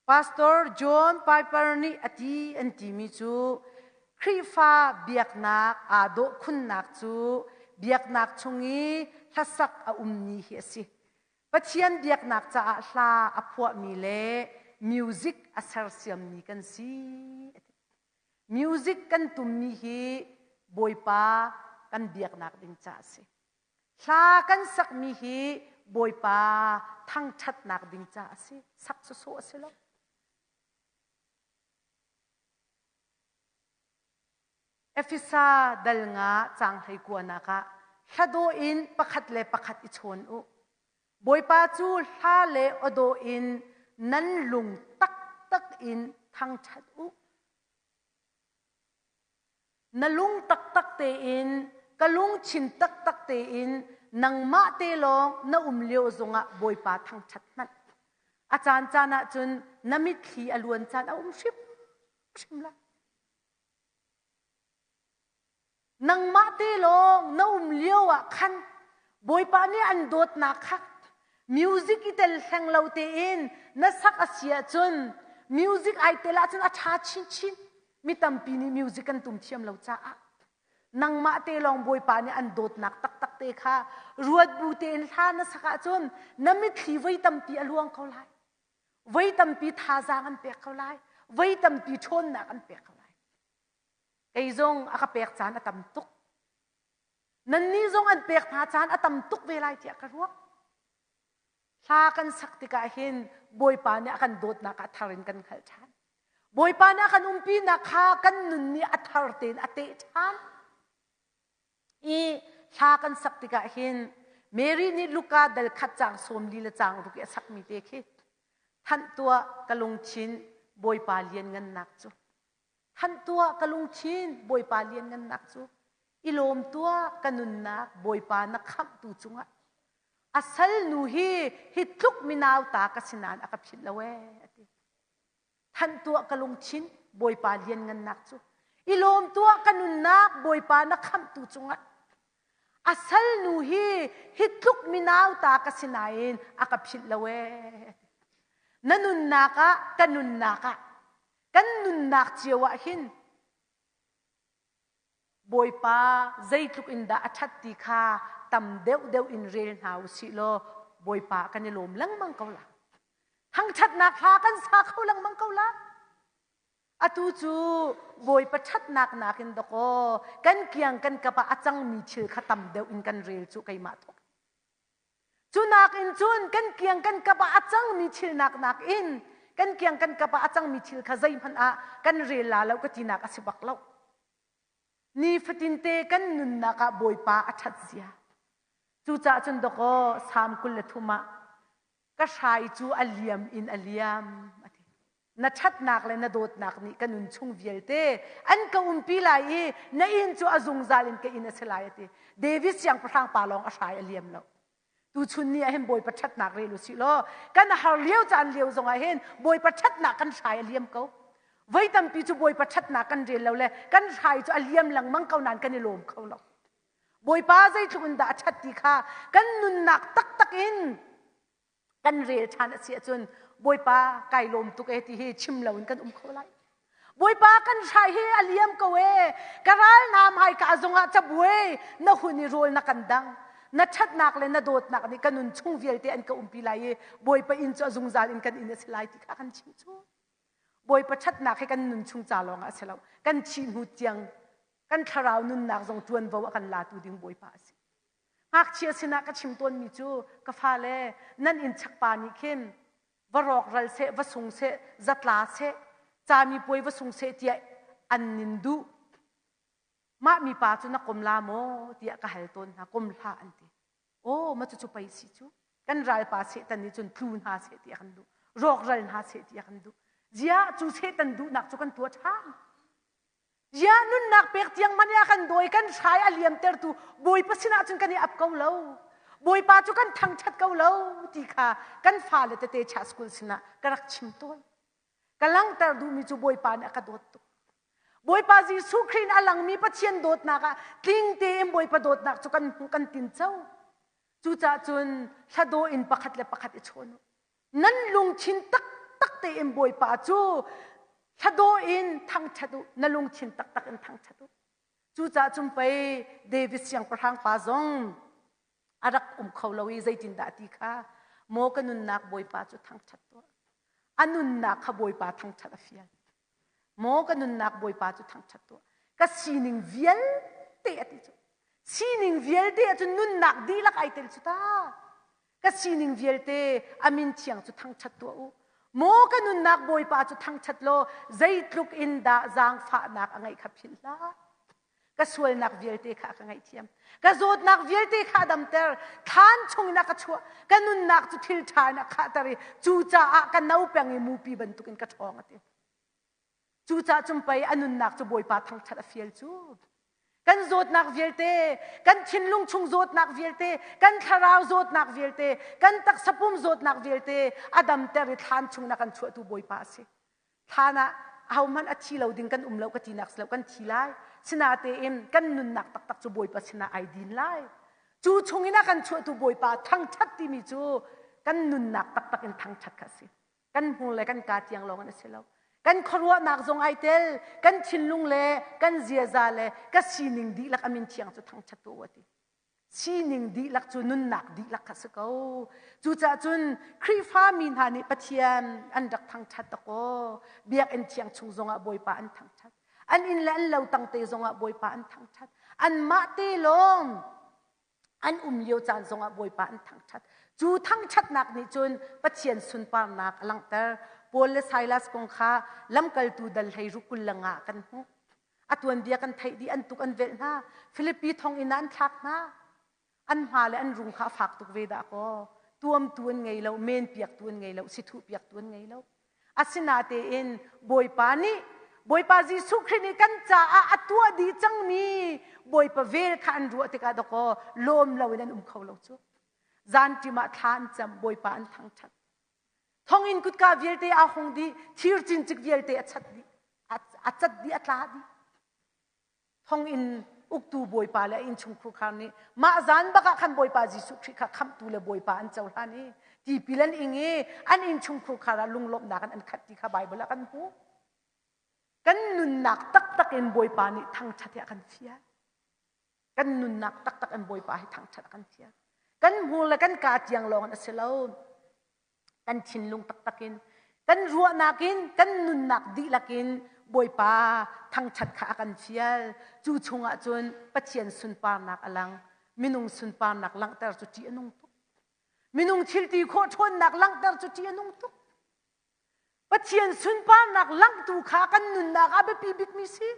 Pastor John Piper nih a ti an timi cu Khrihfa biaknak aa dawh khunnak cu biaknak chung i hlasak a ummi hi a si. Pathian biaknak caah hla a phuahmi le music a sersiammi kan si. Music kan tummi hi Bawipa kan biaknak ding ca a si. Hla kan sakmi hi Bawipa thangṭhatnak ding ca a si. Sak sawsawh a si lo. Efesa dal nga caang hleikuanak ah hladawh in pakhat le pakhat i chawn u. Bawipa cu hla le awdawh in nan lung taktak in thangṭhat u. Na lung taktak tein, ka lungthin taktak tein nangmah te lawng na um lio zongah Bawipa thangṭhat hmanh. A caan caan ahcun na mitthli a luan caan a um hrimhrim lai. Nangmah te lawng na um lio ah khan Bawipa nih an dawtnak kha music i tel hleng lo tein na sak a si ahcun music ai tel ahcun a ṭha chinchin. Mi tampi nih music kan tum thiam lo caah nangmah te lawng Bawipa nih an dawtnak taktak te kha ruat bu tein hla na sak ahcun na mitthli voi tampi a luang ko lai. Voi tampi thazaang an pek ko lai. Voi tampi ṭhawnnak an pek ko lai. Kei zong a ka pek caan a tam tuk. Nannih zong an pek hna caan a tam tuk ve lai tiah ka ruah. Hla kan sak tikah hin Bawipa nih a kan dawtnak ah thar in kan hngalh ṭhan. Bawipa nih a kan umpinak kha kan nun nih a thar tein a teh ṭhan. I hla kan sak tikah hin Mary nih Luka dal khat caang sawm li le caang ruk i a sakmi te khi thanh tuah ka lungthin Bawipa lianngannak cu Thanh tuah ka lungthin Bawipa lianngannak cu i lawm tuah ka nunnak Bawipa na khamhtu cungah a sal nu hi hi tluk minau ta ka si nain a ka philh lo ee a ti thanh tuah ka lungthin Bawipa lianngannak cu i lawm tuah ka nunnak Bawipa na khamhtu cungah a sal nu hi hi tluk minau ta ka si nain a ka philh lo ee na nunnak ah ka nunnak ah Kan nunnak cio ah hin Bawipa zeitluk in dah a ṭhat ti kha tam deuhdeuh in rel hna u sih law Bawipa kan i lawm lengmang ko la. Thangṭhatnak hla kan sa kho lengmang ko la. Atu cu Bawipa ṭhatnak nakin dakaw kan kiang kan kap ah a cangmi thil kha tam deuh in kan rel cu keimah thawk. Cu nakin cun kan kiang kan kap ah a cangmi thil nak nakin kan kiang kan kap ah a cangmi thil kha zeihmanh ah kan rel la lo ka tinak a si bak lo. Nifatinte kan nunnak ah Bawipa a ṭhat zia. Cucaah cun dawkaw Salm 23 ah ka hrai cu a liam in a liam a ti. Na ṭhatnak le na dawtnak nih ka nun chung vialte an ka umpi lai i na inn cu a zungzal in ka inn a si lai a ti. David siangpahrang pa lawng a hrai a liam lo. Tuchun ni ah hin Bawipa ṭhatnak rel u sih law kan har lio caan lio zongah hin Bawipa ṭhatnak kan hrai a liam ko. Voi tampi cu Bawipa ṭhatnak kan rel lo le kan hrai cu a liam lengmang ko nain kan i lawm kho lo. Bawipa zeitluk in dah a ṭhat ti kha kan nunnak taktak in. Kan rel ṭhan a si ahcun Bawipa kai lawm tuk e ti hi chim loin kan um kho lai. Bawipa kan hrai hi a liam ko e. Ka ral hna hmaika zongah cabuai na hun i rawl na kan dang. Na ṭhatnak le na dawtnak nih ka nun chung vialte an ka umpi lai i Bawipa inn cu a zungzal in kan inn a si lai ti kha kan chim cu. Bawipa ṭhatnak hi kan nun chung ca lawng ah a si lo. Kan thih hnu tiang kan thlarau nunnak zong ṭuanvo a kan latu ding Bawipa a si. Ngakchia sinah ka chim tawnmi cu ka fale nan inn chakpa nih khin va rawkral seh, va sung seh, zatla seh, cami puai va sung seh tiah an nin duh. Mah mipa cu na kom la maw tiah ka hal tawn hna, kom hlah an ti. Aw, ma cucu pei si cu. Kan ralpa Satan nih cun tlu hna seh ti a kan duh. Rawkral hna seh ti a kan duh. Ziah cu Satan duhnak cu kan tuah ṭhan. Ziah nunnak pek tiang man a kan dawi kan hrai a liamtertu Bawipa sinah cun kan i ap ko lo. Bawipa cu kan thangṭhat ko lo ti kha kan fale tete cha school sinah ka rak chim tawn. Ka langhter duhmi cu Bawipa nih a ka dawt tuk. Bawipa Jesuh Khrih in a langmi Pathian dawtnak ah tling tein Bawipa dawtnak cu kan hmuh kan tinco. Cucaah cun hladaw in pakhat le pakhat i chawn u. Nan lungthin taktak tein Bawipa cu hladaw in thangṭhat u, na lungthin taktak in thangṭhat u. Cucaah cun pei David siangpahrang pa zong a rak um kho lo i zeitindah a ti kha maw ka nunnak Bawipa cu thangṭhat tuah. A nunnak kha Bawipa thangṭhat a fial. Maw ka nunnak Bawipa cu thangṭhat tuah. Ka sining vialte a ti cu. Sining vialte ahcun nunnak dihlak ai tel cu ta. Ka sining vialte a min thiang cu thangṭhat tuah u. Maw ka nunnak Bawipa cu thangṭhat law zeitluk in dah zaangfahnak a ngeih kha philh hlah. Ka sualnak vialte kha a ka ngaihthiam. Ka zawtnak vialte kha a damter. Thlan chungin a ka chuah. Ka nunnak cu thil ṭha in a khahter i cucaah ka no peng i mupi bantukin ka ṭhawng a ti. Cucaah cun pei a nunnak cu Bawipa thangṭhat a fial cu. Kan zawtnak vialte, kan thinlung chung zawtnak vialte, kan thlarau zawtnak vialte, kan taksa pum zawtnak vialte a damter i thlan chung na kan chuahtu Bawipa a si. Thlan ah ahohmanh a thi lo ding kan um lo ka tinak si lo kan thi lai. Sinatein kan nunnak taktak cu Bawipa sinah ai din lai. Cu chungin a kan chuahtu Bawipa thangṭhat timi cu kan nunnak taktak in thangṭhat kha a si. Kan hmur le kan kaa tiang lawng in a si lo. Kan khuaruahnak zong ai tel, kan thinlung le kan ziaza le ka sining dihlak a min thiang cu thangṭhat tu a ti. Sining dihlak cu nunnak dihlak kha si ko. Cucaah cun Khrihfa mi hna nih Pathian an rak thangṭhat dakaw. Biakinn thiang chung zongah Bawipa an thangṭhat. An inn le an lo tangte zongah Bawipa an thangṭhat. Anmah te lawng an um lio caan zongah Bawipa an thangṭhat. Cu thangṭhatnak nih cun Pathian sunparnak a langhter. Paul le Silas kong kha lamkaltu dal hlei ruk 20 le nga kan hmuh. A tuanbia kan theih dih, an tuk an velh hna. Filipi thonginn ah an thlak hna. An hma le an rung kha a fak tuk ve dah kaw. Tuamtu an ngei lo, men piaktu an ngei lo, sithuh piaktu an ngei lo. Asinatein Bawipa nih Bawipa Jesuh Khrih nih kan caah a tuah dih cangmi Bawipa vel kha an ruah tikah dakaw lawm loin an um kho lo cu. Zanṭim ah thla an cam, Bawipa an thangṭhat. Thonginn kutka vialte aa hung dih, thir cincik vialte a chat dih, a cat dih, a tla dih. Thonginn uktu bawipa le a innchungkhur khar nih mah zan bak ah khan Bawipa Jesuh Khrih kha khamhtu le Bawipa an cohlan i tipil an ing i an innchungkhur khar ah lunglawmhnak in an khat ti kha Baibal ah kan hmuh. Kan nunnak taktak in Bawipa nih thangṭhat hi a kan fial. Kan nunnak taktak in Bawipa hi thangṭhat a kan fial. Kan hmur le kan kaa tiang lawng in a si lo. Kan thinlung taktak in, kan ruahnak in, kan nunnak dihlak in Bawipa thangṭhat kha a kan fial. Cu chungah cun Pathian sunparnak a lang. Minung sunparnak langhter cu ṭih a nung tuk. Minung thilti khawh ṭhawnnak langhter cu ṭih a nung tuk. Pathian sunparnak langhtu kha kan nunnak ah biapi bikmi si.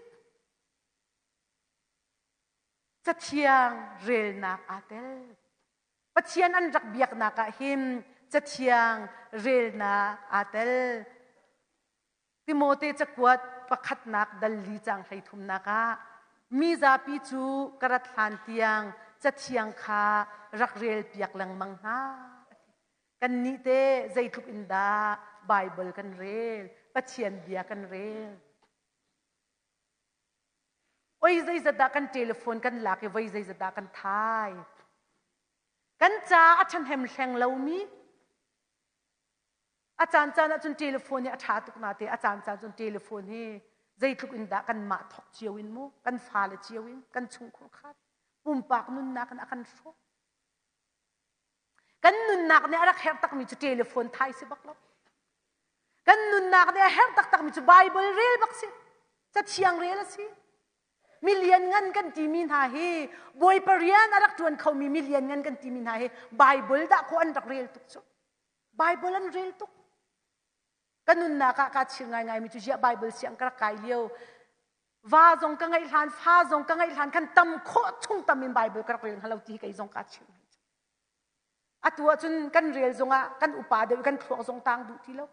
Cathiang relnak aa tel. Pathian an rak biaknak ah hin cathiang relnak aa tel. Timote cakuat pakhatnak dal li cang hleithumnak ah mi zapi cu ka rat hlan tiang cathiang kha rak rel piak lengmang hna. Kannih te zeitluk in dah Baibal kan rel, Pathian bia kan rel. Oi zeizat dah kan telephone kan lak i voi zeizat dah kan thai. Kan ca a ṭhahnem hleng lomi. A caan caan ahcun telephone hi a ṭha tuk nate a caan caan cun telephone hi zeitluk in dah kanmah thawk cio in mu kan fale cio in kan chungkhur khat pumpak nunnak in a kan hrawh. Kan nunnak nih a rak herh takmi cu telephone thai si bak lo. Kan nunnak nih a herh taktakmi cu Bible rel bak si. Cathiang rel a si. Mi lianngan kan timi hna hi Bawipa rian a rak ṭuan khomi mi lianngan kan timi hna hi Bible dah kaw an rak rel tuk cu. Bible an rel tuk. Ka nunnak ah kaa chir ngaingaimi cu ziah Bible siang ka rak kai lio. Va zong ka ngeih hlan, fa zong ka ngeih hlan khan tam khawh chung tam in Bible ka rak rel hnga lo ti hi kei zong kaa chir ngai. Atu ahcun kan rel zongah kan upa deuh kan thluak zong tang duh ti lo.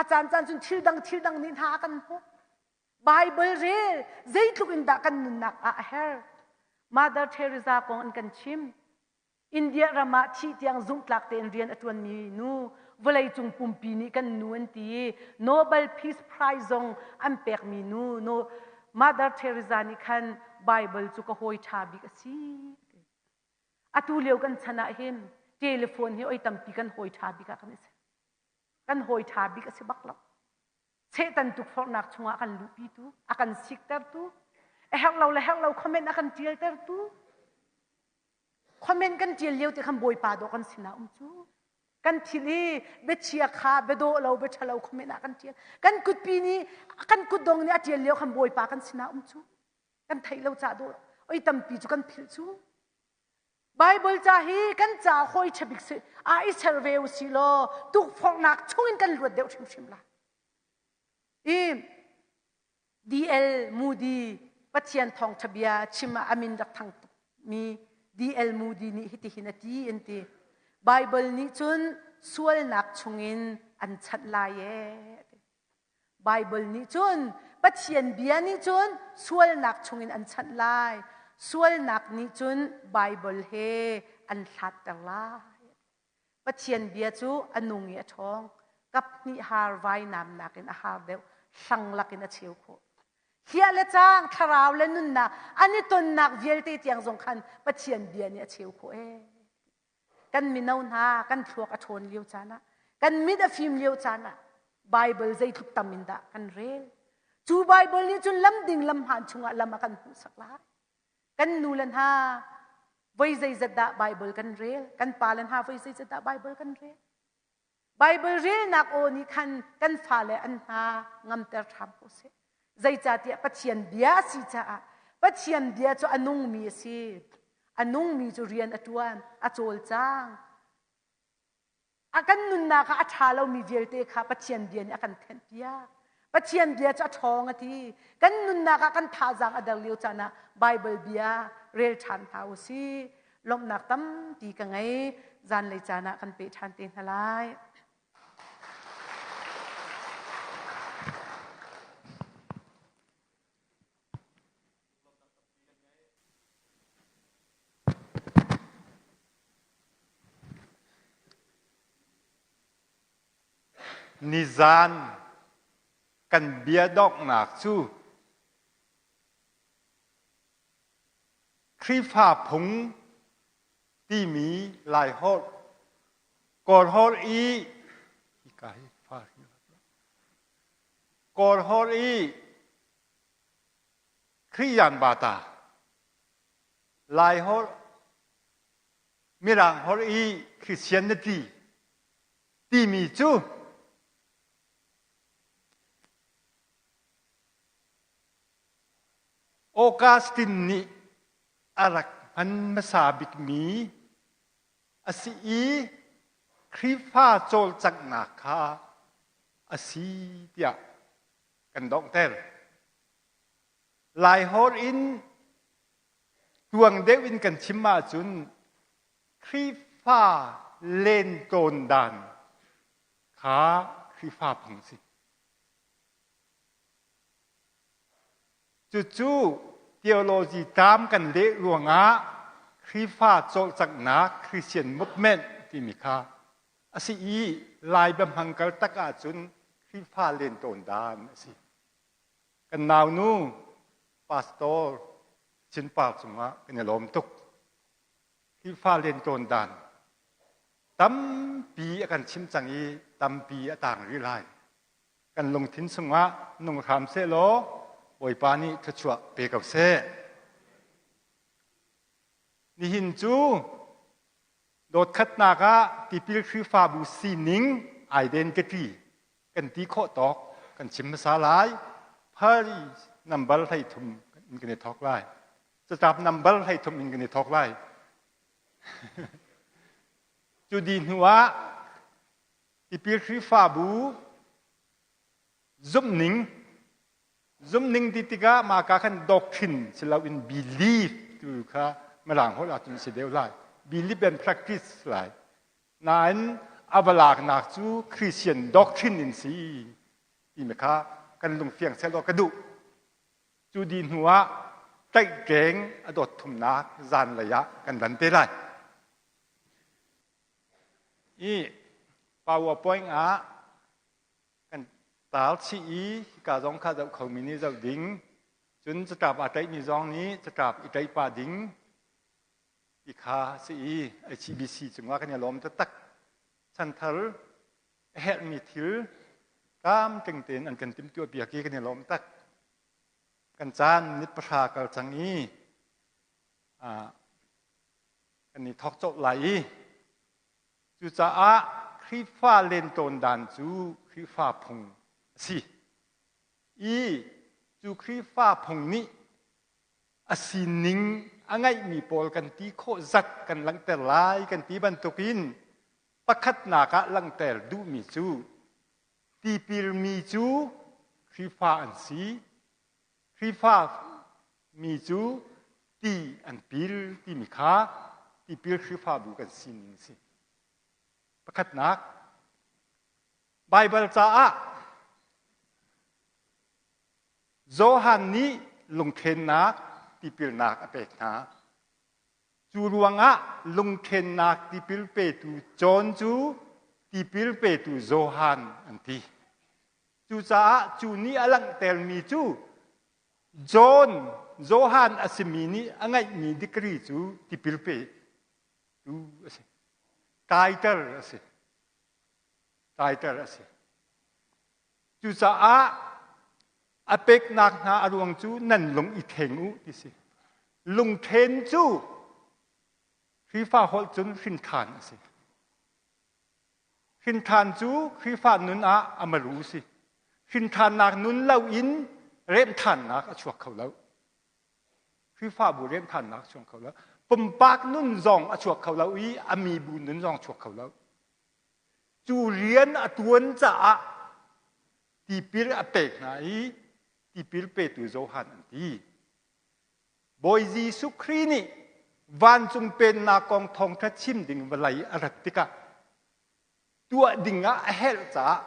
A caan caan cun thil dang thil dang nih hna a kan hnawh. Bible rel zeitluk in dah kan nunnak ah a herh. Mother Teresa kong an kan chim. India ram ah thih tiang zumhtlak tein rian a ṭuanmi nu vawleicung pumpi nih kan nu an ti i Nobel Peace Prize zong an pekmi nu no Mother Teresa nih khan Bible cu ka hawi ṭha bik a si. Atu lio kan chan ah hin telephone hi oi tampi kan hawi ṭha bik ah kan i ser. Kan hawi ṭha bik a si bak lo. Satan tukforhnak chungah kan luhpitu, a kan siktertu, a herh lo le herh lo comment a kan ṭialtertu. Comment kan ṭial lio te khan Bawipa dawh kan sinah um cu. Kan thil i biachia kha biadawh lo biaṭha lo comment ah kan ṭial. Kan kutpi nih kan kutdong nih a ṭial lio khan Bawipa kan sinah um cu. Kan theih lo cah dawh oi tampi cu kan philh cu. Bible ca hi kan ca hawi ṭha bik si ah i ser ve u si law tukforhnak chungin kan luat deuh hrimhrim lai. I D.L. Moody Pathian thawngṭha bia chim ah a min rak thang tukmi D.L. Moody nih hitihin a ti an ti. Bible nih cun sualnak chungin an chanh lai ee. Bible nih cun Pathian bia nih cun sualnak chungin an chanh lai. Sualnak nih cun Bible he an hlatter lai. Pathian bia cu a nung i a ṭhawng. Kap hnih har vainam nakin a har deuh, hlang lakin a cheu khawh. Hliah le cang, thlarau le nunnak an i tonnak vialte tiang zong khan Pathian bia nih a cheu khawh ee. Kan mino hna kan thluak a ṭhawn lio caan ah, kan mit a fim lio caan ah Bible zeitluk tam in dah kan rel. Cu Bible nih cun lam ding lam hmaan chungah lam a kan hmuhsak lai. Kan nu le hna voi zeizat dah Bible kan rel? Kan pa le hna voi zeizat dah Bible kan rel? Bible relnak aw nih khan kan fale an hna ngamter hram ko seh. Zeicahtiah Pathian bia a si caah Pathian bia cu a nungmi a si. A nungmi cu rian a ṭuan, a cawlcang. A kan nunnak ah a ṭha lomi vialte kha Pathian bia nih a kan thenhpiak. Pathian bia cu a ṭhawng a ti. Kan nunnak ah kan thazaang a der lio caan ah Bible bia rel ṭhan hna u sih. Lawmhnak tampi ka ngei. Zanlei caan ah kan peh ṭhan te hna lai. Nizan kan bia donghnak cu Khrihfa phung timi Laiholh Kawlholh i Kawlholh i Khrihyan bata Laiholh Mirang holh i Christianity timi cu Augustine nih a rak hman hmasa bikmi a si i Khrihfa cawlcanghnak kha a si tiah kan donghter. Laiholh in tuang deuh in kan chim ahcun Khrihfa lentawn dan kha Khrihfa phung a si. Cucu theology term kan leh ruangah Khrihfa cawlcanghnak Christian movement timi kha a si i Lai biahmang kal tak ahcun Khrihfa lentawn dan a si. Kan naunu pastor Chinpar cungah kan i lawm tuk. Khrihfa lentawn dan tampi a kan chim cang i. tampi a tang rih lai. Kan lungthin chungah nung hram seh law Bawipa nih thluachuah pe ko seh. Nihin cu dawtkhatnak ah tipil Khrihfabu sining identity kan ti khawh tawk kan chim hmasa lai. Phari number 13 in kan i thawk lai. Catlap number 13 in kan i thawk lai. Cu di hnu ah tipil Khrihfabu zumhning zumhning ti tikah mah ka khan doctrine si loin belief tu kha mirang holh ahcun si deuh lai. Belief and practice lai. Nain a va laknak cu Christian doctrine in si timi kha kan lungfiang seh law ka duh. Cu dih hnu ah tlaihtleng a dawt thumnak zanlei ah kan lan te lai. I PowerPoint ah kan taar chih i hika zong kha zoh khomi nih zoh ding, cun catlap aa tlaihmi zong nih catlap i tlaih pah ding ti kha a si i HBC cungah kan i lawm taktak. Chanthar a herhmi thil tlamtling tein an kan timhtuah piak i kan i lawm tak. Kan caan minute pahra kal cang i kan i thawk colh lai i cucaah Khrihfa lentawn dan cu Khrihfa phung a si i cu Khrihfa phung nih a sining a ngeihmi pawl kan ti khawh zat kan langhter lai kan ti bantukin Pakhatnak ah langhter duhmi cu tipilmi cu Khrihfa an si. Khrihfa mi cu ti an pil timi kha tipil Khrihfabu kan sining a si. Pakhatnak, Baibal caah Johan nih lungthlennak tipilnak a pek hna. Cu ruangah lungthennak tipil petu John cu tipil petu Johan an ti. Cucaah cu nih a langhtermi cu John, Johan a simi nih a ngeihmi degree cu tipil petu a si. Title a si. Title a si. Cucaah a peknak hna a ruang cu nan lung i thleng u ti si. Lungthen cu Khrihfa holh cun hrinthan a si. Hrinthan cu Khrihfa nun ah a maru si. Hrinthannak nun loin remhthannak a chuak kho lo. Khrihfabu remhthannak a chuak kho lo. Pumpak nun zong a chuak kho lo i a mibu nun zong a chuak kho lo. Cu rian a tuan caah tipil a pek hna i tipil petu Johan an ti. Bawi Jesuh Khrih nih vancung pennak kong thawngṭha chim ding vawlei a rat tikah tuah ding ah a herh caah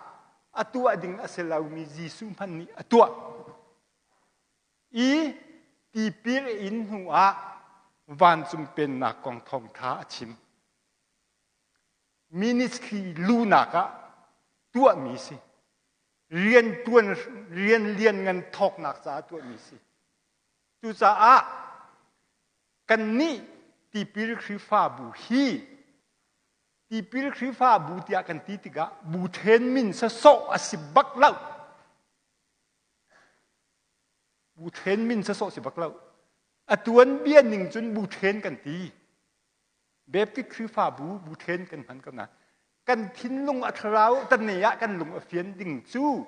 a tuah ding a si lomi Jesuh hmanh nih a tuah. I tipil in hnu ah vancung pennak kong thawngṭha a chim. Ministry lunak ah tuahmi si. Rian tuan rian lian ngan thawknak caah tuahmi si. Cucaah kannih tipil Khrihfabu hi tipil Khrihfabu tiah kan ti tikah bu then min sasawh a si bak lo. Bu then min sasawh si bak lo. A tuanbia ning cun bu then kan ti. Baptist Khrihfabu bu then kan hman ko nain kan thinlung a thlarau tan ah kan lung a fian ding cu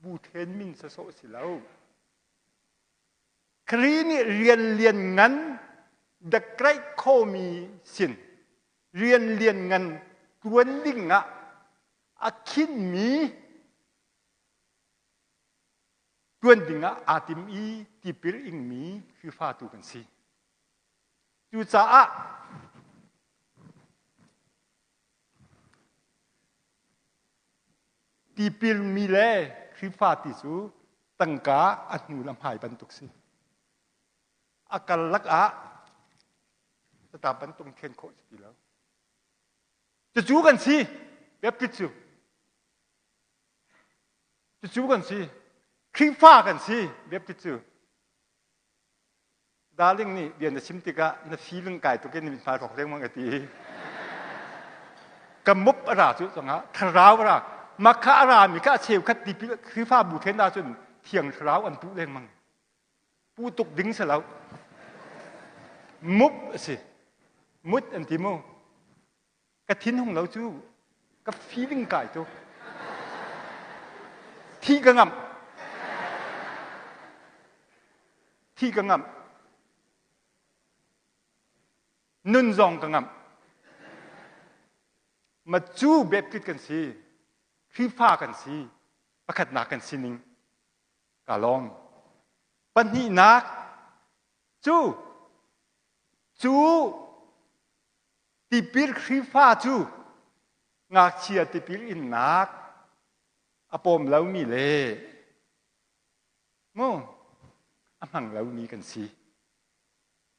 bu then min sasawh si lo. Khrih nih rian lian ngan the great commission rian lian ngan tuan ding ah a khinmi tuan ding ah aa tim i tipil ingmi Khrihfatu kan si. Cucaah tipilmi le Khrihfa ti cu tangka a hnu le hmai bantuk si. A karlak ah tata bantuk then khawh si ti lo. Cucu kan si. Baptist cu. Cucu kan si. Khrihfa kan si. Baptist cu. Darling nih bia na chim tikah na feeling kai tuk in na mithmai rawk lengmang a ti. Ka mup a ra cu zongah thlarau a ra. Makha a rami kha a cheukhat tipil Khrihfabu then ahcun thiang thlarau an puh lengmang. Pu tuk ding si lo. Mup a si. Mut an ti mu. Ka thin hung lo cu ka feeling kai tuk. Thi ka ngamh. Thi ka ngamh. Nun zong ka ngamh. Ma cu Baptist kan si, Khrihfa kan si, pakhatnak kan sining ka lawm. Pahnihnak cu cu tipil Khrihfa cu ngakchia tipil innak a pawm lomi le mu a hmang lomi kan si.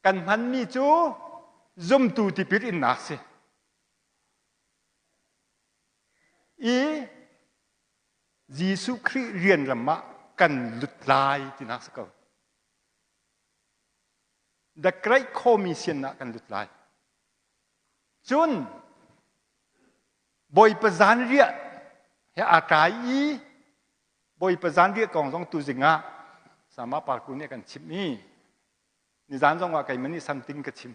Kan hmanmi cu zumtu tipil innak si. I Jesuh Khrih rianram ah kan lut lai tinak si ko. The Great Commission ah kan lut lai. Cun Bawipa zanriah he aa tlai i Bawipa zanriah kong zong tuzing ah Sama Parku nih a kan chimh i nizan zong ah keimah nih something ka chim.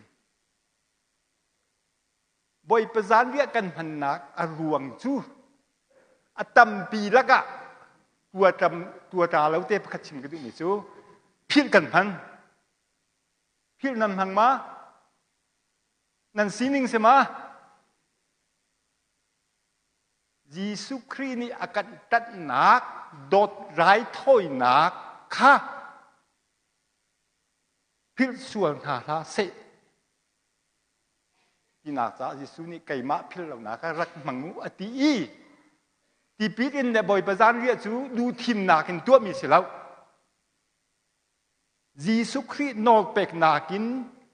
Bawipa zanriah kan hmannak a ruang cu a tampi lakah tua lo te pakhat chim ka duhmi cu philh kan hman. Philh nan hmang ma? Nan sining si ma? Jesuh Khrih nih a kan ṭanhnak dawt raithawinak kha philh sual hna hlah seh tinak caah Jesuh nih keimah philh lonak kha rak hmang u a ti i tipil in le Bawipa zanriah cu duhthimnak in tuahmi si lo. Jesuh Khrih nawlpeknak in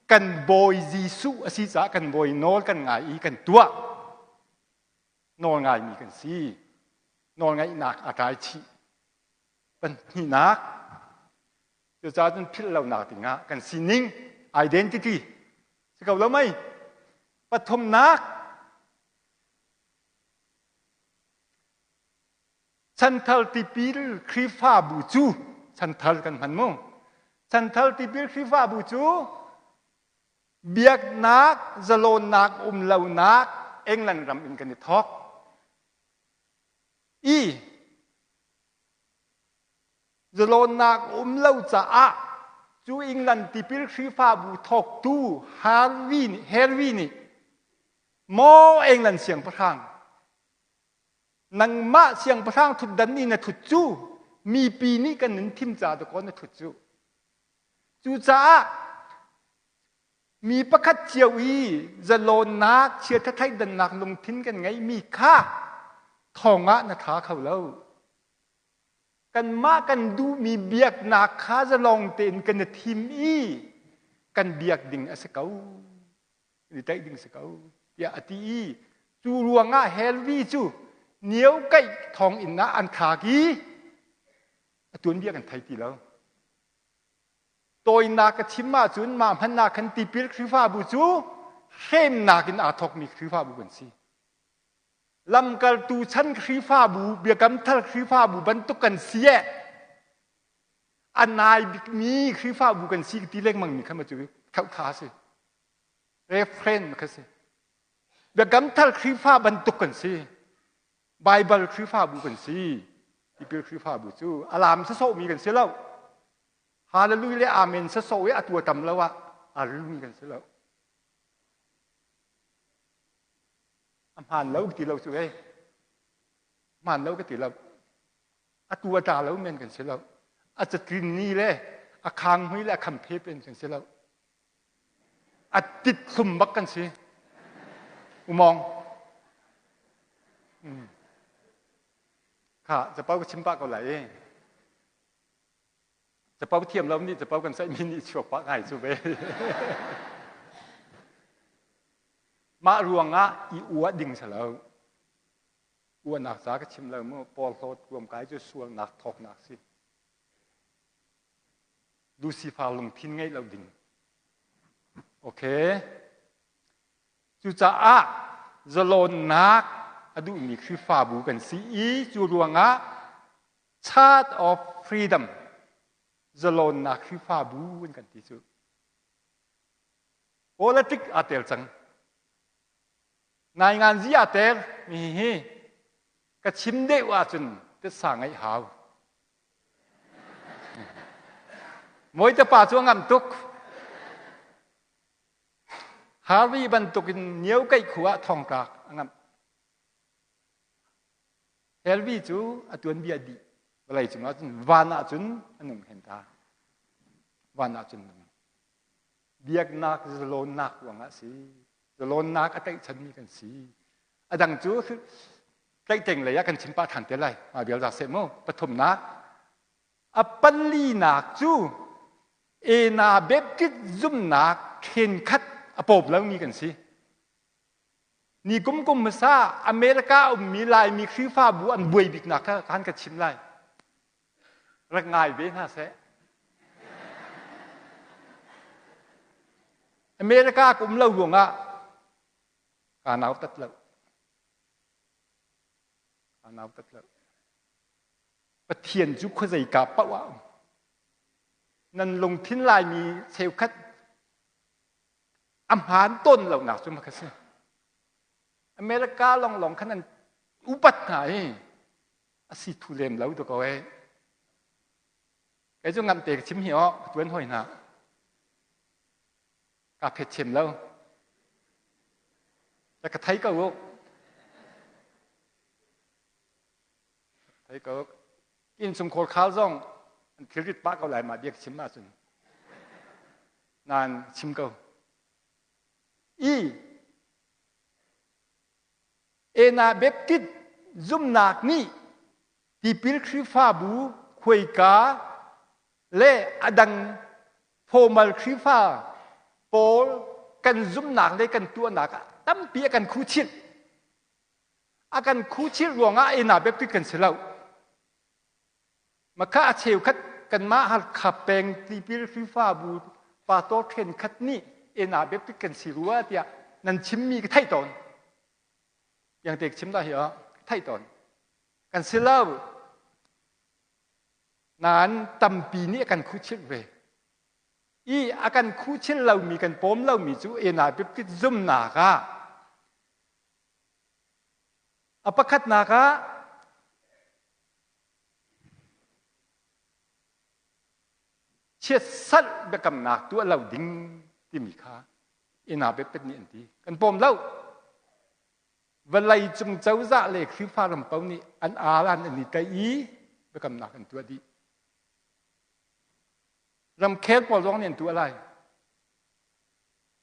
kan Bawi Jesuh a si caah kan Bawi nawl kan ngai i kan tuah. Nawl ngaimi kan si. Nawlngaihnak a tlai chih. Pahnihnak, cucaah cun philh lonak dingah kan sining, identity, si ko lo mei? Pathumnak, chanthar tipil Khrihfabu cu chanthar kan hman mu. Chanthar tipil Khrihfabu cu biaknak zalawnnak um lonak England ram in kan i thawk. I zalawnnak um lo caah cu England tipil Khrihfabu thawktu Harvey nih Harvey nih maw England siangpahrang nangmah siangpahrang thutdan nih na thut cu mipi nih kan nin thim ca dakaw na thut cu cucaah Mi pakhat cio i zalawnnak, chiatha thleidannak lungthin kan ngeihmi kha thong ah na thla kho lo. Kanmah kan duhmi biaknak kha zalong tein kan i thim i kan biak ding a si ko, i tlaih ding a si ko, tiah a ti i cu ruangah Henry cu nio kaih thonginn ah an thlak i a tuanbia kan thei ti lo. Tawinak ka chim ahcun mah hmanh ah khan tipil Khrihfabu cu hremnak in aa thawkmi Khrihfabu kan si. Lamkaltu chan Khrihfabu, Biakam Thar Khrihfabu bantuk kan si eh. A nai bikmi Khrihfabu kan si ti lengmang mi kha ma cu thauhtha si. Refrain kha si. Biakam Thar Khrihfa bantuk kan si. Baibal Khrihfabu kan si. Tipil Khrihfabu cu alam sasawhmi kan si lo. Hallelujah le Amen sasawh i a tua tam lo ah a rilmi kan si lo. A hmaan lo ti lo cu ei. Hmaan lo ka ti lo. A tu a ṭa lo men kan si lo. A catlin ni le a khang hui le a kham phe pen kan si lo. A tit thlum bak kan si. Umong. Mm. Kha, capo ka chim pah ko lai i. Capo thiam lo nih capo kan saihmi nih chuak pah ngai cu ve. Mah ruangah i uah ding si lo. Uahnak ca ka chim lo mu porhlawt ruamkai cu sualnak thawknak si. Lucifer lungthin ngeih lo ding. Okay. Cucaah zalawnnak a duhmi Khrihfabu kan si i cu ruangah Church of Freedom zalawnnak Khrihfabu an kan ti cu. Politic aa tel cang. Ngainganzi aa tel mi hi ka chim deuh ahcun titsa ngeih hau. Mawite pa cu a ngamh tuk. Harvey bantukin niau keih khu ah thongtlak a ngamh. Helvi cu a tuanbia dih. Vawlei cungah cun van ah cun a nung hen ta. Van ah cun nung. Biaknak zalawnnak ruangah si. Zalawnnak a tlaihchanmi kan si. A dang cu tlaihtleng lei ah kan chim pah ṭhan te lai. Mah vial za seh mu. Pathumnak a palinak cu Ena Baptist zumnak ṭhenkhat a pawm lomi kan si. Ni kum kum hmasa America ummi Laimi Khrihfabu an buai biknak kha kan ka chim lai. Rak ngai ve hna seh. America ka um lo ruangah kaa nautat lo. Kaa nautat lo. Pathian cu khuazeika paoh ah um. Nan lungthin Laimi cheukhat a hmaan tawn lonak cu makha si. America longlong khan an upat hna i a si thu lem lo to ko e. Kei cu ngamh te ka chim hi aw, ka tuan hoi hna. Ka phet chem lo. Ka thei ko u. Thei ko. Innchungkhar khal zong an thilrit pah ko lai mah bia ka chim ahcun. Nain chim ko. I Ena Baptist zumnak nih tipil Khrihfabu khuaika le a dang formal Khrihfa pawl kan zumnak le kan tuahnak ah tampi a kan khuchilh. A kan khuchilh ruangah Ena Baptist kan si lo. Makha a cheukhat kanmah Halkha peng tipil Khrihfabu pastor ṭhenkhat nih Ena Baptist kan si rua tiah nan chimmi ka theih tawn. Yang te chim dah hi ah theih tawn. Kan si lo. Nain tampi nih a kan khuchilh ve. I a kan khuchilh lomi kan pawm lomi cu Ena Baptist zumnak ah a pakhatnak ah chiatsalh biakamnak tuah lo ding timi kha ina biapit nih an ti. Kan pawm lo. Vawlei cung cozah le Khrihfa ram paoh nih an alan an i tlaih i biakamnak an tuah dih. Ramkhel pawl zong nih an tuah lai.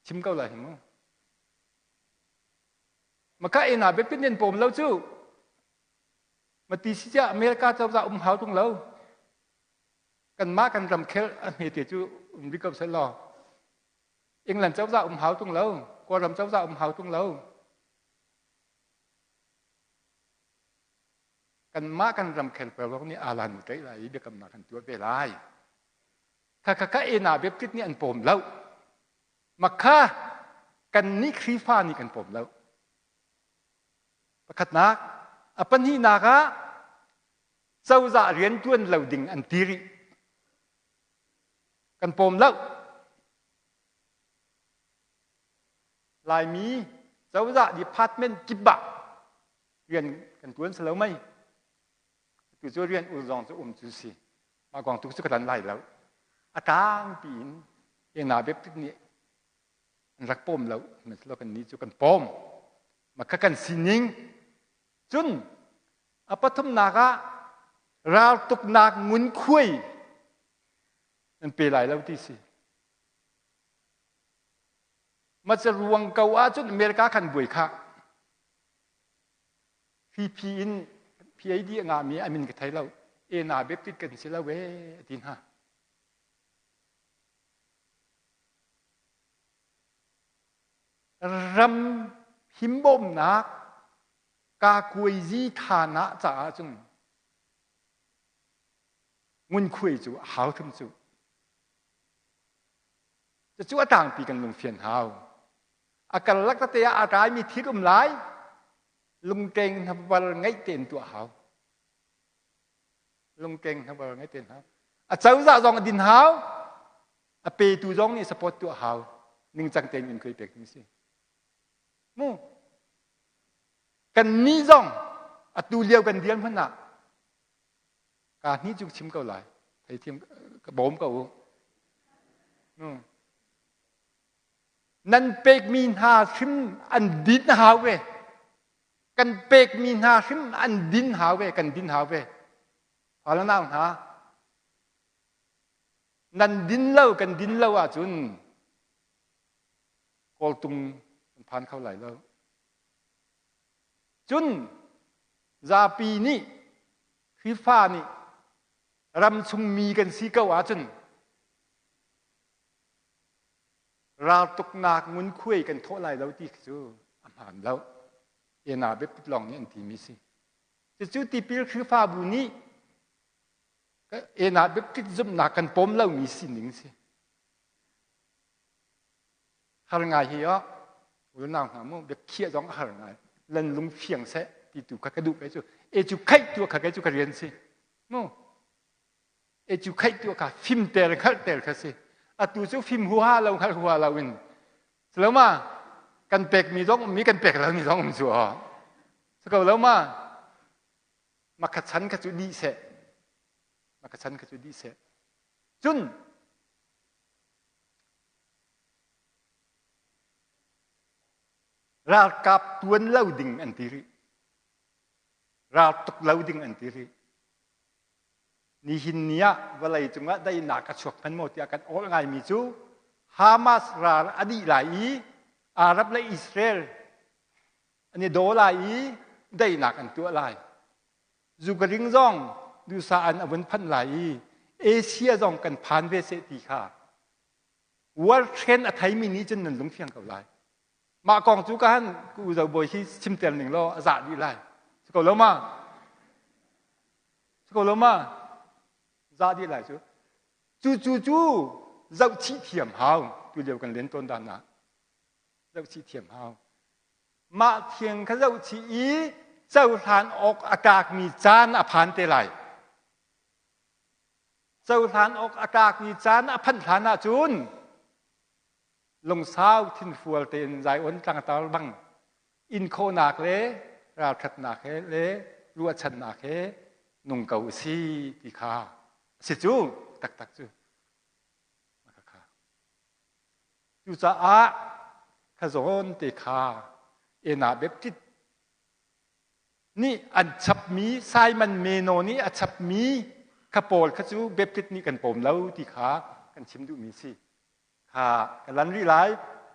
Chim ko lai hi mu. Maka ina biapit nih an pawm lo cu. Mati si ciah America cozah um hau tung lo. Kanmah kan ramkhel a hmete cu um rih ko seh law. England cozah um hau tung lo. Kawlram cozah um hau tung lo. Kanmah kan ramkhel pawl nih alan tlaih lai i biakamnak kan tuah ve lai. Kha kha kha ena Baptist nih an pawm lo. Makha kannih Khrihfa nih kan pawm lo. Pakhatnak, a pahnihnak ah cozah rian ṭuan lo ding an ti rih. Kan pawm lo. Laimi cozah department kip ah rian kan ṭuan si lo mei. Tu cu rian ul zong cu um cu si. Mah kong tu cu ka lan lai lo. A tlangpi in ena Baptist nih an rak pawm lo sihmanhsehlaw kannih cu kan pawm maka kan sining cun a pathumnak ah raltuknak ngunkhuai nan pe lai lo ti si maca ruang ko ahcun America khan buai kha PP in PAD a ngahmi a min ka thei lo ena Baptist kan si lo e a ti hna Ram himbawmnak kakuaizi thanah caah cun ngunkhuai cu a hau hrim cu. Cucu a tlangpi kan lungfian hau. A karlak tete ah a raimi thil um lai. Lungteng hnabar ngeih tein tuah hau. Lungteng hnabar ngeih tein hau. A cozah zong a din hau. A petu zong nih support tuah hau. Ningcang tein in khoi pek ding si. Mu. Kan nih zong atu lio kan dir hmanh ah ka hni cu chim ko lai. Theithiam ka bawm ko u. Nu. Nan pekmi hna hrim an din hau ve. Kan pekmi hna hrim an din hau ve, kan din hau ve. Fale nau hna, nan din lo, kan din lo ahcun kawltung kan phan kho lai lo. Cun zapi nih Khrihfa nih ramchung mi kan si ko ahcun raltuknak ngunkhuai kan thawh lai lo ti cu a hmaan lo. Ena biapit lawng nih an timi si. Cucu tipil Khrihfabu nih ena biapit zumhnak kan pawm lomi sining si. Har ngai hi oh unau hna mu biakhiah zong a har ngai. Lan lung fiang seh ti tu kha ka duh kai cu. E cu khaih tu kha kai cu ka rian si. Mu e cu khaih tu kha fimter hngalhter kha si atu cu fim huha lo hngalh huha lo in lo ma kan pekmi zong ummi kan pek lomi zong um cu aw ko lo ma makha chan kha cu dih seh makha chan kha cu dih seh cun ralkap tuan lo ding an ti rih ral tuk lo ding an ti rih Nihin ni ah vawlei cungah daihnak a chuak hmanh maw tiah kan awl ngaimi cu Hamas ral a dih lai i Arab le Israel an i daw lai i daihnak an tuah lai. Zukaring zong dusa an a vun phanh lai i Asia zong kan phan ve seh ti kha world trend a theimi nih cun nan lungfiang ko lai. Mah kong cu ka han ku zo bawi hi chimter ning law a zah dih lai. Si ko lo ma? Si ko lo ma? Zah dih lai cu. Cu cu cu zoh chih thiam hau tu lio kan len tawn dan ah. Zoh chih thiam hau. Mah thiang kha zoh chih i cohlan awk a tlakmi caan a phan te lai. Cohlan awk a tlakmi caan a phanh hlan ahcun lungsau thinfual tein Zion tlangtar bang in khawhnak le ralṭhatnak he le ruahchannak he nung ko u si ti kha a si cu taktak cu. Cucaah kha zawn te kha Ena Baptist nih an chapmi Simon Meno nih a chapmi kha pawl kha cu Baptist nih kan pawm lo ti kha kan chim duhmi si. Kha ka lan rih lai.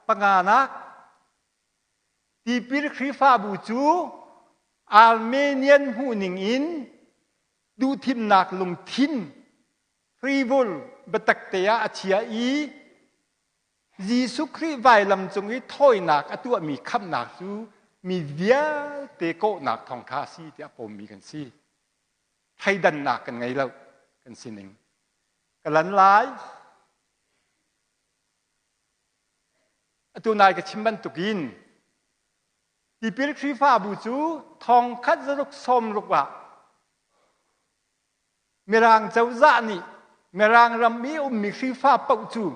Panganak tipil Khrihfabu cu Armenian hmuhning in duhthimnak lungthin free will biatak te ah a chia i Jesuh Khrih vailam cung i thawinak a tuahmi khamhnak cu mi vialte kawhnak thawngṭha a si tiah pawmmi kan si. Thleidannak kan ngei lo kan sining. Ka lan lai. Atu nai ka chim bantukin tipil Khrihfabu cu thongkhat zaruk sawmruk ah Mirang cozah nih Mirang ram i ummi Khrihfa paoh cu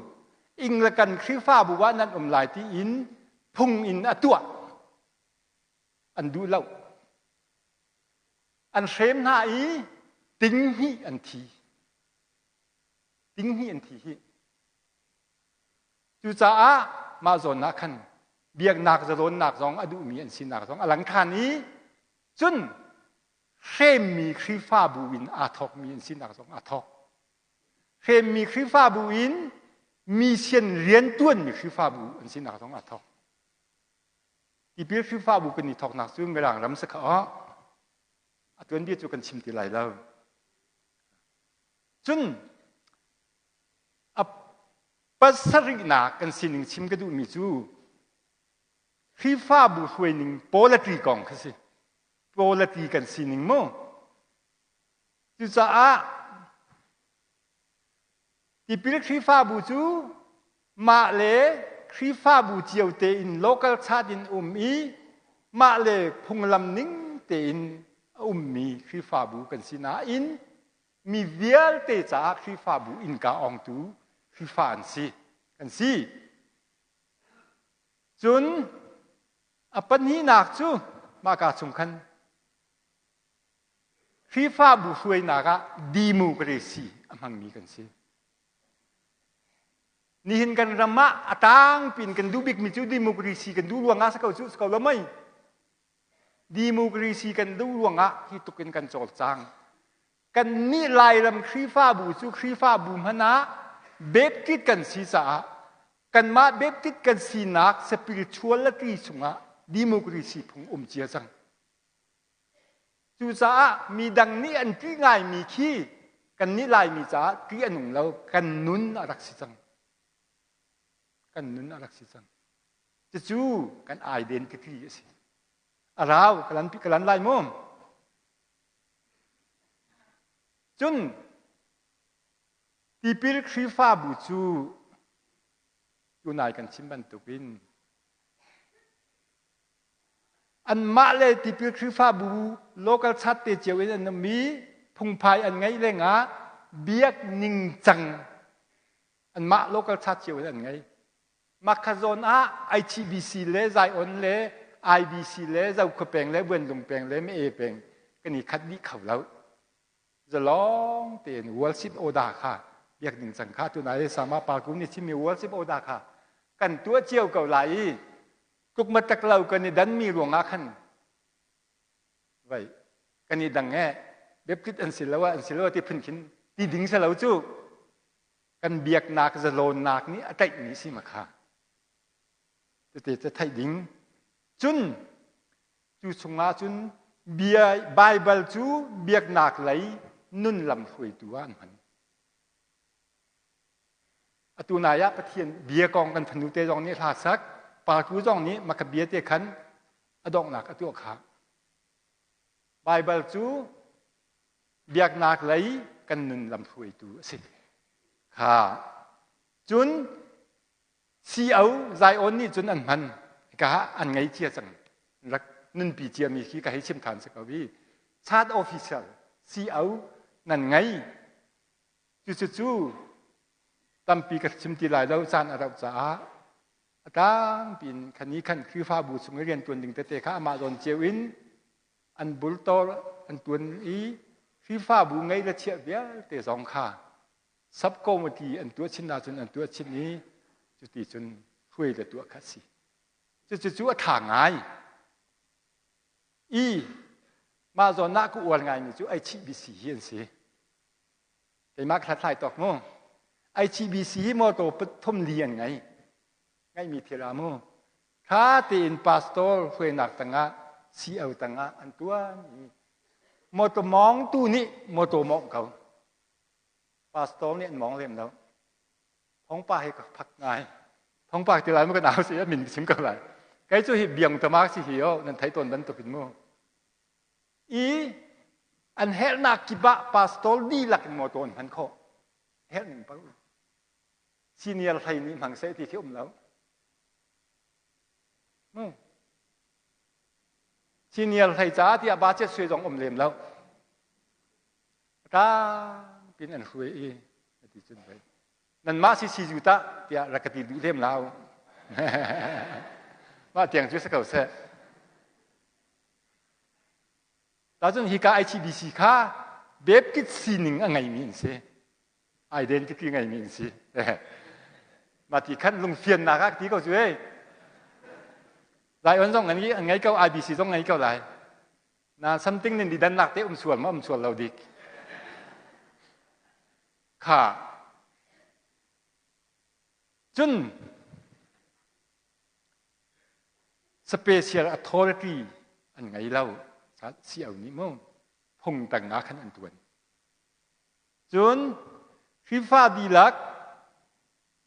Anglican Khrihfabu ah nan um lai tiin phung in a tuah. An duh lo. An hrem hna i tinghnih an thi. Tinghnih an thi hi. Cucaah mah zawn ah khan biaknak zalawnnak zong a duhmi an sinak zong a lang ṭhan i cun hremmi Khrihfabu in aa thawkmi an sinak zong aa thawk. Hremmi Khrihfabu in mission riantuanmi Khrihfabu an sinak zong aa thawk. Tipil Khrihfabu kan i thawknak cu Mirang ram si kha a tuanbia cu kan chim ti lai lo. Cun a pasarihnak kan sining chim ka duhmi cu Khrihfabu hruaining polity kong kha si. Polity kan sining mu. Cucaah tipil Khrihfabu cu mah le Khrihfabu cio tein local church in um i mah le phunglam ning tein a ummi Khrihfabu kan si nain mi vialte caah Khrihfabu innka ongtu Khrihfa an si kan si. Cun a pahnihnak cu mahka chung khan Khrihfabu hruainak ah democracy a hmangmi kan si. Nihin kan ram ah a tangpi in kan duh bikmi cu democracy kan duh ruangah si ko cu si ko lo mei. Democracy kan duh ruangah hi tuk in kan cawlcang. Kannih Lairam Khrihfabu cu Khrihfabu hmanh ah Baptist kan si caah kanmah Baptist kan sinak spirituality chungah democracy phung um cia cang. Cucaah midang nih an ṭih ngaimi khi kannih Laimi caah ṭih a nung lo, kan nun a rak si cang. Kan nun a rak si cang. Cucu kan identity a si. A rau, ka lan, ka lan lai mu. Cun tipil Khrihfabu cu tunai kan chim bantukin Anmah le tipil Khrihfabu local church te cio in an um i phungphai an ngeih lengah biak ningcang anmah local church cio in an ngei. Makha zawn ah ITBC le Zion le IBC le Zokhua peng le Buanlung peng le Mee peng kan i khat dih kho lo. Zalong tein worship order kha biak ningcang kha tunai sama parku nih chimmi worship order kha kan tuah cio ko lai i tlukmatak lo kan i danmi ruangah khan vai kan i dang e Baptist an si lo an si lo ti phun khin ti ding si lo cu kan biaknak zalawnnak nih a tlaihmi si ma kha tete ca theih ding cun cu chungah cun bia Baibal cu biaknak lei nun lam hruaitu ah an hman Atu nai ah Pathian bia kong kan fanu te zong nih hla sak, parku zong nih maka bia te khan a donghnak a tuah kha. Baibal cu biaknak lei kan nun lamhruaitu a si. Kha. Cun CO Zion nih cun an hman. Ka an ngei cia cang. Rak nunpi cia mi khi ka hei chim than si ko i. Chart official CO nan ngei Cucu tampi ka chim ti lai lo caan a rauh caah a tlangpi in khan i khan Khrihfabu chung i riantuan ding tete kha amah zawn cio in an bultor an tuan i Khrihfabu ngei le chiah vialte zong kha subcommittee an tuah chin ahcun an tuah chin i cuti cun hruai le tuah kha a si. Cucu cu a ṭha ngai. I mah zawn ah ka uar ngaimi cu HBC hi an si. Keimah ka hlathlai tawk mu. HBC hi motor pathum li an ngei. Ngeihmi thil ah mu. Tha tein pastor hruainak tangah CO tangah an tuan i motor mawngtu nih motor mawngh ko. Pastor nih an mawng lem lo. Thongpa hi ka phak ngai. Thongpa ti lai mu ka nau si a min chim ko lai. Kei cu hi biang tama si hi o nan thei tawn bantuk in mu. I an herhnak kip ah pastor dihlak in motor an hman khawh. Herh ning paoh. Senior hlei nih hmang seh ti khi um lo. Hmm. Senior hlei caah tiah budget sui zong um lem lo. Tlang pin an hruai i ti cun voi. Nanmah si si zu ta tiah rak ka ti duh lem lo. Mah tiang cu si ko seh. Tacun hika ICBC kha Baptist sining a ngeimi an si. Identity ngeimi an si. Mah ti khan lungfiannak ah ti ko cu ei. Zion zong an ngei ko, IBC zong ngei ko lai. Na something nin didannak te um sual ma um sual lo dik. Kha. Cun Special authority an ngei lo. CO nih mu phung tang ah khan an tuan. Cun FIFA dihlak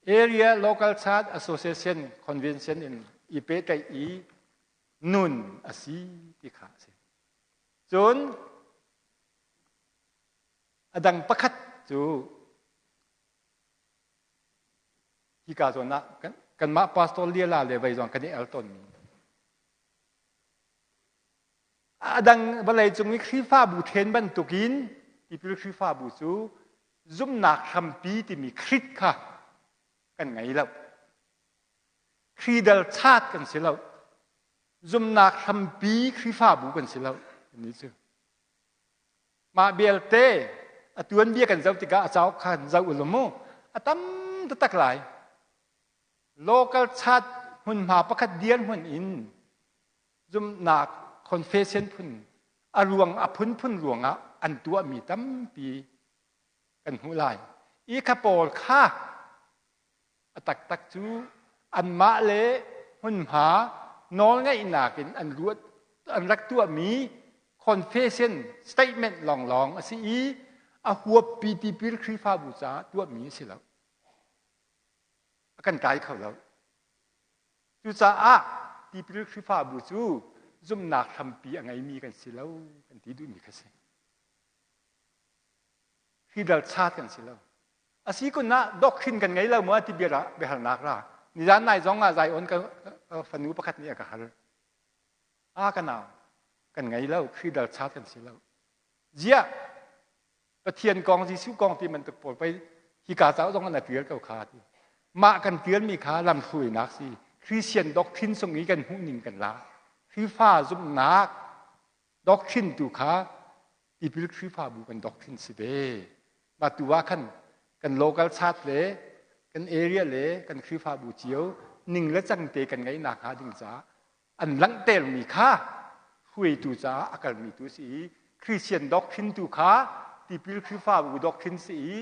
Area Local Church Association Convention in i pehtlaih i nun a si ti kha a si. Cun a dang pakhat cu hika zawn ah kan. Kanmah pastor liala le vei zong kan i el tawnmi. A dang vawlei cung i Khrihfabu then bantukin tipil Khrihfabu cu zumhnak hrampi timi Krit kha kan ngei lo. Khridal chat kan si lo. Zumhnak hrampi Khrihfabu kan si lo. Ni cu. Mah belte a tuanbia kan zoh tikah a cauk kha zoh u mu. A tam taktak lai. Local chat hmunhma pakhat dir hmun in zumhnak confession phun a ruang a phunphun ruangah an tuahmi tampi kan hmuh lai. I kha pawl kha a taktak cu anmah le hmunhma nawlngeihnak in an ruat an rak tuahmi confession statement lawnglawng a si i a huappi tipil Khrihfabu caah tuahmi a si lo. A kan kai kho lo. Cucaah tipil Khrihfabu cu zumhnak hrampi a ngeimi kan si lo kan ti duhmi kha si. Hridal chat kan si lo. A si kun ah doctrine kan ngei lo maw ti bia biahalnak ra. Nizan nai zong ah Zion ka fanu pakhat nih a ka hal. A ka nau kan ngei lo, hridal chat kan si lo. Ziah Pathian kong Jesuh kong ti bantuk pawl pei hika cauk zong an tial ko kha ti. Mah kan tialmi kha lamhruainak si. Christian doctrine sung i kan hmuhning kan la. Khrihfa zumhnak doctrine tu kha tipil Khrihfabu kan doctrine si ve. Mah tu ah khan kan local chat le kan area le kan Khrihfabu cio ning le cang te kan ngeihnak hnga ding caah an langhtermi kha hruaitu caah a kalmi tu si i Christian doctrine tu kha tipil Khrihfabu doctrine si i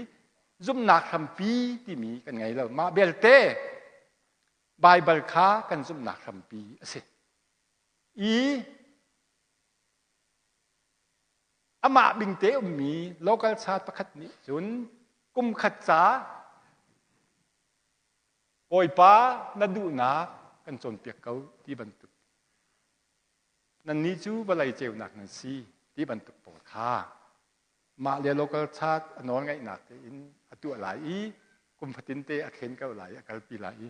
zumhnak hrampi timi kan ngei lo. Mah belte Baibal kha kan zumhnak hrampi a si. I amah bingte ummi local chat pakhat nih cun kum khat ca Bawipa na duhnak kan cawnpiak ko ti bantuk nannih cu vawlei ceunak nan si ti bantuk pawl kha mah le local chat a nawl ngaihnak tein a tuah lai i kum fatin te a thlen ko lai a kalpi lai i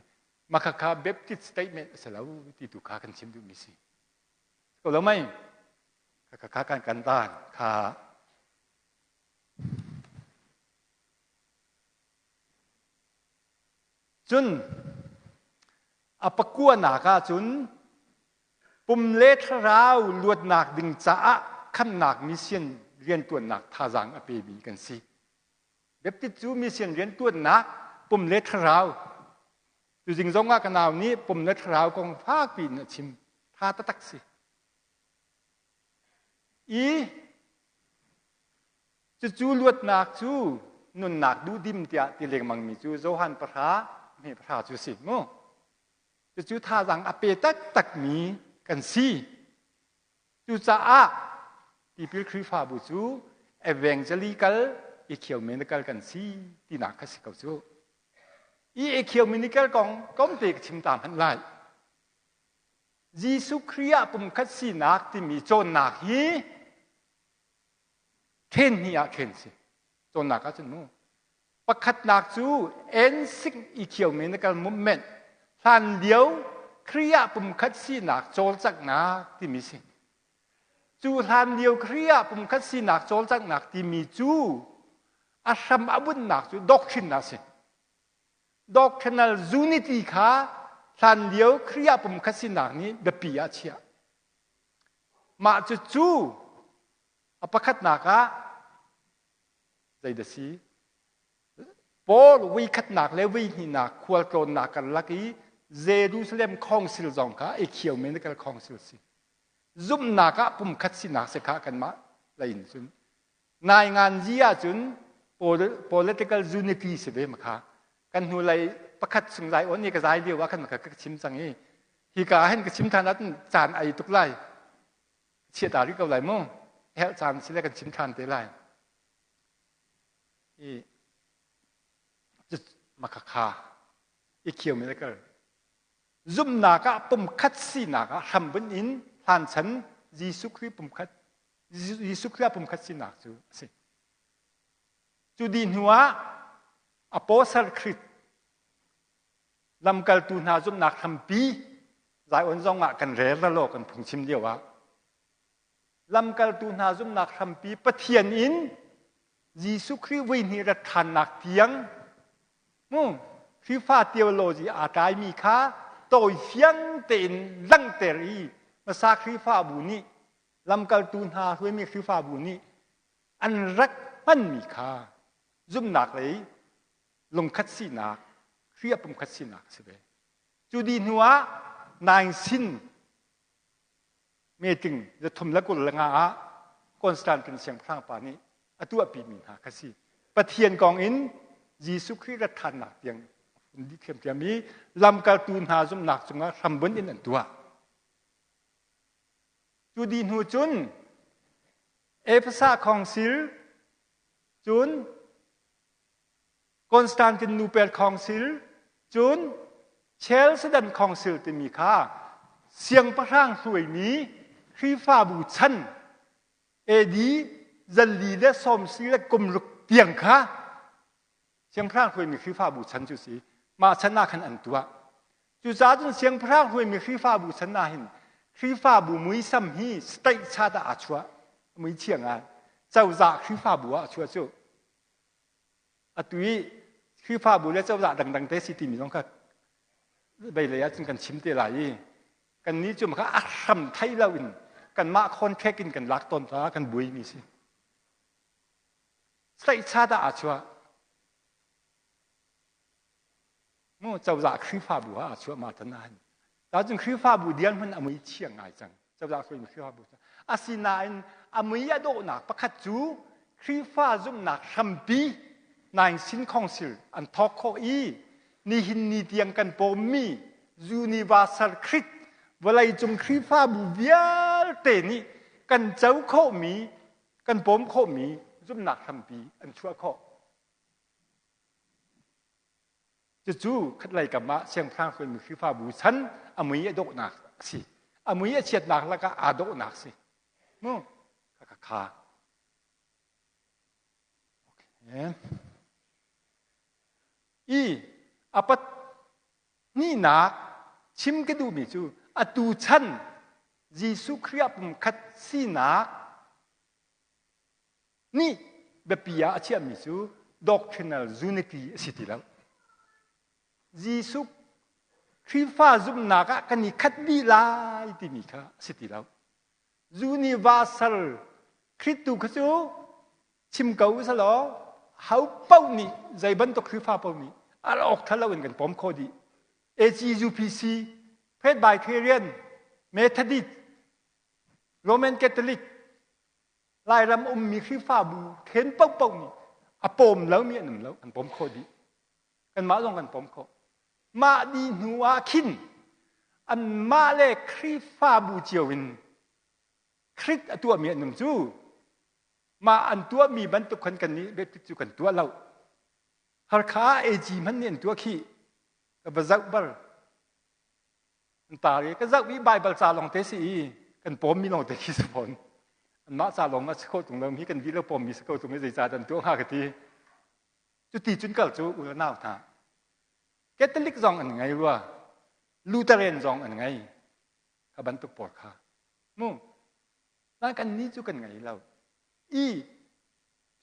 mah khakha Baptist statement a si lo ti tu kha kan chim duhmi si ko lo mei kha kha kan kan dan kha cun a pakuanak ah cun pum le thlarau luatnak ding caah khamnak mission riantuannak thazaang a pemi kan si Baptist cu mission riantuannak pum le thlarau Tuzing zong ah ka nau nih pum le thlarau kong fakpi in a chim. Tha taktak si. I cucu luatnak cu nunnak duhdim tiah ti lengmangmi cu Johan pahra hme pahra cu si mu. Cucu thazaang a pe taktakmi kan si. Cucaah tipil Khrihfabu cu evangelical ecumenical kan si tinak kha si ko cu. I ecumenical kong komte ka chim ta hmanh lai. Jesuh Khrih ah pumkhat sinak timi cawnnak hi then hnih ah then si. Cawnnak ah cun mu. Pakhatnak cu N6 ecumenical movement hlan lio Khrih ah pumkhat sinak cawlcanghnak timi si. Cu hlan lio Khrih ah pumkhat sinak cawlcanghnak timi cu a hram a bunhnak cu doctrine a si. Doctrinal unity kha hlan lio Khrih ah pumkhat sinak nih biapi ah chiah. Mah cucu a pakhatnak ah zeidah si? Paul voikhatnak le voihnihnak khualtlawnnak karlak i Jerusalem Council zong kha Ecumenical Council si. Zumhnak ah pumkhat sinak si kha kanmah lei in cun nainganzi ahcun political unity si ve ma kha kan hnu lei pakhat chung zai on i ka zai lio ah khan ka chim cang i hika hin ka chim than ahcun caan ai tuk lai chiah ta rih ko lai mu herh caan si le kan chim than te lai i makhakha i khio mi le kal zumhnak ah pumkhat sinak ah hrambunh in hlanchan Jesuh Khrih pumkhat Jesuh Khrih ah pumkhat sinak cu a si. Cu dih hnu ah Apostle Khrih. Lamkaltu hna zumhnak hrampi Zion zong ah kan rel lo kan phungchim lio ah lamkaltu hna zumhnak hrampi Pathian in Jesuh Khrih vui hnih rat ṭhannak tiang mu Khrihfa theology aa tlaimi kha tawi fiang tein langhter i hmasa Khrihfabu nih lamkaltu hna hruaimi Khrihfabu nih an rak hmanmi kha zumhnak lei lungkhat sinak Khrih ah pumkhat sinak a si ve. Cu dih hnu ah naing sin meeting 325 ah Constantine siangpahrang pa nih a tuahpimi hna kha si. Pathian kong in Jesuh Khrih rat ṭhannak tiang a hun dih ṭhiamṭhiam i lamkaltu hna zumhnak cungah hrambunh in an tuah. Cu dih hnu cun Efesa Council cun Constantinople Council cun Chalcedon Council timi kha siangpahrang hruaimi Khrihfabu chan AD zali le sawm si le kum ruk tiang kha siangpahrang hruaimi Khrihfabu chan cu si mah chan ah khan an tuah. Cucaah cun siangpahrang hruaimi Khrihfabu chan ah hin Khrihfabu muisam hi state chat ah aa chuah mui chia ngai cozah Khrihfabu ah a chuah cu Atu i Khrihfabu le cozah dangdang te si timi zong kha beilei ahcun kan chim te lai i kannih cu kha a hram thei lo in kanmah contract in kan lak tawn caah kan buaimi si. Tlaihcha dah aa chuah? Mu cozah Khrihfabu ah aa chuah ma tan ahhin. Tacun Khrihfabu dirhmun a mui chia ngai cang. Cozah hruaimi Khrihfabu cu. Asinain a mui a dawhnak pakhat cu Khrihfa zumhnak hrampi Naing Council an thawk khawh i nihin ni tiang kan pawmmi Universal Creed vawleicung Khrihfabu vialte nih kan co khawhmi kan pawm khawhmi zumhnak hrampi an chuah khawh. Cucu khatlei kam ah siangpahrang hruaimi Khrihfabu chan a mui a dawhnak a si. A mui a chiatnak lakah aa dawhnak si. Mu kha kha. Okay. I a pat hnihnak chim ka duhmi cu atu chan Jesuh Khrih ah pumkhat sinak nih biapi ah a chiahmi cu doctrinal unity a si ti lo. Jesuh Khrihfa zumhnak ah kan i khat dih lai timi kha a si ti lo. Universal Khritu kha cu chim ko usalaw ho paoh nih zei bantuk Khrihfa paoh nih al awk thalo in kan pom khawh dih. AGUPC, Presbyterian, Methodist, Roman Catholic, Lairam ummi Khrihfabu then paohpaoh nih a pawm lomi an um lo, an pawm khawh dih. Kanmah zong kan pawm khawh. Mah dih hnu ah khin anmah le Khrihfabu cio in Krit a tuahmi an um cu mah an tuahmi bantuk khan kan nih Baptist cu kan tuah lo. Harkha AG hmanh nih an tuah khi ka va zoh bar An tar i ka zoh i Baibal ca lawng te si i kan pawmmi lawng te khi si fawn. Anmah ca lawng a si khawh tung lo hi kan dih lo pawmmi si ko tung i zeicah dan tuah hnga ka ti. Cuti cun kal cu u le nau hna. Catholic zong an ngei rua. Lutheran zong an ngei. Kha bantuk pawl kha. Mu. Na kan nih cu kan ngei lo. I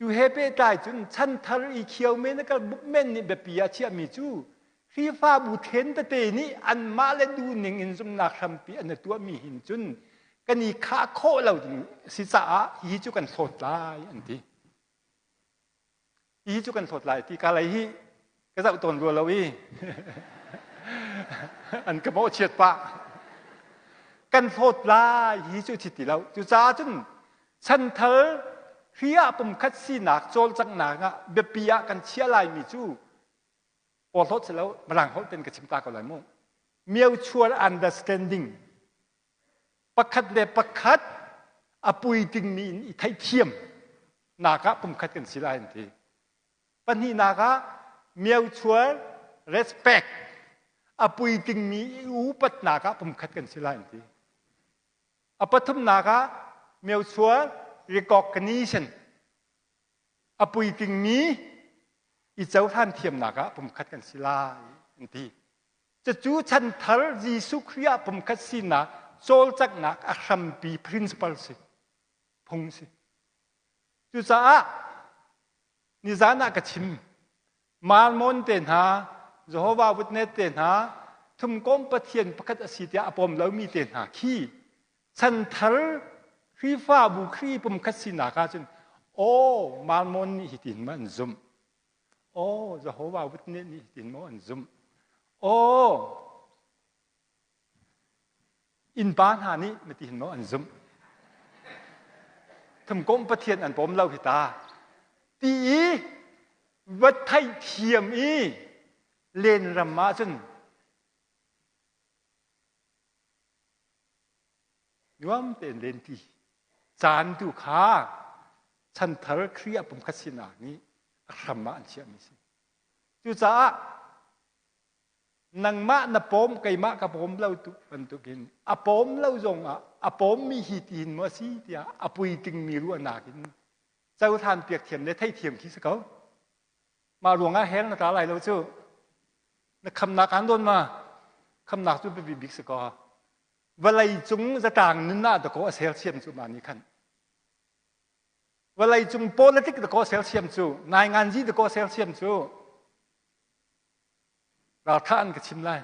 Cu he pehtlai cun chanthar i khio medical bookman nih biapi ah chiahmi cu Khrihfabu then tete nih anmah le duhning in zumhnak hrampi an i tuahmi hin cun kan i khah khawh lo ding si caah hihi cu kan hlawt lai an ti. Hihi cu kan hlawt lai ti ka lei hi ka zoh tawn rua lo i an ka mawhchiat pah. Kan hlawt lai hi cu thi ti lo. Cucaah cun chanthar hri ah pumkhat sinak cawlcanghnak ah biapi ah kan chiah laimi cu porhlawt si lo mirang holh ten ka chim ta ko lai mu. Mutual understanding pakhat le pakhat a puitingmi in i theihthiam nak ah pumkhat kan si lai an ti. Pahnihnak ah mutual respect a puitlingmi i upatnak ah pumkhat kan si lai an ti. A pathumnak ah mutual recognition a puitlingmi i cohlan thiamnak ah pumkhat kan si lai an ti. Cucu chanthar Jesuh Khrih ah pumkhat sinak cawlcanghnak a hrampi principle si. Phung si. Cucaah nizan ah ka chim Mormon te hna, Jehovah Witness te hna, thumkom Pathian pakhat a si tiah a pom lomi te hna khi chanthar Khrihfabu Khrih pumkhat sinak ahcun aw Mormon nih hitin maw an zumh? Aw Jehovah Witness nih hitin maw an zumh? Aw Innpa hna nih mati hin maw an zumh? Thumkomh Pathian an pawm lo hi ta. Ti i va theihthiam i len ram ahcun nuam tein len ti caan tu kha chanthar Khrih ah pumkhat sinak nih a hram ah an chiahmi si. Cucaah nangmah na pawm keimah ka pawm lo tu bantukin a pawm lo zongah a pawmmi hi tiin maw a si tiah a puitlingmi ruahnak in cohlan piak thiam le theithiam khi si ko mah ruangah heng na tla lai lo cu na khamnak aan dawn ma khamnak cu biapi bik si ko vawlei cung zatlang nun ah dakaw a sersiam cu mah nih khan vawlei cung politic dakaw a sersiam cu nainganzi dakaw a sersiam cu Raltha an ka chim lai.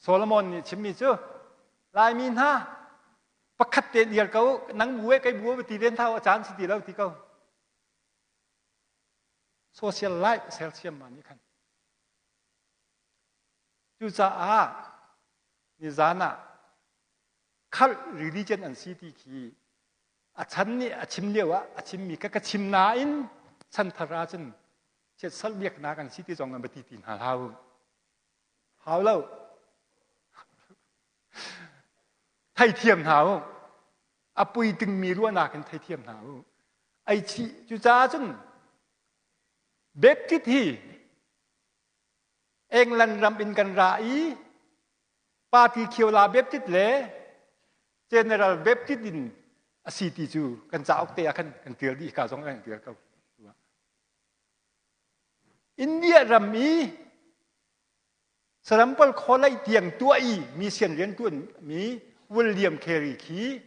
Solomon nih chimmi cu Laimi hna pakhat te dir ko nang bu e kei bu ti len thau a caan si ti lo ti ko. Social life sersiam ma nih khan. Cucaah nizan ah khalh religion an si ti khi a chan nih a chim lio ah a chimmi ka ka chim nain chanthar ahcun chiatsal biaknak an si ti zong an va ti ti hna hlah u. Hau lo. Theithiam hna u. A puitingmi ruahnak in theithiam hna u. Ai chi cucaah cun Baptist hi England ram in kan ra i Party Khiola Baptist le General Baptist in a si ti cu kan cauk te ah khan kan tial dih ka zong kan tial ko. India ram i saram pawl khawlei tiang tuah i mission riantuan mi William Carey khi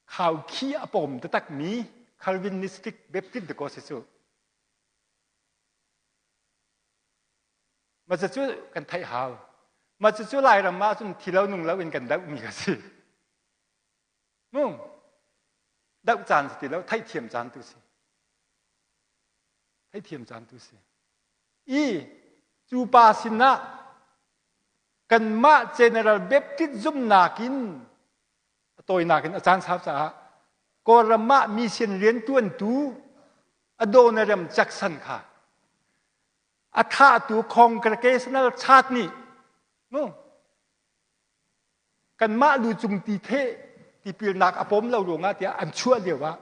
khau khi a pawm taktak mi Calvinistic Baptist dakaw si cu. Mah cu kan theih hau. Mah cu Lairam ah cun thi lo nung lo in kan doh mi ka si. Mu doh caan si ti lo theihthiam caan tu si. Theihthiam caan tu si. I cu pa sinah kanmah General Baptist zumnak in a tawinak in a caan sau caah Kawlram ah mission riantuantu Adoniram Jackson kha a thahtu congregational church nih mu kanmah lu cung ti theh tipilnak a pawm lo ruangah tiah an chuah lio ah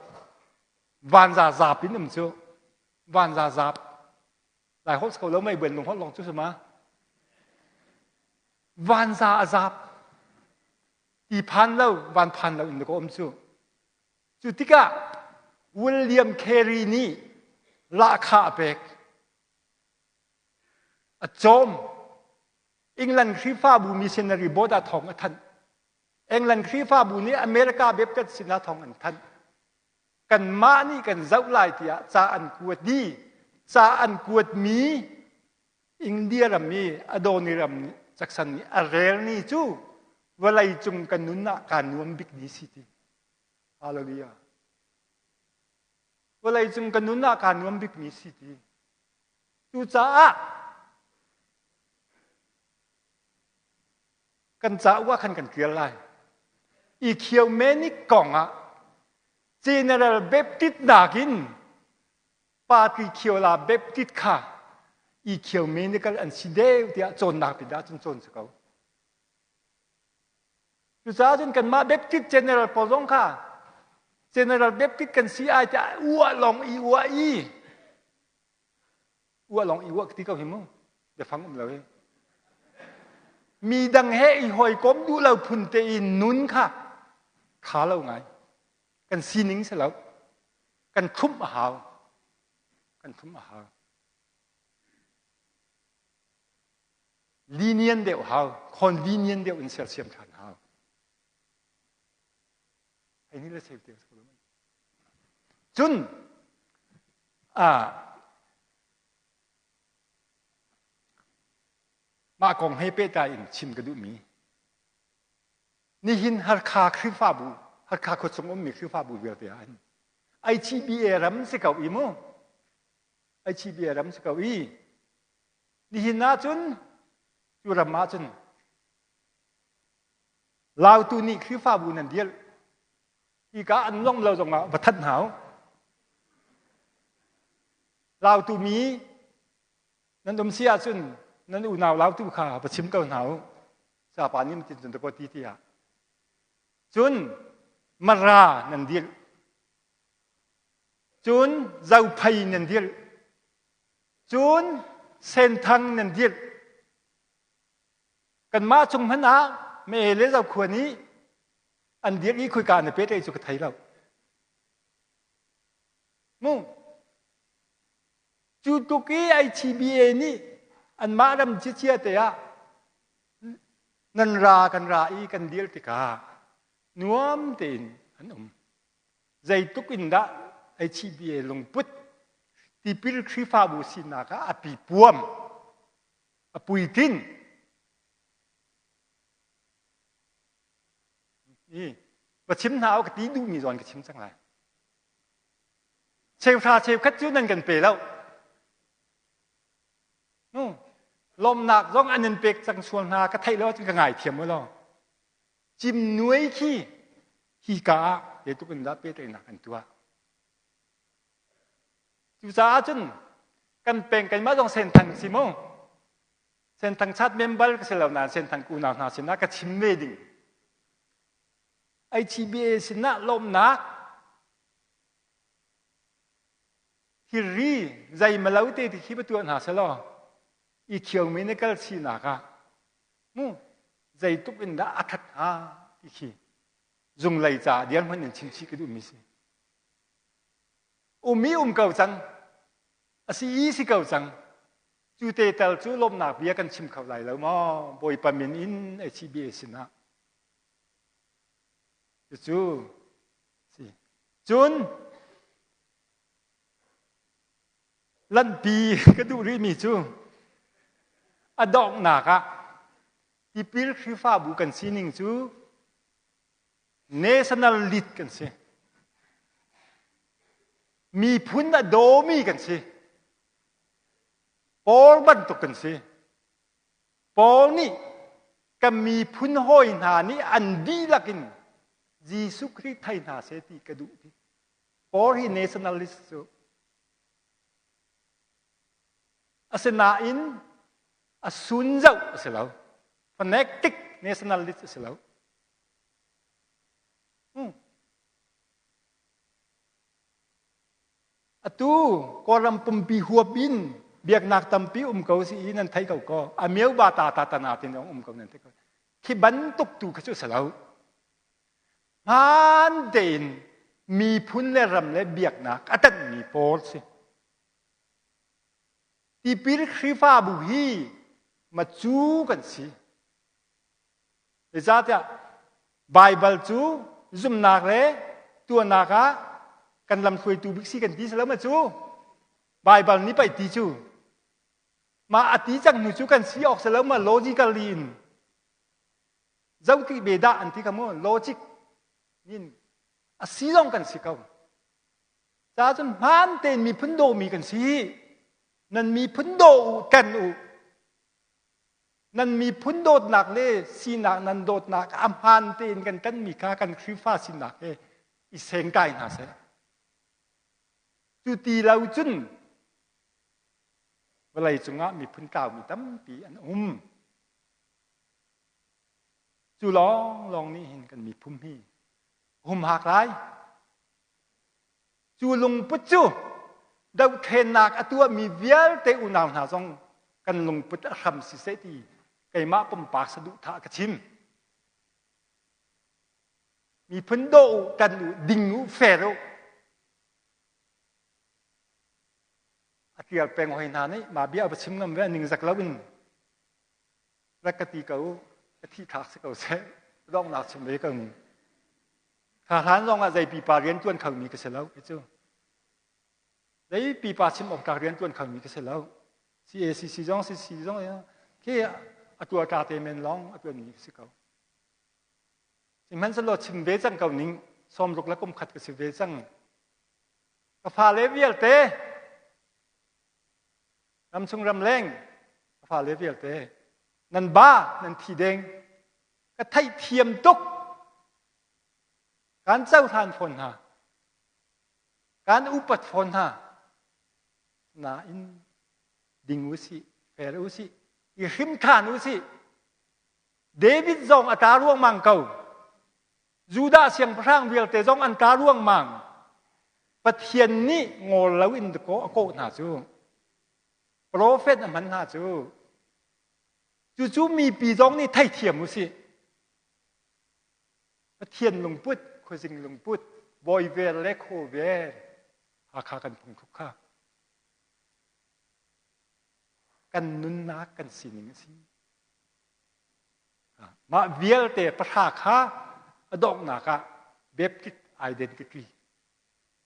vanza zap in um cu vanza zap lai holh ko lo mei buen lung holh long cu suma vanza a zap ti phan lo van phan lo in ko um cu cu tikah William Carey nih lahkhah a pek a cawm England Khrihfabu missionary board ah thawng a thanh. England Khrihfabu nih America Baptist sinah thawng an thanh. Kanmah nih kan zoh lai tiah ca an kuat dih. Ca an kuatmi India ram i Adoniram nih Jackson nih a rel ni cu vawlei cung kan nun ah kaa nuam bik ni si ti. Hallelujah. Vawlei cung kan nun ah kaa nuam bik ni si ti. Cucaah kan cauk ah khan kan ṭial lai. Ecumenic kong ah General Baptist nakin Party Khiola Baptist kha ecumenical an si deuh tiah cawnnak pin ah cun cawn si ko. Cucaah cun kanmah Baptist General pawl zong kha General Baptist kan si ai tiah uah lawng i uah i uah lawng i uah ti ko hi mu biafang um lo hi mi dang he i hawikom duh lo phun te in nun kha tha lo ngai kan sining si lo kan thumh a hau kan thumh a hau. Lenient deuh hau, convenient deuh in sersiam ṭhan hau. Hei ni le cheu te Cun ah mah kong he pehtlai in chim ka duhmi nihin Harkha Khrihfabu Harkha khuachung ummi Khrihfabu vialte ah hin ICBA ram si ko i mu ICBA ram si ko i nihin ahcun cu ram ahcun Lautu nih Khrihfabu nan dirh hika an lawmh lo zongah va thanh hna u. Lautu mi nan um si ahcun nan unau lautu kha va chim ko hna u. Sapa nih tin cun ko ti tiah. Cun Mara nan dirh. Cun Zophei nan dirh. Cun Senthang nan dirh. Kanmah chung hmanh ah Mee le Zokhua nih an dirh i khoika na pet cu ka thei lo. Mu cu tluk i ITBA nih anmah ram ciacia te ah nan ra kan ra i kan dir tikah nuam tein an um. Zeitluk in dah ITBA lungput tipil Khrihfabu sinak ah a pipuam a puitlin i va chim hna u ka ti duhmi zawn ka chim cang lai cheuhra cheukhat cu nan kan pe lo nu lawmnak zong an in pek cang sual hna ka theih lo cun ka ngai thiam u law cim nuai khi hi ka ah zeitluk in dah pehtlaihnak an tuah Cucaah cun kan peng keimah zong Senthang si mu. Senthang chat member ka si lo nain Senthang unau hna sinah ka chim ve ding. HBA sinah lawmnak thilri zeimalo te ti khi va tuah hna selaw i khiomi na kal sinak ah mu zeitluk in dah a that hnga ti khi zunglei ca dirhmun in chimchih ka duhmi si. Um i um ko cang. A si i si ko cang. Cu te tal cu lawmhnak bia kan chim kho lai lo maw? Bawipa min in HCBA sinah. Cucu si. Cun lanhpi ka duh rihmi cu a donghnak ah tipil Khrihfabu kan sining cu National lead kan si. Miphun a dawmi kan si. Paul bantuk kan si. Paul nih kan miphun hawi hna nih an dihlak in Jesuh Khrih thei hna seh ti ka duh ti. Paul hi nationalist cu. Asinain a sun zoh a si lo. Fanatic nationalist a si lo. Atu Kawlram pumpi huap in biaknak tampi um ko si i nan thei ko ko. A meo ba ta ta ta na tin um ko nan thei ko. Khi bantuk tu kha cu si lo. Hmaan tein miphun le ram le biaknak a tanhmi pawl si. Tipil Khrihfabu hi macu kan si. Zeicahtiah Baibal cu zumhnak le tuahnak ah kan lamhruaitu bik si kan ti si lo ma cu? Baibal nih pei ti cu. Mah a ti cang hnu cu kan si awk si lo ma logically in. Zohti ve dah an ti kha mu logic in a si zong kan si ko. Ca cun hmaan tein miphun dawmi kan si. Nan miphun daw u, ṭan u. Nan miphun dawtnak le sinak nan dawtnak a hmaan tein kan ṭanmi kha kan Khrihfa sinak he i sengkai hna seh. Cu ti lo cun vawlei cungah miphun tlaumi tampi an um. Cu lawnglawng nih hin kan miphun hi humhak lai. Cu lungput cu dohthlennak a tuahmi vialte unau hna zong kan lungput a hram siseh ti keimah pumpak saduhthah ka chim. Miphun daw u, kan u, ding u, fair u. A tial peng hoi hna nih mah bia va chim ngam ve ning zak lo in. Rak ka ti ko ka thi thlak si ko seh. Donghnak chim ve ko ning. Kha hlan zong ah zei pipa rian tuan kho mi ka si lo cu. Zei pipa chim awk tlak rian tuan kho mi ka si lo. CACC zong CC zong khi a tuar ta te men long a tuan mi ka si ko. Sihmanhsehlaw chim ve cang ko ning sawmruk le kum khat ka si ve cang. Ka fale vialte ramchung ramleng ka fale vialte nan ba nan thi deng ka theihthiam tuk kan cohlan fawn hna kan upat fawn hna nain ding usih fer usih i hrim ṭhan usih David zong a tla ruangmang ko Judah siangpahrang vialte zong an tla ruangmang Pathian nih ngawl loin a kawh hna cu profet a hman hna cu cucu mipi zong nih theithiam usih Pathian lungput khuazing lungput bawi vel le khaw vel Hakha kan phungthluk kha kan nunnak kan sining a si Mah vialte pahra kha a donghnak ah Baptist identity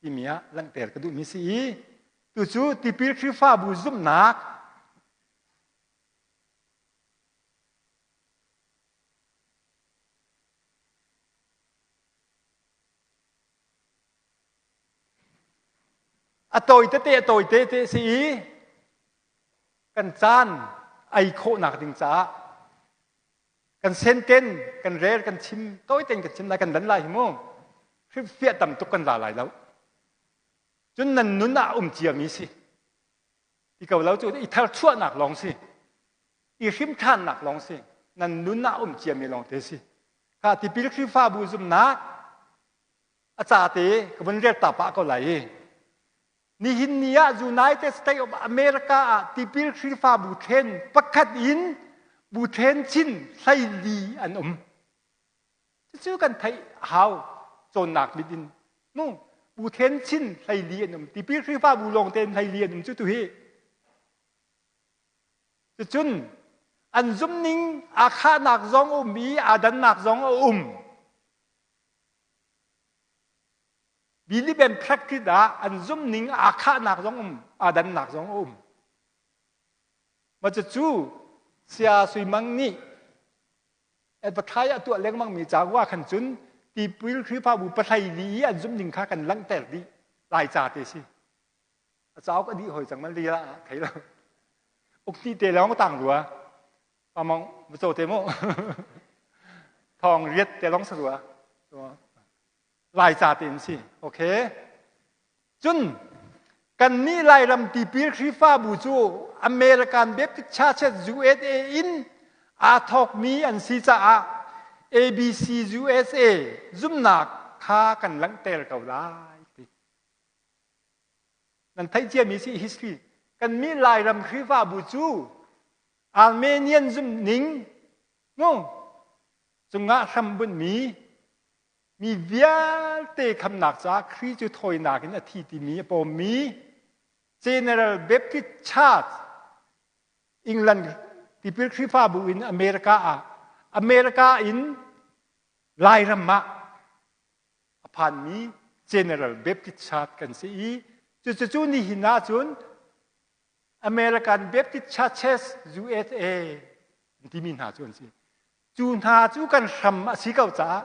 timi ah langhter ka duhmi si i tucu tipil Khrihfabu zumhnak A tawi tete a tawi tete si i kan caan ei khawhnak ding caah kan senten kan rel kan chim tawi tein kan chim lai kan lan lai hi mu hrifiah tam tuk kan la lai lo cun nan nun ah um ciami si ti ko lo cu i tharchuahnak lawng si i hrimṭhannak lawng si nan nun ah um ciami lawng te si kha tipil Khrihfabu zumnak a ca te ka vun rel ta pah ko lai i nihin ni ah United States of America ah tipil Khrihfabu then pakhat in bu then chin hleili an um cucu kan theih hau cawnnak mit in mu bu then chin hleili an um tipil Khrihfabu lawng tein hleili an um cu tu hi cucun an zumning aa khahnak zong um i aa dannak zong a um Belief and practice ah an zumning aa khahnak zong um, aa dannak zong a um. Ma cu Saya Sui Mang nih advertise a tuah lengmang mi cauk ah khan cun tipil Khrihfabu pahlei li i an zumning kha kan langhter dih lai ca te si. A cauk a dih hoi cang man li la thei lo. Ukti te lawng tang rua. Pamong va te mu. Thong riat te lawng sa rua. Laica tein si. Okay. Cun kannih Lairam tipil Khrihfabu cu American Baptist Churches USA in aa thawkmi an si caah ABC USA zumnak kha kan langhter ko lai ti. Nan theih ciami si history. Kannih Lairam Khrihfabu cu Armenian zumhning mu cungah hrambunhmi mi vialte khamnak caah Khrih cu thawinak in a thi timi a pawmmi General Baptist Church England tipil Khrihfabu in America ah America in Lairam ah a phanmi General Baptist Church kan si i cucu nihin ahcun American Baptist Churches USA an timi hna cu an si. Cu hna cu kan hram a si ko caah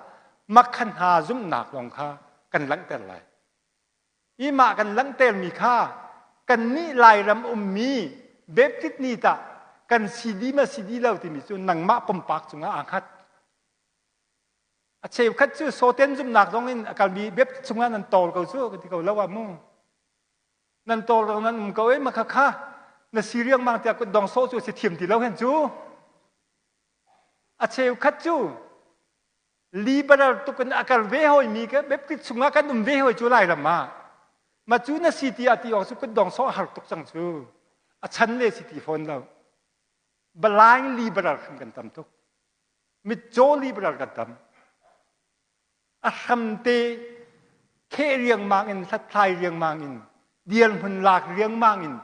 makhan hna zumhnak lawng kha kan langhter lai. I mah kan langhtermi kha kannih Lairam ummi Baptist nih tah kan si di ma si di lo timi cu nangmah pumpak cungah aa hngat. A cheukhat cu soten zumhnak zong in a kalmi Baptist chungah nan tawl ko cu ka ti ko lo ah mu. Nan tawl ko nan um ko e makha kha na si riangmang tiah kutdong sawh cu si thiam ti lo hen cu. A cheukhat cu liberal tuk in a kal ve hawimi ke Baptist chungah kan um ve hawi cu Lairam ah. Ma cu na si ti ah ti awk cu kutdong sawh har tuk cang cu. A chan le si ti fawn lo. Blind liberal hrim kan tam tuk. Mitcaw liberal kan tam. A hramte kheh riangmang in hlathlai riangmang in dirhmun lak riangmang in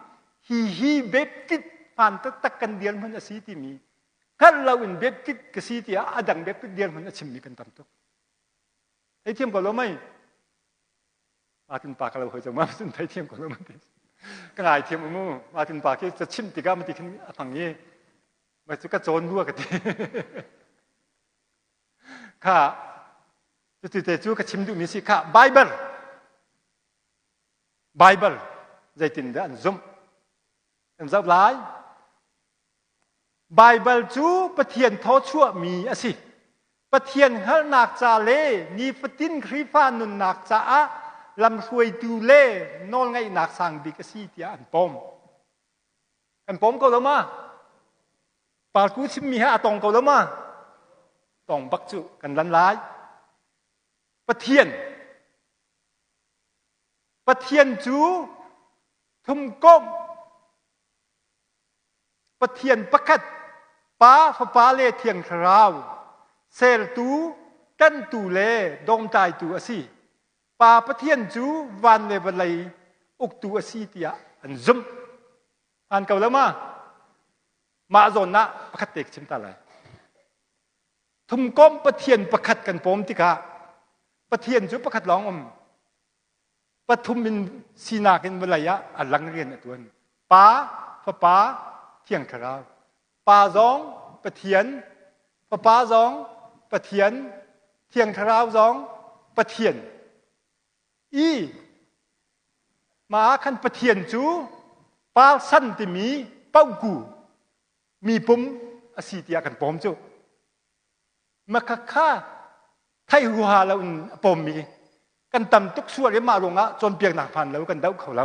hi hi Baptist hmaan taktak kan dirhmun a si timi. Hngalh lo in Baptist ka si tiah a dang Baptist dirhmun a chimmi kan tam tuk. Theithiam ko lo mei? Martin pa ka lo hoi cang ma cun theithiam ko lo ma ti. Ka ngai thiam mu. Martin pa khi ca chimh tikah ma ti khin a hmang i ma cu ka cawn rua ka ti. Kha cuti te cu ka chim duhmi si kha Bible Bible zeitin dah an zumh? Kan zoh lai. Baibal cu Pathian thawchuahmi a si. Pathian hngalhnak ca le nifatin Khrihfa nunnak caah lamhruaitu le nawlngeihnak sang bik a si tiah an pom. Kan pom ko lo ma? Parku chimmi he a tong ko lo ma? Tong bak cu kan lan lai. Pathian Pathian cu thumkomh Pathian pakhat, Pa, Fapa le Thiang Thlarau, sertu, ṭanhtu le dawmtlaitu a si. Pa Pathian cu van le vawlei uktu a si tiah an zumh. Hmaan ko lo ma? Mah zawn ah pakhat te ka chim ta lai. Thumkomh Pathian pakhat kan pawm tikah Pathian cu pakhat lawng um. Pathum in sinak in vawlei ah a lang rian a tuan. Pa, Fapa, Thiang Thlarau. Pa zong Pathian, Fapa zong Pathian, Thiang Thlarau zong Pathian. I mah ah khan Pathian cu parsan timi pauku mi pum a si tiah kan pawm cu. Makhakha thei huaha lo in a pawmmi kan tam tuk sual i mah ruangah cawnpiaknak hmaan lo kan doh kho lo.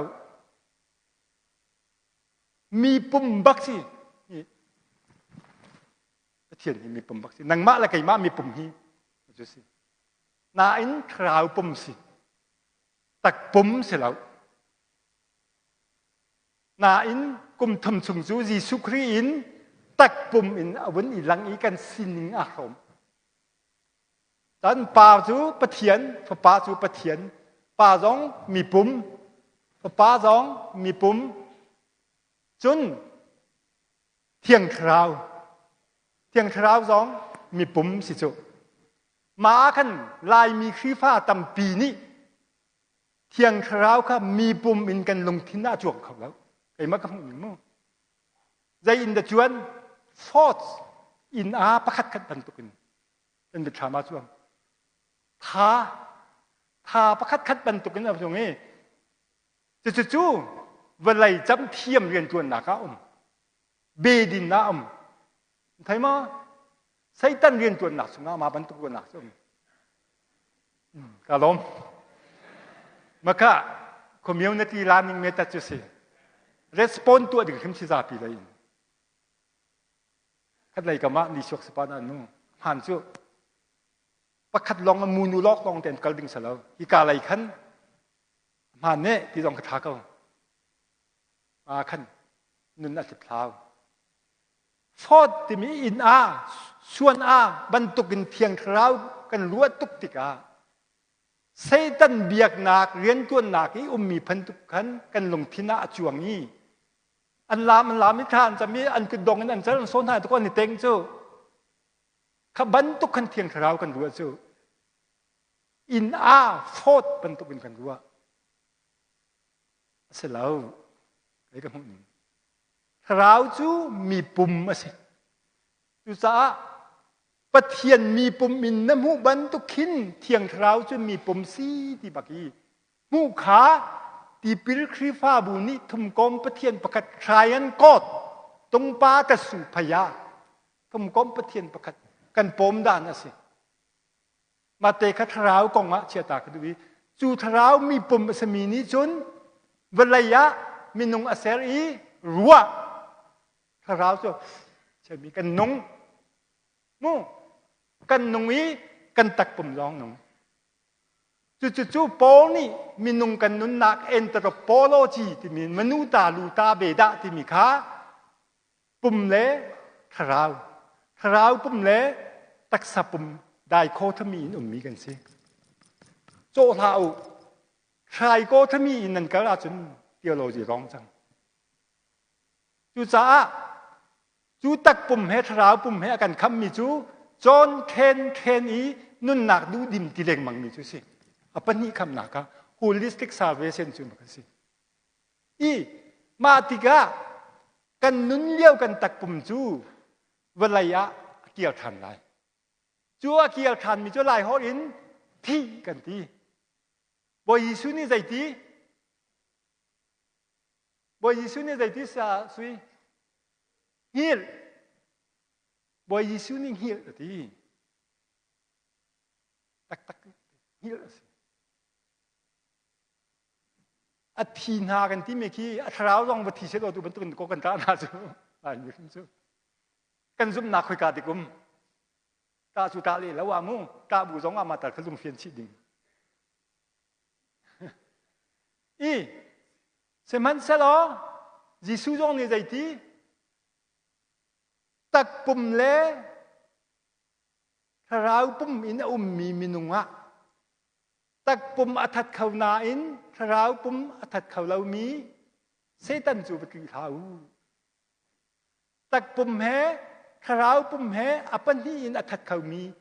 Mi pum bak si. Pathian hi mi pum bak si. Nangmah le keimah mi pum hi cu si. Nain thlarau pum si. Tak pum si lo. Nain kum thum chung cu Jesuh Khrih in takpum in a vun i lang i kan sining aa hrawm. Cun Pa cu Pathian, Fapa cu Pathian, Pa zong mipum, Fapa zong mipum, cun Thiang Thlarau, Thiang Thlarau zong mipum si cu. Mah ah khan Laimi Khrihfa tampi nih Thiang Thlarau kha mi pum in kan lungthin ah a cuang kho lo. Keimah ka hmuh ning mu. Zei in dah cuan? Force in a pakhat khat bantuk in kan mitthlam ah cuang. Tha tha pakhat khat bantuk in a cung i cucu vawlei camthiam riantuannak ah um. Bedin ah um. Thei maw? Satan riantuannak chungah mah bantuk ruahnak cu um. Ka lawm. Maka community learning method cu si. Respond tuah ding hrim si zapi lei in. Khat lei kam ah ni suak si pa na nu. Hman cu pakhat lawng a munu lawk lawng ten kal ding salo. Hi ka lei khan hman ne ti zong ka tha ko. Ah khan nun a hlipthlau. Fawt timi inn ah, suan ah bantukin Thiang Thlarau kan ruah tuk tikah Satan biaknak riantuannak i ummi phantuk khan kan lungthin ah a cuang i an lam an lam i thla an cam i an kutdong in an cal an sawn hna tuk an i teng cu kha bantuk khan Thiang Thlarau kan ruah cu inn ah fawt bantuk in kan ruah a si lo kei ka hmuh ning Thlarau cu mi pum a si. Cucaah Pathian mi pum in na hmuh bantuk khin Thiang Thlarau cu mi pum si ti bak i hmuh kha tipil Khrihfabu nih thumkom Pathian pakhat Trian God tungpa ka su phaya thumkom Pathian pakhat kan pawm dan a si. Mate kha thlarau kong ah chiata ka duh i cu thlarau mi pum a simi nih cun vawlei ah minung a ser i ruah thlarau cu chiami kan nung mu kan nung i kan takpum zong nung cucu cu Paul nih minung kan nunnak anthropology timi manuta luta beda timi kha pum le thlarau thlarau pum le taksa pum dichotomy in ummi kan si cawh hlah u trichotomy in nan kal ahcun theology wrong cang cucaah Cu takpum he thlarau pum he a kan khammi cu cawn khen khen i nunnak duhdim ti lengmangmi cu si. A pahnih khamnak kha holistic salvation cu a si. I mah tikah kan nun lio kan takpum cu vawlei ah a kir ṭhan lai. Cu a kir ṭhanmi cu Laiholh in thih kan ti. Bawi Jesuh nih zeiti? Bawi Jesuh nih zeiti sa sui? Hngilh. Bawi Jesuh nih hngilh a ti. Taktak hngilh a si. A thi hna kan timi khi a thlarau zong va thi seh law tu bantuk in ko kan tah hna cu. Laimi hrim cu. Kan zumhnak khoika dik um. Tah cu tah le lo ah mu. Tah bu zong ah mah tal kha lung fian chih ding. I sihmanhsehlaw Jesuh zong nih zeiti takpum le thlarau pum in a ummi minung ah takpum a that kho nain thlarau pum a that kho lomi Satan cu va ṭih hlah u. Takpum he thlarau pum he a pahnih in a that khomi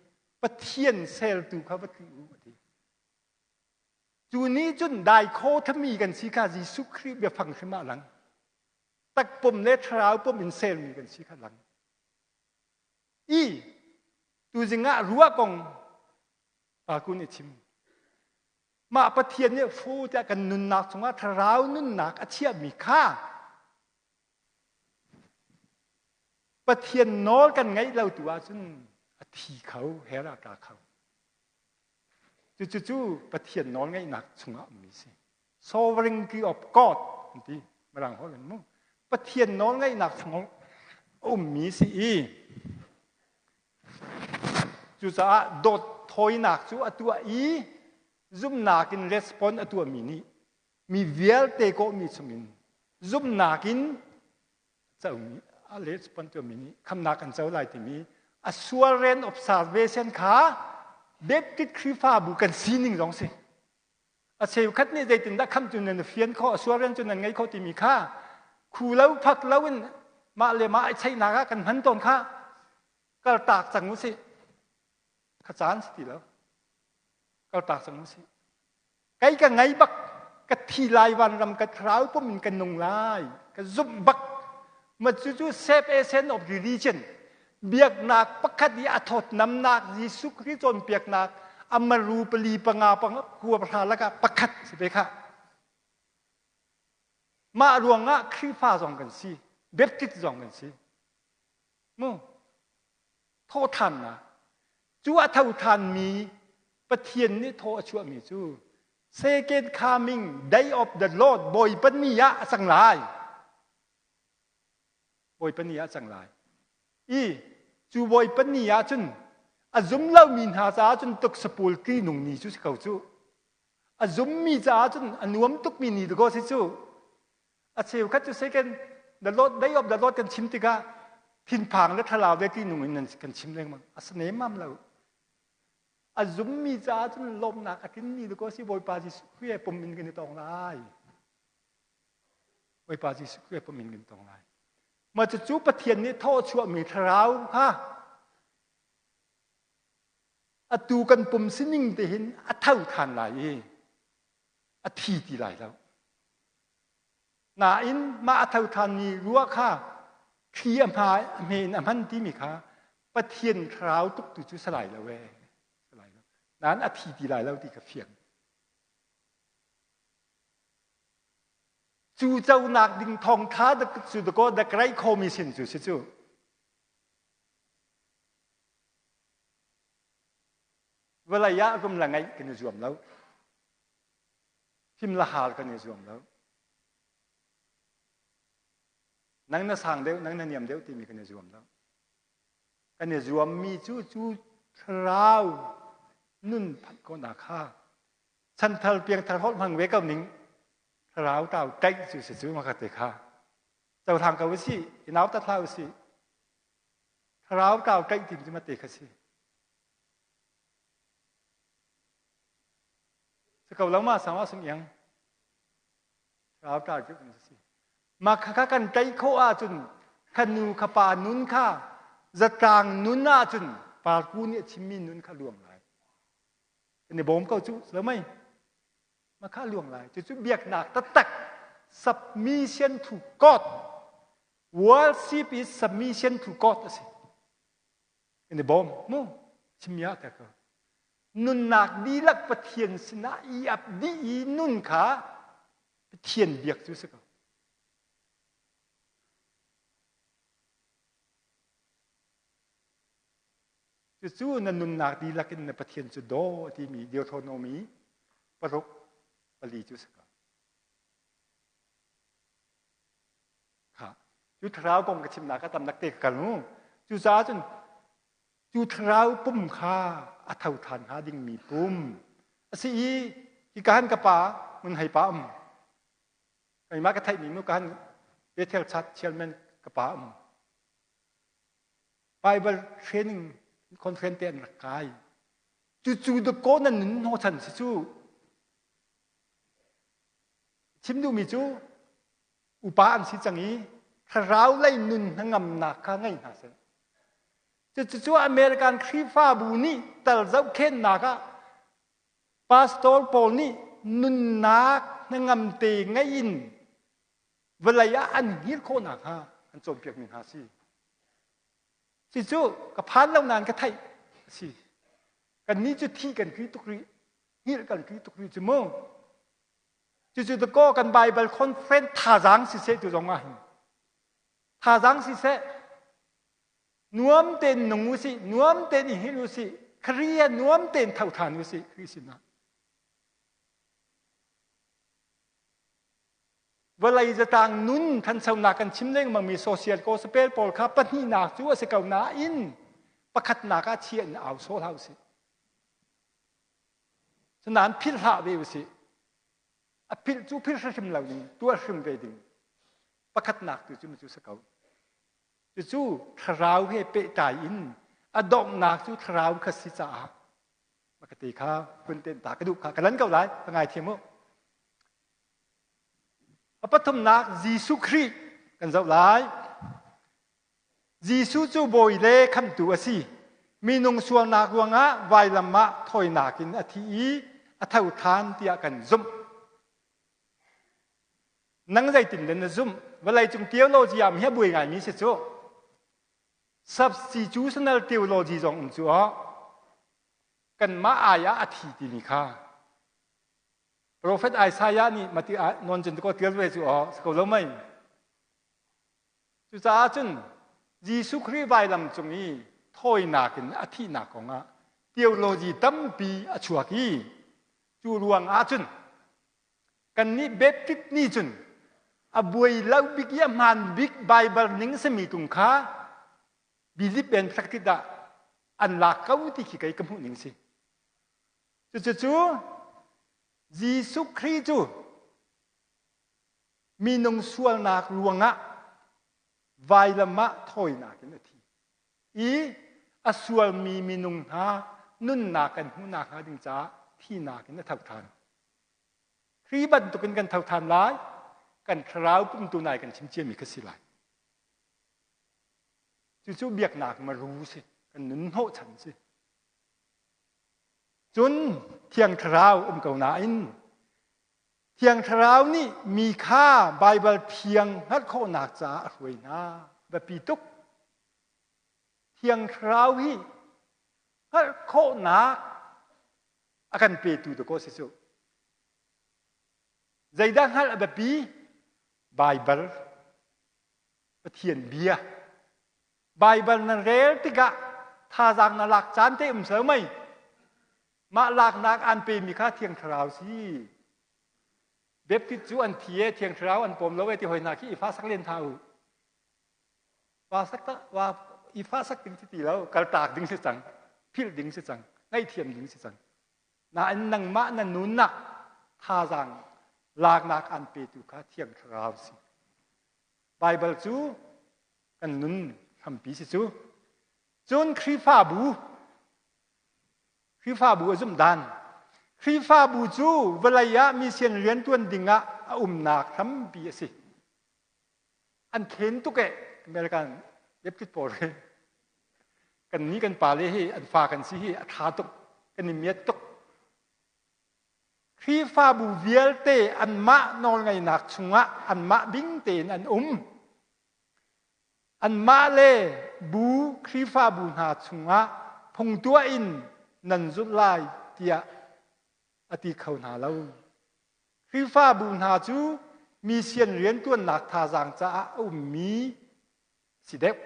Pathian sertu kha va ṭih u a ti. Cu nih cun dai kho thami kan si kha Jesuh Khrih biafang hrim ah lang. Takpum le thlarau pum in sermi kan si kha lang. I tuzing ah ruah kong pa kun i chim. Mah Pathian nih fu tiah kan nunnak chungah thlarau nunnak a chiahmi kha Pathian nawl kan ngaih lo tu ahcun a thi kho, hell ah tla kho. Cucu Pathian nawlngeihnak chungah ummi si. Sovereignty of God an ti Mirang holh in mu. Pathian nawlngeihnak chungah ummi si i cucaah dawt thawinak cu a tuah i zumhnak in respond a tuahmi nih mi vialte kawhmi chungin zumhnak in comi a respond tuahmi nih khamnak an co lai timi a sualren of salvation kha Baptist Khrihfabu kan sining zong si. A cheukhat nih zeitindah khamh cu nan fian khawh, a sualren cu nan ngei khawh timi kha khu lo phak lo in mah le mah i cheihnak ah kan hman tawn kha kaltak cang u sih. Kha caan si ti lo. Kaltak cang u sih. Kei ka ngei bak, ka thi lai vanram ka thlarau pum in ka nung lai, ka zumh bak. Ma cucu self essence of religion, biaknak pakhat i a thawtnamnak Jesuh Khrih cawnpiaknak amaru pali panga kua pahra lakah pakhat si ve kha. Mah ruangah Khrihfa zong kan si, Baptist zong kan si. Mu thawhthannak cu a thothanmi Pathian nih thaw a chuahmi cu second coming day of the Lord Bawipa ni ah a cang lai. Bawipa ni ah a cang lai. I cu Bawipa ni ah cun a zum lomi hna caah cun tuksapul nung ni cu si ko cu. A zummi caah cun a nuam tukmi ni dakaw si cu. A cheukhat cu second the Lord day of the Lord kan chim tikah thinphang le thlarau le ṭihnung in kan chim lengmang. A si nemmam lo. A zummi caah cun lawmhnak a tlinmi dakaw si Bawipa Jesuh Khrih he pum in kan i tong lai. Bawipa Jesuh Khrih he pum in kan i tong lai. Mah cucu Pathian nih thaw chuahmi thlarau kha atu kan pum sining te hin a tho than lai i a thi ti lai lo. Nain mah a tho ṭhanmi ruah kha thli a hma a hme in a hman timi kha Pathian thlarau tuk tu cu si lai lo ee. Si lai lo. Nain a thi ti lai lo ti kha fiang. Cu conak ding thawngṭha cu dakaw the Great Commission cu si cu. Vawlei ah rum la ngeih kan i zuam lo. Him la hal kan i zuam lo. Nang na sang deuh, nang na niam deuh timi kan i zuam lo. Kan i zuammi cu cu thlarau nun phanh khawhnak kha chanthar piangthar holh hmang ve ko ning thlarau tau taih cu si cu makhat te kha cohlang ko usih i nau tat hlah usih thlarau tau taih tim cu mate kha si Si ko lo ma sama sung iang. Thlarau tlau cu kan si. Mah kha kan tei khawh ahcun Kha nu kha pa nun kha zatlang nun ahcun parku nih a chimmi nun kha luang lai. Kan i bawm ko cu lo mei. Ma kha luang lai. Cucu biaknak taktak submission to God. Worship is submission to God a si. Kan i bawm mu chimmi ah te ko. Nunnak dihlak Pathian sinah i ap dih i nun kha Pathian biak cu si ko. Cucu na nunnak dihlak in na Pathian cu daw timi Deuteronomy paruk pali cu si ko. Kha cu thlarau kong ka chimnak a tamnak te ka kal mu. Cucaah cun cu thlarau pum kha a tho ṭhan hnga dingmi pum a si i hika han ka pa mun hei pa um keimah ka theihmi mu ka han Bethel Church chairman ka pa um Bible training conference te an rak kai cucu dakaw nan nun hnawhchan si cu chim duhmi cu upa an si cang i thlarau lei nun hnangamnak kha ngei hna seh. Cucu American Khrihfabu nih tal zohkhennak ah pastor pawl nih nunnak hnangam te ngei in vawlei ah an hngir khawh nakhnga an cawnpiakmi hna si. Cucu ka phan lo nain ka theih a si. Kannih cu thi kan kri tuk rih, hngilh kan kri tuk rih cu mu. Cucu dakaw kan Bible conference thazaang siseh tu zong ah hin thazaang siseh nuam tein nung usih nuam tein i hngilh usih Khrih nuam tein tho than usih Khrih sinah vawlei zatang nun thanchonak kan chim lengmangmi social gospel pawl kha pahnihnak cu a si ko nain pakhatnak ah chia in au sawh hlah usih Cunain philh hlah ve usih. A philh cu philh hrim lo ding, tuah hrim ve ding. Pakhatnak tu cu cu si ko. Cucu thlarau he pehtlai in a donghnak cu thlarau kha si caah ka te kha kun ten ta ka duh kha ka lan ko lai ka ngai thiam u. A pathumnak Jesuh Khrih kan zoh lai. Jesuh cu bawi le khamhtu a si. Minung sualnak ruangah vailam ah thawinak in a thi i a tho ṭhan tiah kan zumh. Nang zeitin dah na zumh? Vawleicung theology ah hi a buai ngaimi si cu. Substitutional theology zong um cu aw. Kanmah ai ah a thi timi kha. Prophet Isaiah nih mati non cun ko tial ve cu aw si ko lo mei. Cucaah cun Jesuh Khrih vailam cung i thawinak in a thihnak kongah theology tampi a chuak i cu ruang ah cun kannih Baptist nih cun a buai lo bik i a hmaan bik Baibal ning simi tung kha belief and practice ah an lak ko ti khi kei ka hmuh ning si. Cucu Jesuh Khrih cu minung sualnak ruangah vailam ah thawinak in a thi i a sualmi minung hna nunnak kan hmuhnak hnga ding caah thinak in a tho ṭhan. Khrih bantukin kan tho ṭhan lai, kan thlarau pumtu nai kan chim ciami kha si lai. Cucu biaknak maru si, kan nun hnawhchan si. Cun Thiang Thlarau um ko nain Thiang Thlarau nih mi kha Baibal thiang hngalh khawhnak caah a hruai hna. Biapi tuk. Thiang Thlarau hi hngalh khawhnak a kan petu dakaw si cu. Zeidah hngalh a biapi? Baibal, Pathian bia. Baibal na rel tikah thazaang na lak caan te um sel mei. Mah laknak an pemi kha Thiang Thlarau si. Baptist cu an thi e Thiang Thlarau an pawm lo e ti hoi hna khi i fa sak len hna u. Fa sak ta wa i fa sak ding si ti lo kaltak ding si cang philh ding si cang ngaihthiam ding si cang. Nain nangmah na nunnak thazaang laknak an petu kha Thiang Thlarau si. Baibal cu kan nun hrampi si cu. Cun Khrihfabu Khrihfabu a zumh dan. Khrihfabu cu vawlei ah mission riantuan dingah a umnak hrampi a si. An khen tuk eh. American Baptist pawl hi kan ni kan pale hi an fa kan si hi a tha tuk kan i miat tuk Khrihfabu vialte anmah nawlngeihnak chungah anmah bing tein an um anmah le bu Khrihfabu hna chungah phung tuah in nan zulh lai tiah a ti kho hna lo. Khrihfabu hna cu mission rianṭuannak thazaang caah a ummi si deuh.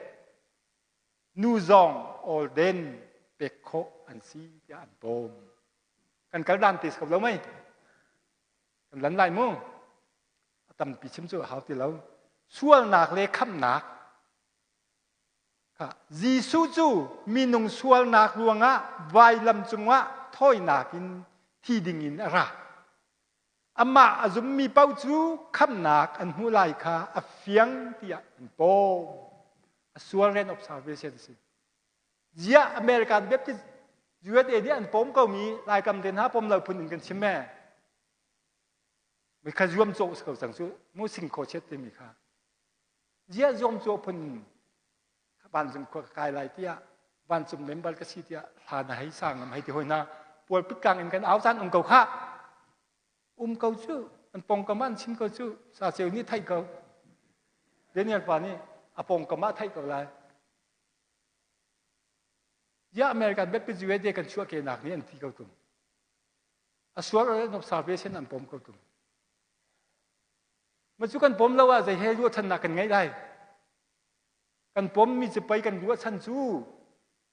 Nu zong awlden pek khawh an si tiah an pawm. Kan kal dan te si ko lo mei? Kan lan lai mu. A tampi chim cu a hau ti lo. Sualnak le khamhnak Jesuh cu minung sualnak ruangah vailam cungah thawinak in thi dingin a ra. Amah a zummi paoh cu khamhnak an hmuh lai kha a fiang tiah an pawm. A sual ren observation a si. Ziah American Baptist USA nih an pawm komi Laikam te hna pawm lo phun in kan chim ee. Mi kha zuam cawh si ko cang cu mu sing kho chiat timi kha. Ziah zuamcawh phun in vancung khua ka kai lai tiah vancung member ka si tiah hla na hei sang ngam hei ti hoi hna pual pitlang in kan au caan um ko khah um ko cu an pongkam ah an chim ko cu sa ceu nih theih ko Daniel pa nih a pongkam ah theih ko lai ya American Baptist USA kan chuah ke nak nih an ti ko tung a sual an observation an pom ko tung Ma cu kan pom lo ah zei he ruahchannak kan ngeih lai? Kan pommi cu pei kan ruahchan cu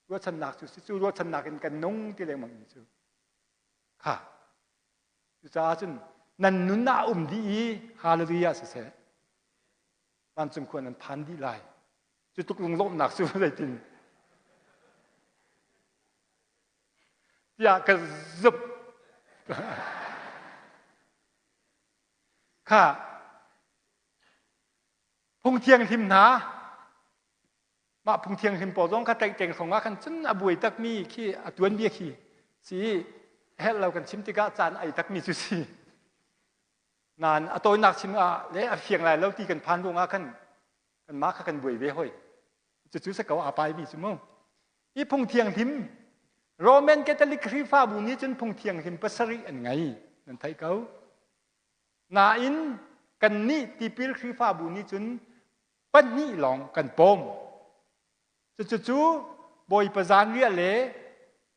ruahchannak cu si cu ruahchannak in kan nung ti lengmang mi cu. Kha. Cucaah cun nan nun ah um dih i hallelujah siseh. Vancung khua nan phan dih lai. Cu tluk lunglawmhnak cu zeitin tiah ka zumh. Kha phung thianghlim hna mah phung thianghlim pawl zong kha tlaihtleng hrawng ah khan cun a buai takmi khi a tuanbia khi si herh lo kan chim tikah caan ai takmi cu si nain a tawinak chim ah le a fiang lai lo ti kan phan ruangah khan kanmah kha kan buai ve hoi cucu sa ko a paimi cu mu hi phung thianghlim Roman Catholic Khrihfabu nih cun phung thianghlim pasarih an ngei nan theih ko Nain kannih tipil Khrihfabu nih cun pahnih lawng kan pawm. Cucu Bawipa zanriah le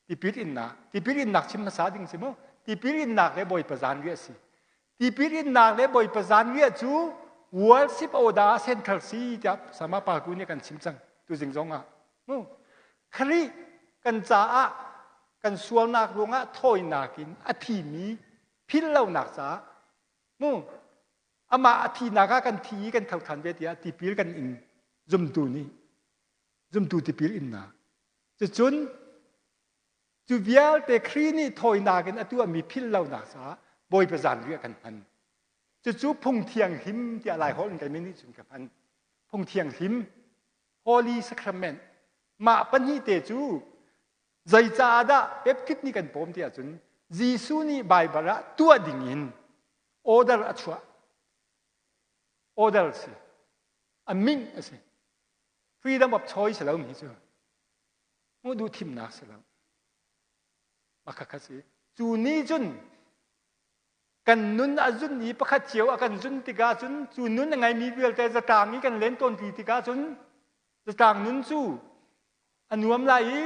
tipil innak. Tipil innak chim hmasa ding si mu. Tipil innak le Bawipa zanriah si. Tipil innak le Bawipa zanriah cu worship order central si tiah sama pa ku nih kan chim cang tuzing zong ah. Mu. Khrih kan caah kan sualnak ruangah thawinak in a thimi philhlonak caah mu amah a thihnak ah kan thi i kan tho ṭhan ve tiah tipil kan in zumtu nih zumtu tipil innak cucun cu vialte Khrih nih thawinak in a tuahmi philhlonak caah Bawipa zanriah kan hman cucu phung thianghlim tiah Laiholh in keimah nih cun ka hman phung thianghlim Holy Sacrament mah pahnih te cu Zeicaah dah Baptist nih kan pawm ti ahcun Jesuh nih Baibal ah tuah ding in order a chuah. Order si. A min a si. Freedom of choice lo mi cu. Mu duh thimnak si lo. Makha si. Cu ni cun kan nun a zun i pakhat cio a kan zun tikah cun cu nun a ngeimi vialte zatlang i kan len tawn ti tikah cun zatlang nun cu a nuam lai i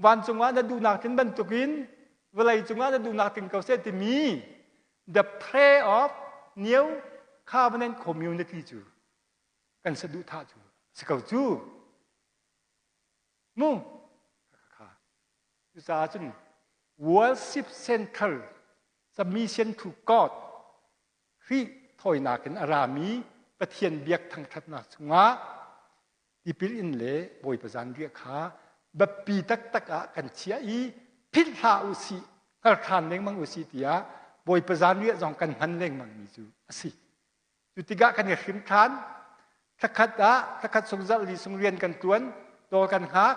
vancung ah na duhnak tin bantukin vawlei cungah na duhnak ting ko seh timi the prayer of new covenant community cu kan saduhthah cu si ko cu mu kha Cucaah cun worship center submission to God Khrih thawinak in a rami Pathian biak thangṭhatnak chungah tipil in le Bawipa zanriah kha biapi taktak ah kan chiah i philh hlah u sih hngal ṭhan lengmang u sih tiah Bawipa zanriah zong kan hman lengmangmi cu a si. Cu tikah kan i hrim ṭhan. Thlakhat ah thlakhat sung zarh li sung rian kan ṭuan, dawr kan hngak,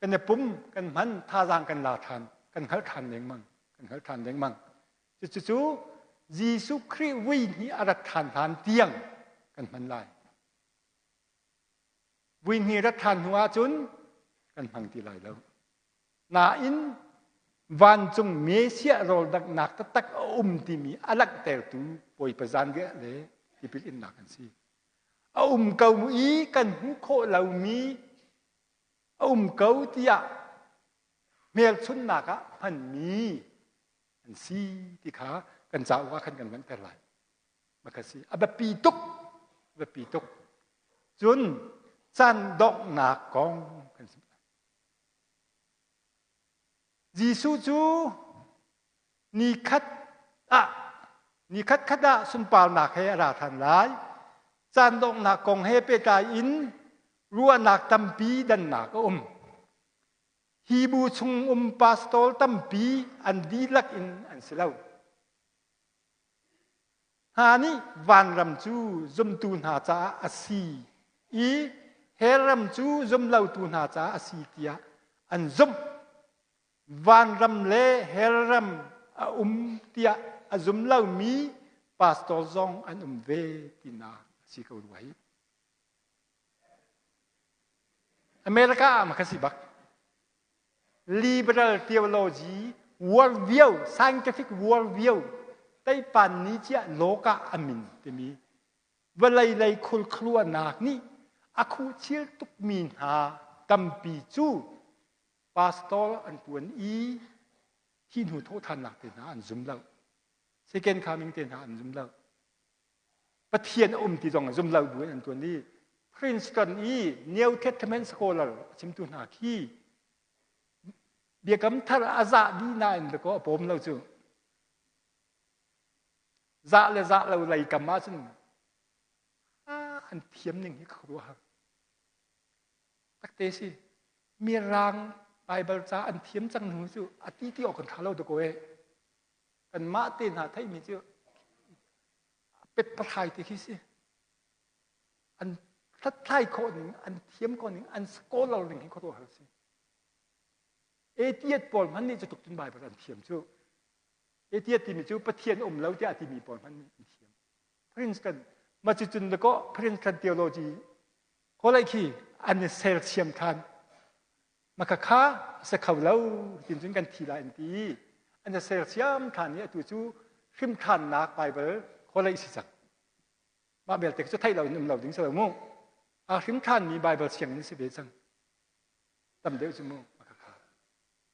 kan i pum, kan hman, thazaang kan la ṭhan, kan hngalh ṭhan lengmang, kan hngalh ṭhan lengmang. Cucu Jesuh Khrih vui hnih a rat ṭhan hlan tiang kan hman lai. Vuihnih rat ṭhan hnu ahcun kan hmang ti lai lo. Nain vancung Messiah rawldanghnak taktak a um timi a langhtertu Bawipa zanriah le tipil innak an si. A um ko i kan hmuh khawh lomi a um ko tiah hmelchunhnak ah hmanmi an si ti kha kan cauk ah khan kan langhter lai. Maka si. A biapi tuk. A biapi tuk. Cun caan donghnak kong kan chim lai. Jesuh cu nikhat ah nikhat khat ah sunparnak he a ra than lai. Caan donghnak kong he pehtlai in ruahnak tampi dannak a um. Hi bu chung um pastor tampi an dihlak in an si lo. Hna nih vanram cu zumtu hna caah a si i hell ram cu zumlotu hna caah a si tiah an zumh. Vanram le hell ram a um tiah a zum lomi pastor zong an um ve tinak a si ko rua hi. America ah ma kha si bak. Liberal theology world view, scientific world view, teipan ni cia loka amin timi vawlei lei khulkhruanak nih a khuhchil tukmi hna tampi cu pastor an tuan i hi hnu thawhthannak te hna an zum lo. Second coming te hna an zum lo. Pathian a um ti zong zum lo bu in an tuan i Princeton i New Testament scholar a chimtu hna khi biakam thar a zah dih nain dakaw a pawm lo cu zah le zah lo lei kam ahcun an thiam ning hi ka khuaruahhar takte si mirang Bible ca an thiam cang hnu cu a ti ti awk kan tha lo dakaw e Kanmah te hna theihmi cu pet pathlai te khi si. An hlathlai khawh ning, an thiam khawh ning, an scholar ning hi khuaruahhar si. Atheist pawl hmanh nih cu tuk cun Bible an thiam cu. Atheist timi cu Pathian um lo tiah timi pawl hmanh nih an thiam. Princeton, ma cucun dakaw Princeton theology kawlei khi an i sersiam than. Maka kha a si kho lo tin cun kan thi lai an ti i an i sersiam ṭhan i atu cu hrimṭhannak Baibal khualei si cang. Mah belte cu theih lo in um lo ding si lo mu. Aa hrimṭhanmi Baibal sianginn si ve cang. Tam deuh cu mu maka kha.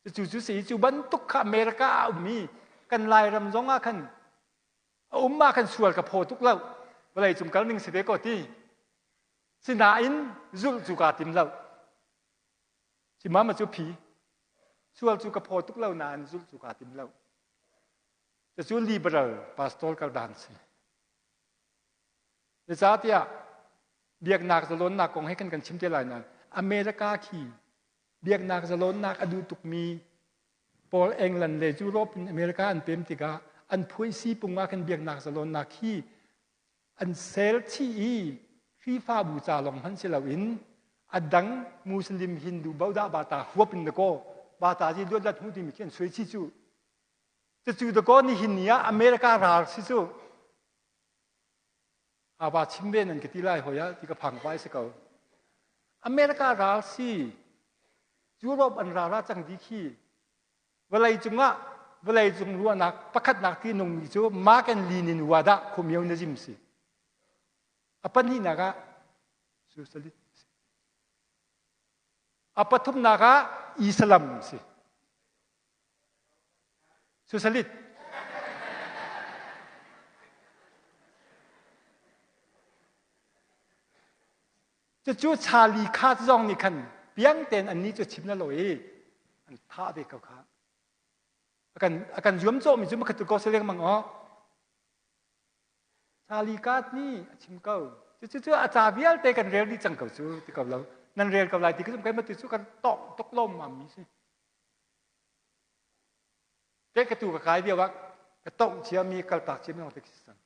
Cucu cu si cu bantuk kha America ah a ummi kan Lairam zong ah khan a um ah khan sual ka phaw tuk lo. Vawlei cung kal ning si ve ko ti. Sinain zulh cu kaa tim lo. Cimama cu phi. Sual cu ka phaw tuk lo nain zulh cu kaa tim lo. Cucu liberal pastor kal dan si. Zeicahtiah biaknak zalonnak kong he kan kan chim te lai nain America khi biaknak zalonnak a duh tukmi Paul England le Europe in America an pem tikah an phuaisi pung ah khan biaknak zalonnak khi an sel chih i Khrihfabu ca lawng hmanh si loin a dang Muslim Hindu Bodah bata huap in dakaw bata ji luat lat hmu timi khi an suai chih cu cucu dakaw nihin ni ah America ral si cu aba chim ve nan ka ti lai hoi ah ti ka phang pai si ko America ral si Europe an ral ah cang di khi Vawlei cungah vawlei cung ruahnak pakhatnak ti nungmi cu Mark and Lenin wadah communism si. A pahnihnak ah socialist si. A pathumnak ah Islam si. Socialist. Cucu Charlie Khat zong nih khan piang tein annih cu chim na lo i an thah ve ko kha. A kan, a kan zuamcawhmi cu makhat tu ko si lengmang aw. Charlie Khat nih a chim ko. Cucu cu a ca vialte kan rel dih cang ko cu ti ko lo. Nan rel ko lai ti ka zum kai ma tu cu kan tawk tuk lawm mi si. Te ka tu ka kai lio ah ka tongh ciami kaltak ciami lawng te khi si cang.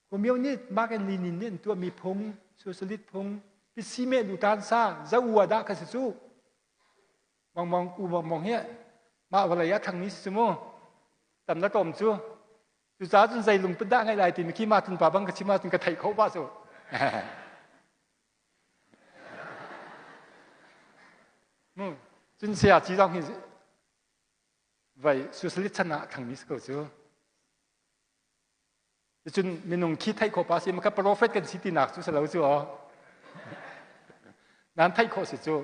Communist Mark and Lenin nih an tuahmi phung, socialist phung, pisime lutan sa, zaua dah kha si cu. Mong mong ku mong mong hi mah vawlei ah thangmi si cu mu. Tam na tom cu. Cucaah cun zei lungput dah ngeih lai timi khi ma tun pa bang ka chim ahcun ka theih kho pa cu. Mu cun saya ci zong hi vai socialist chan ah thangmi si ko cu. Cun minung khi theih khawh pa si maka prophet kan si tinak cu si lo cu aw. Nan theih khawh si cu.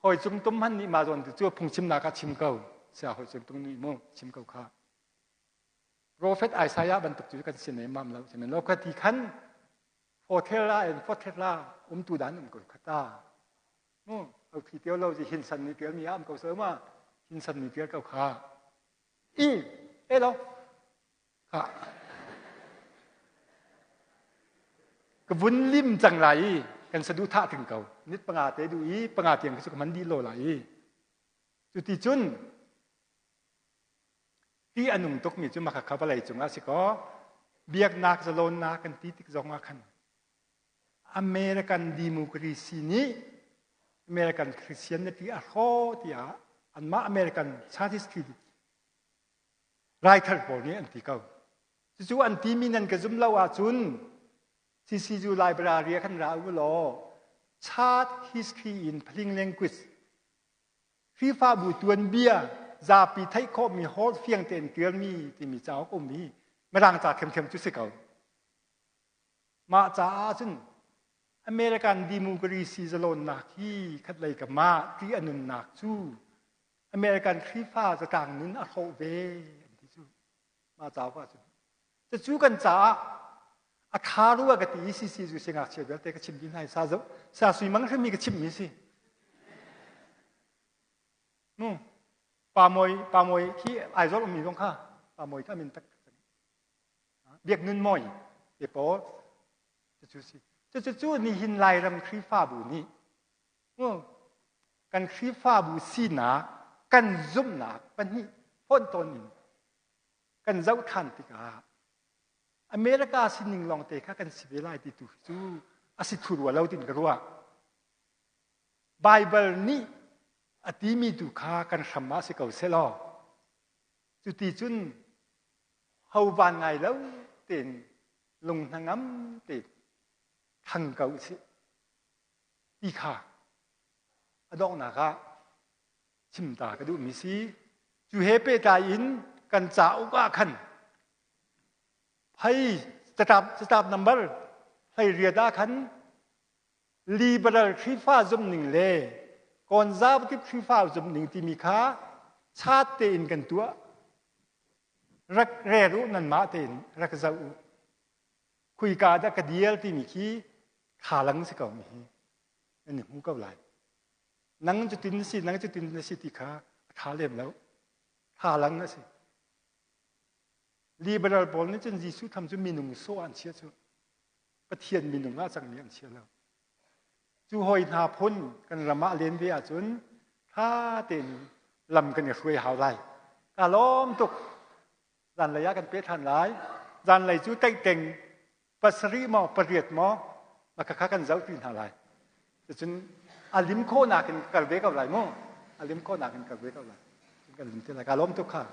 Hoi cung tum han nih ma zawn cu phungchimnak ah chim ko. Sia hoi cung tum nih mu chim ko kha. Prophet Isaiah bantuk cu kan si ne mam lo. Sihmanhsehlaw ka ti khan hotel ah in hotel la umtu dan um ko khata. Mu au thi teo lo ji hin san ni tial mi am ko so ma hin san ni tial ko kha. I elo kha ka vun lim cang lai i kan saduhthah ting ko nit panga te du i panga tiang cu ka man dih lo lai i cuti cun ti a nung tukmi cu maka kha vawlei cungah si kaw biaknak zalonnak kan ti tik zong ah khan American democracy nih American Christianity a hraw tiah anmah American church raithar pawl nih an ti ko. Cucu an timi nan ka zum lo ahcun CCU library ah khan ra u law chart history in Phaling language Khrihfabu tuanbia zapi theih khawhmi holh fiang tein ṭialmi timi cauk um i Mirang ca ṭhiamṭhiam cu si ko. Mah caah cun American democracy zalawnnak hi khatlei ka mah ti a nunnak cu American Khrihfa zatlang nun a hrawh ve an ti cu. Mah cauk ah cun. Cucu kan caah a tha rua ka ti i CC cu siangngakchia vialte ka chim dih hna i sa zo sa sui mang hrimmi ka chimmi si. Nu pa mawi pa mawi khi Aizawl ummi zong kha pa mawi kha min tak Biak Nun Mawi te pawl cucu si. Cucu nihin Lairam Khrihfabu nih kan Khrihfabu sinak kan zumhnak pahnih fonhtawn in kan zoh ṭhan tikah America sining lawngte kha kan si ve lai ti tu cu a si thu rua lo tin ka ruah. Baibal nih a timi tu kha kan hram ah si ko selaw cuti cun ho van ngai lo tein lung hnangam tein thang ko usih ti kha a donghnak ah chimta ka duhmi si. Cu he pehtlai in kan cauk ah khan phei catlap catlap number 18 ah khan liberal Khrihfa zumhning le conservative Khrihfa zumhning timi kha chat tein kan tuah. Rak rel u nanmah tein rak zoh u. Khuika dah ka dial timi khi thlalang si ko mi hi nan i hmu ko lai. Nang cutin na si, nang cutin na si ti kha a tha lem lo. Thlalang a si. Liberal pawl nih cun Jesuh tham cu minung sawh an chia cu. Pathian minung ah cangmi an chia lo. Cu hoi hna phun kan ram ah len ve ahcun tha tein lam kan i hruai hau lai. Ka lawm tuk. Zanlei ah kan pe ṭhan lai. Zanlei cu teihteng pasarih maw pariat maw maka kha kan zoh ti hna lai. Cucun a lim khawhnak in kal ve ko lai mu. A lim khawhnak in kal ve ko lai. Kan lim te lai. Ka lawm tuk kha.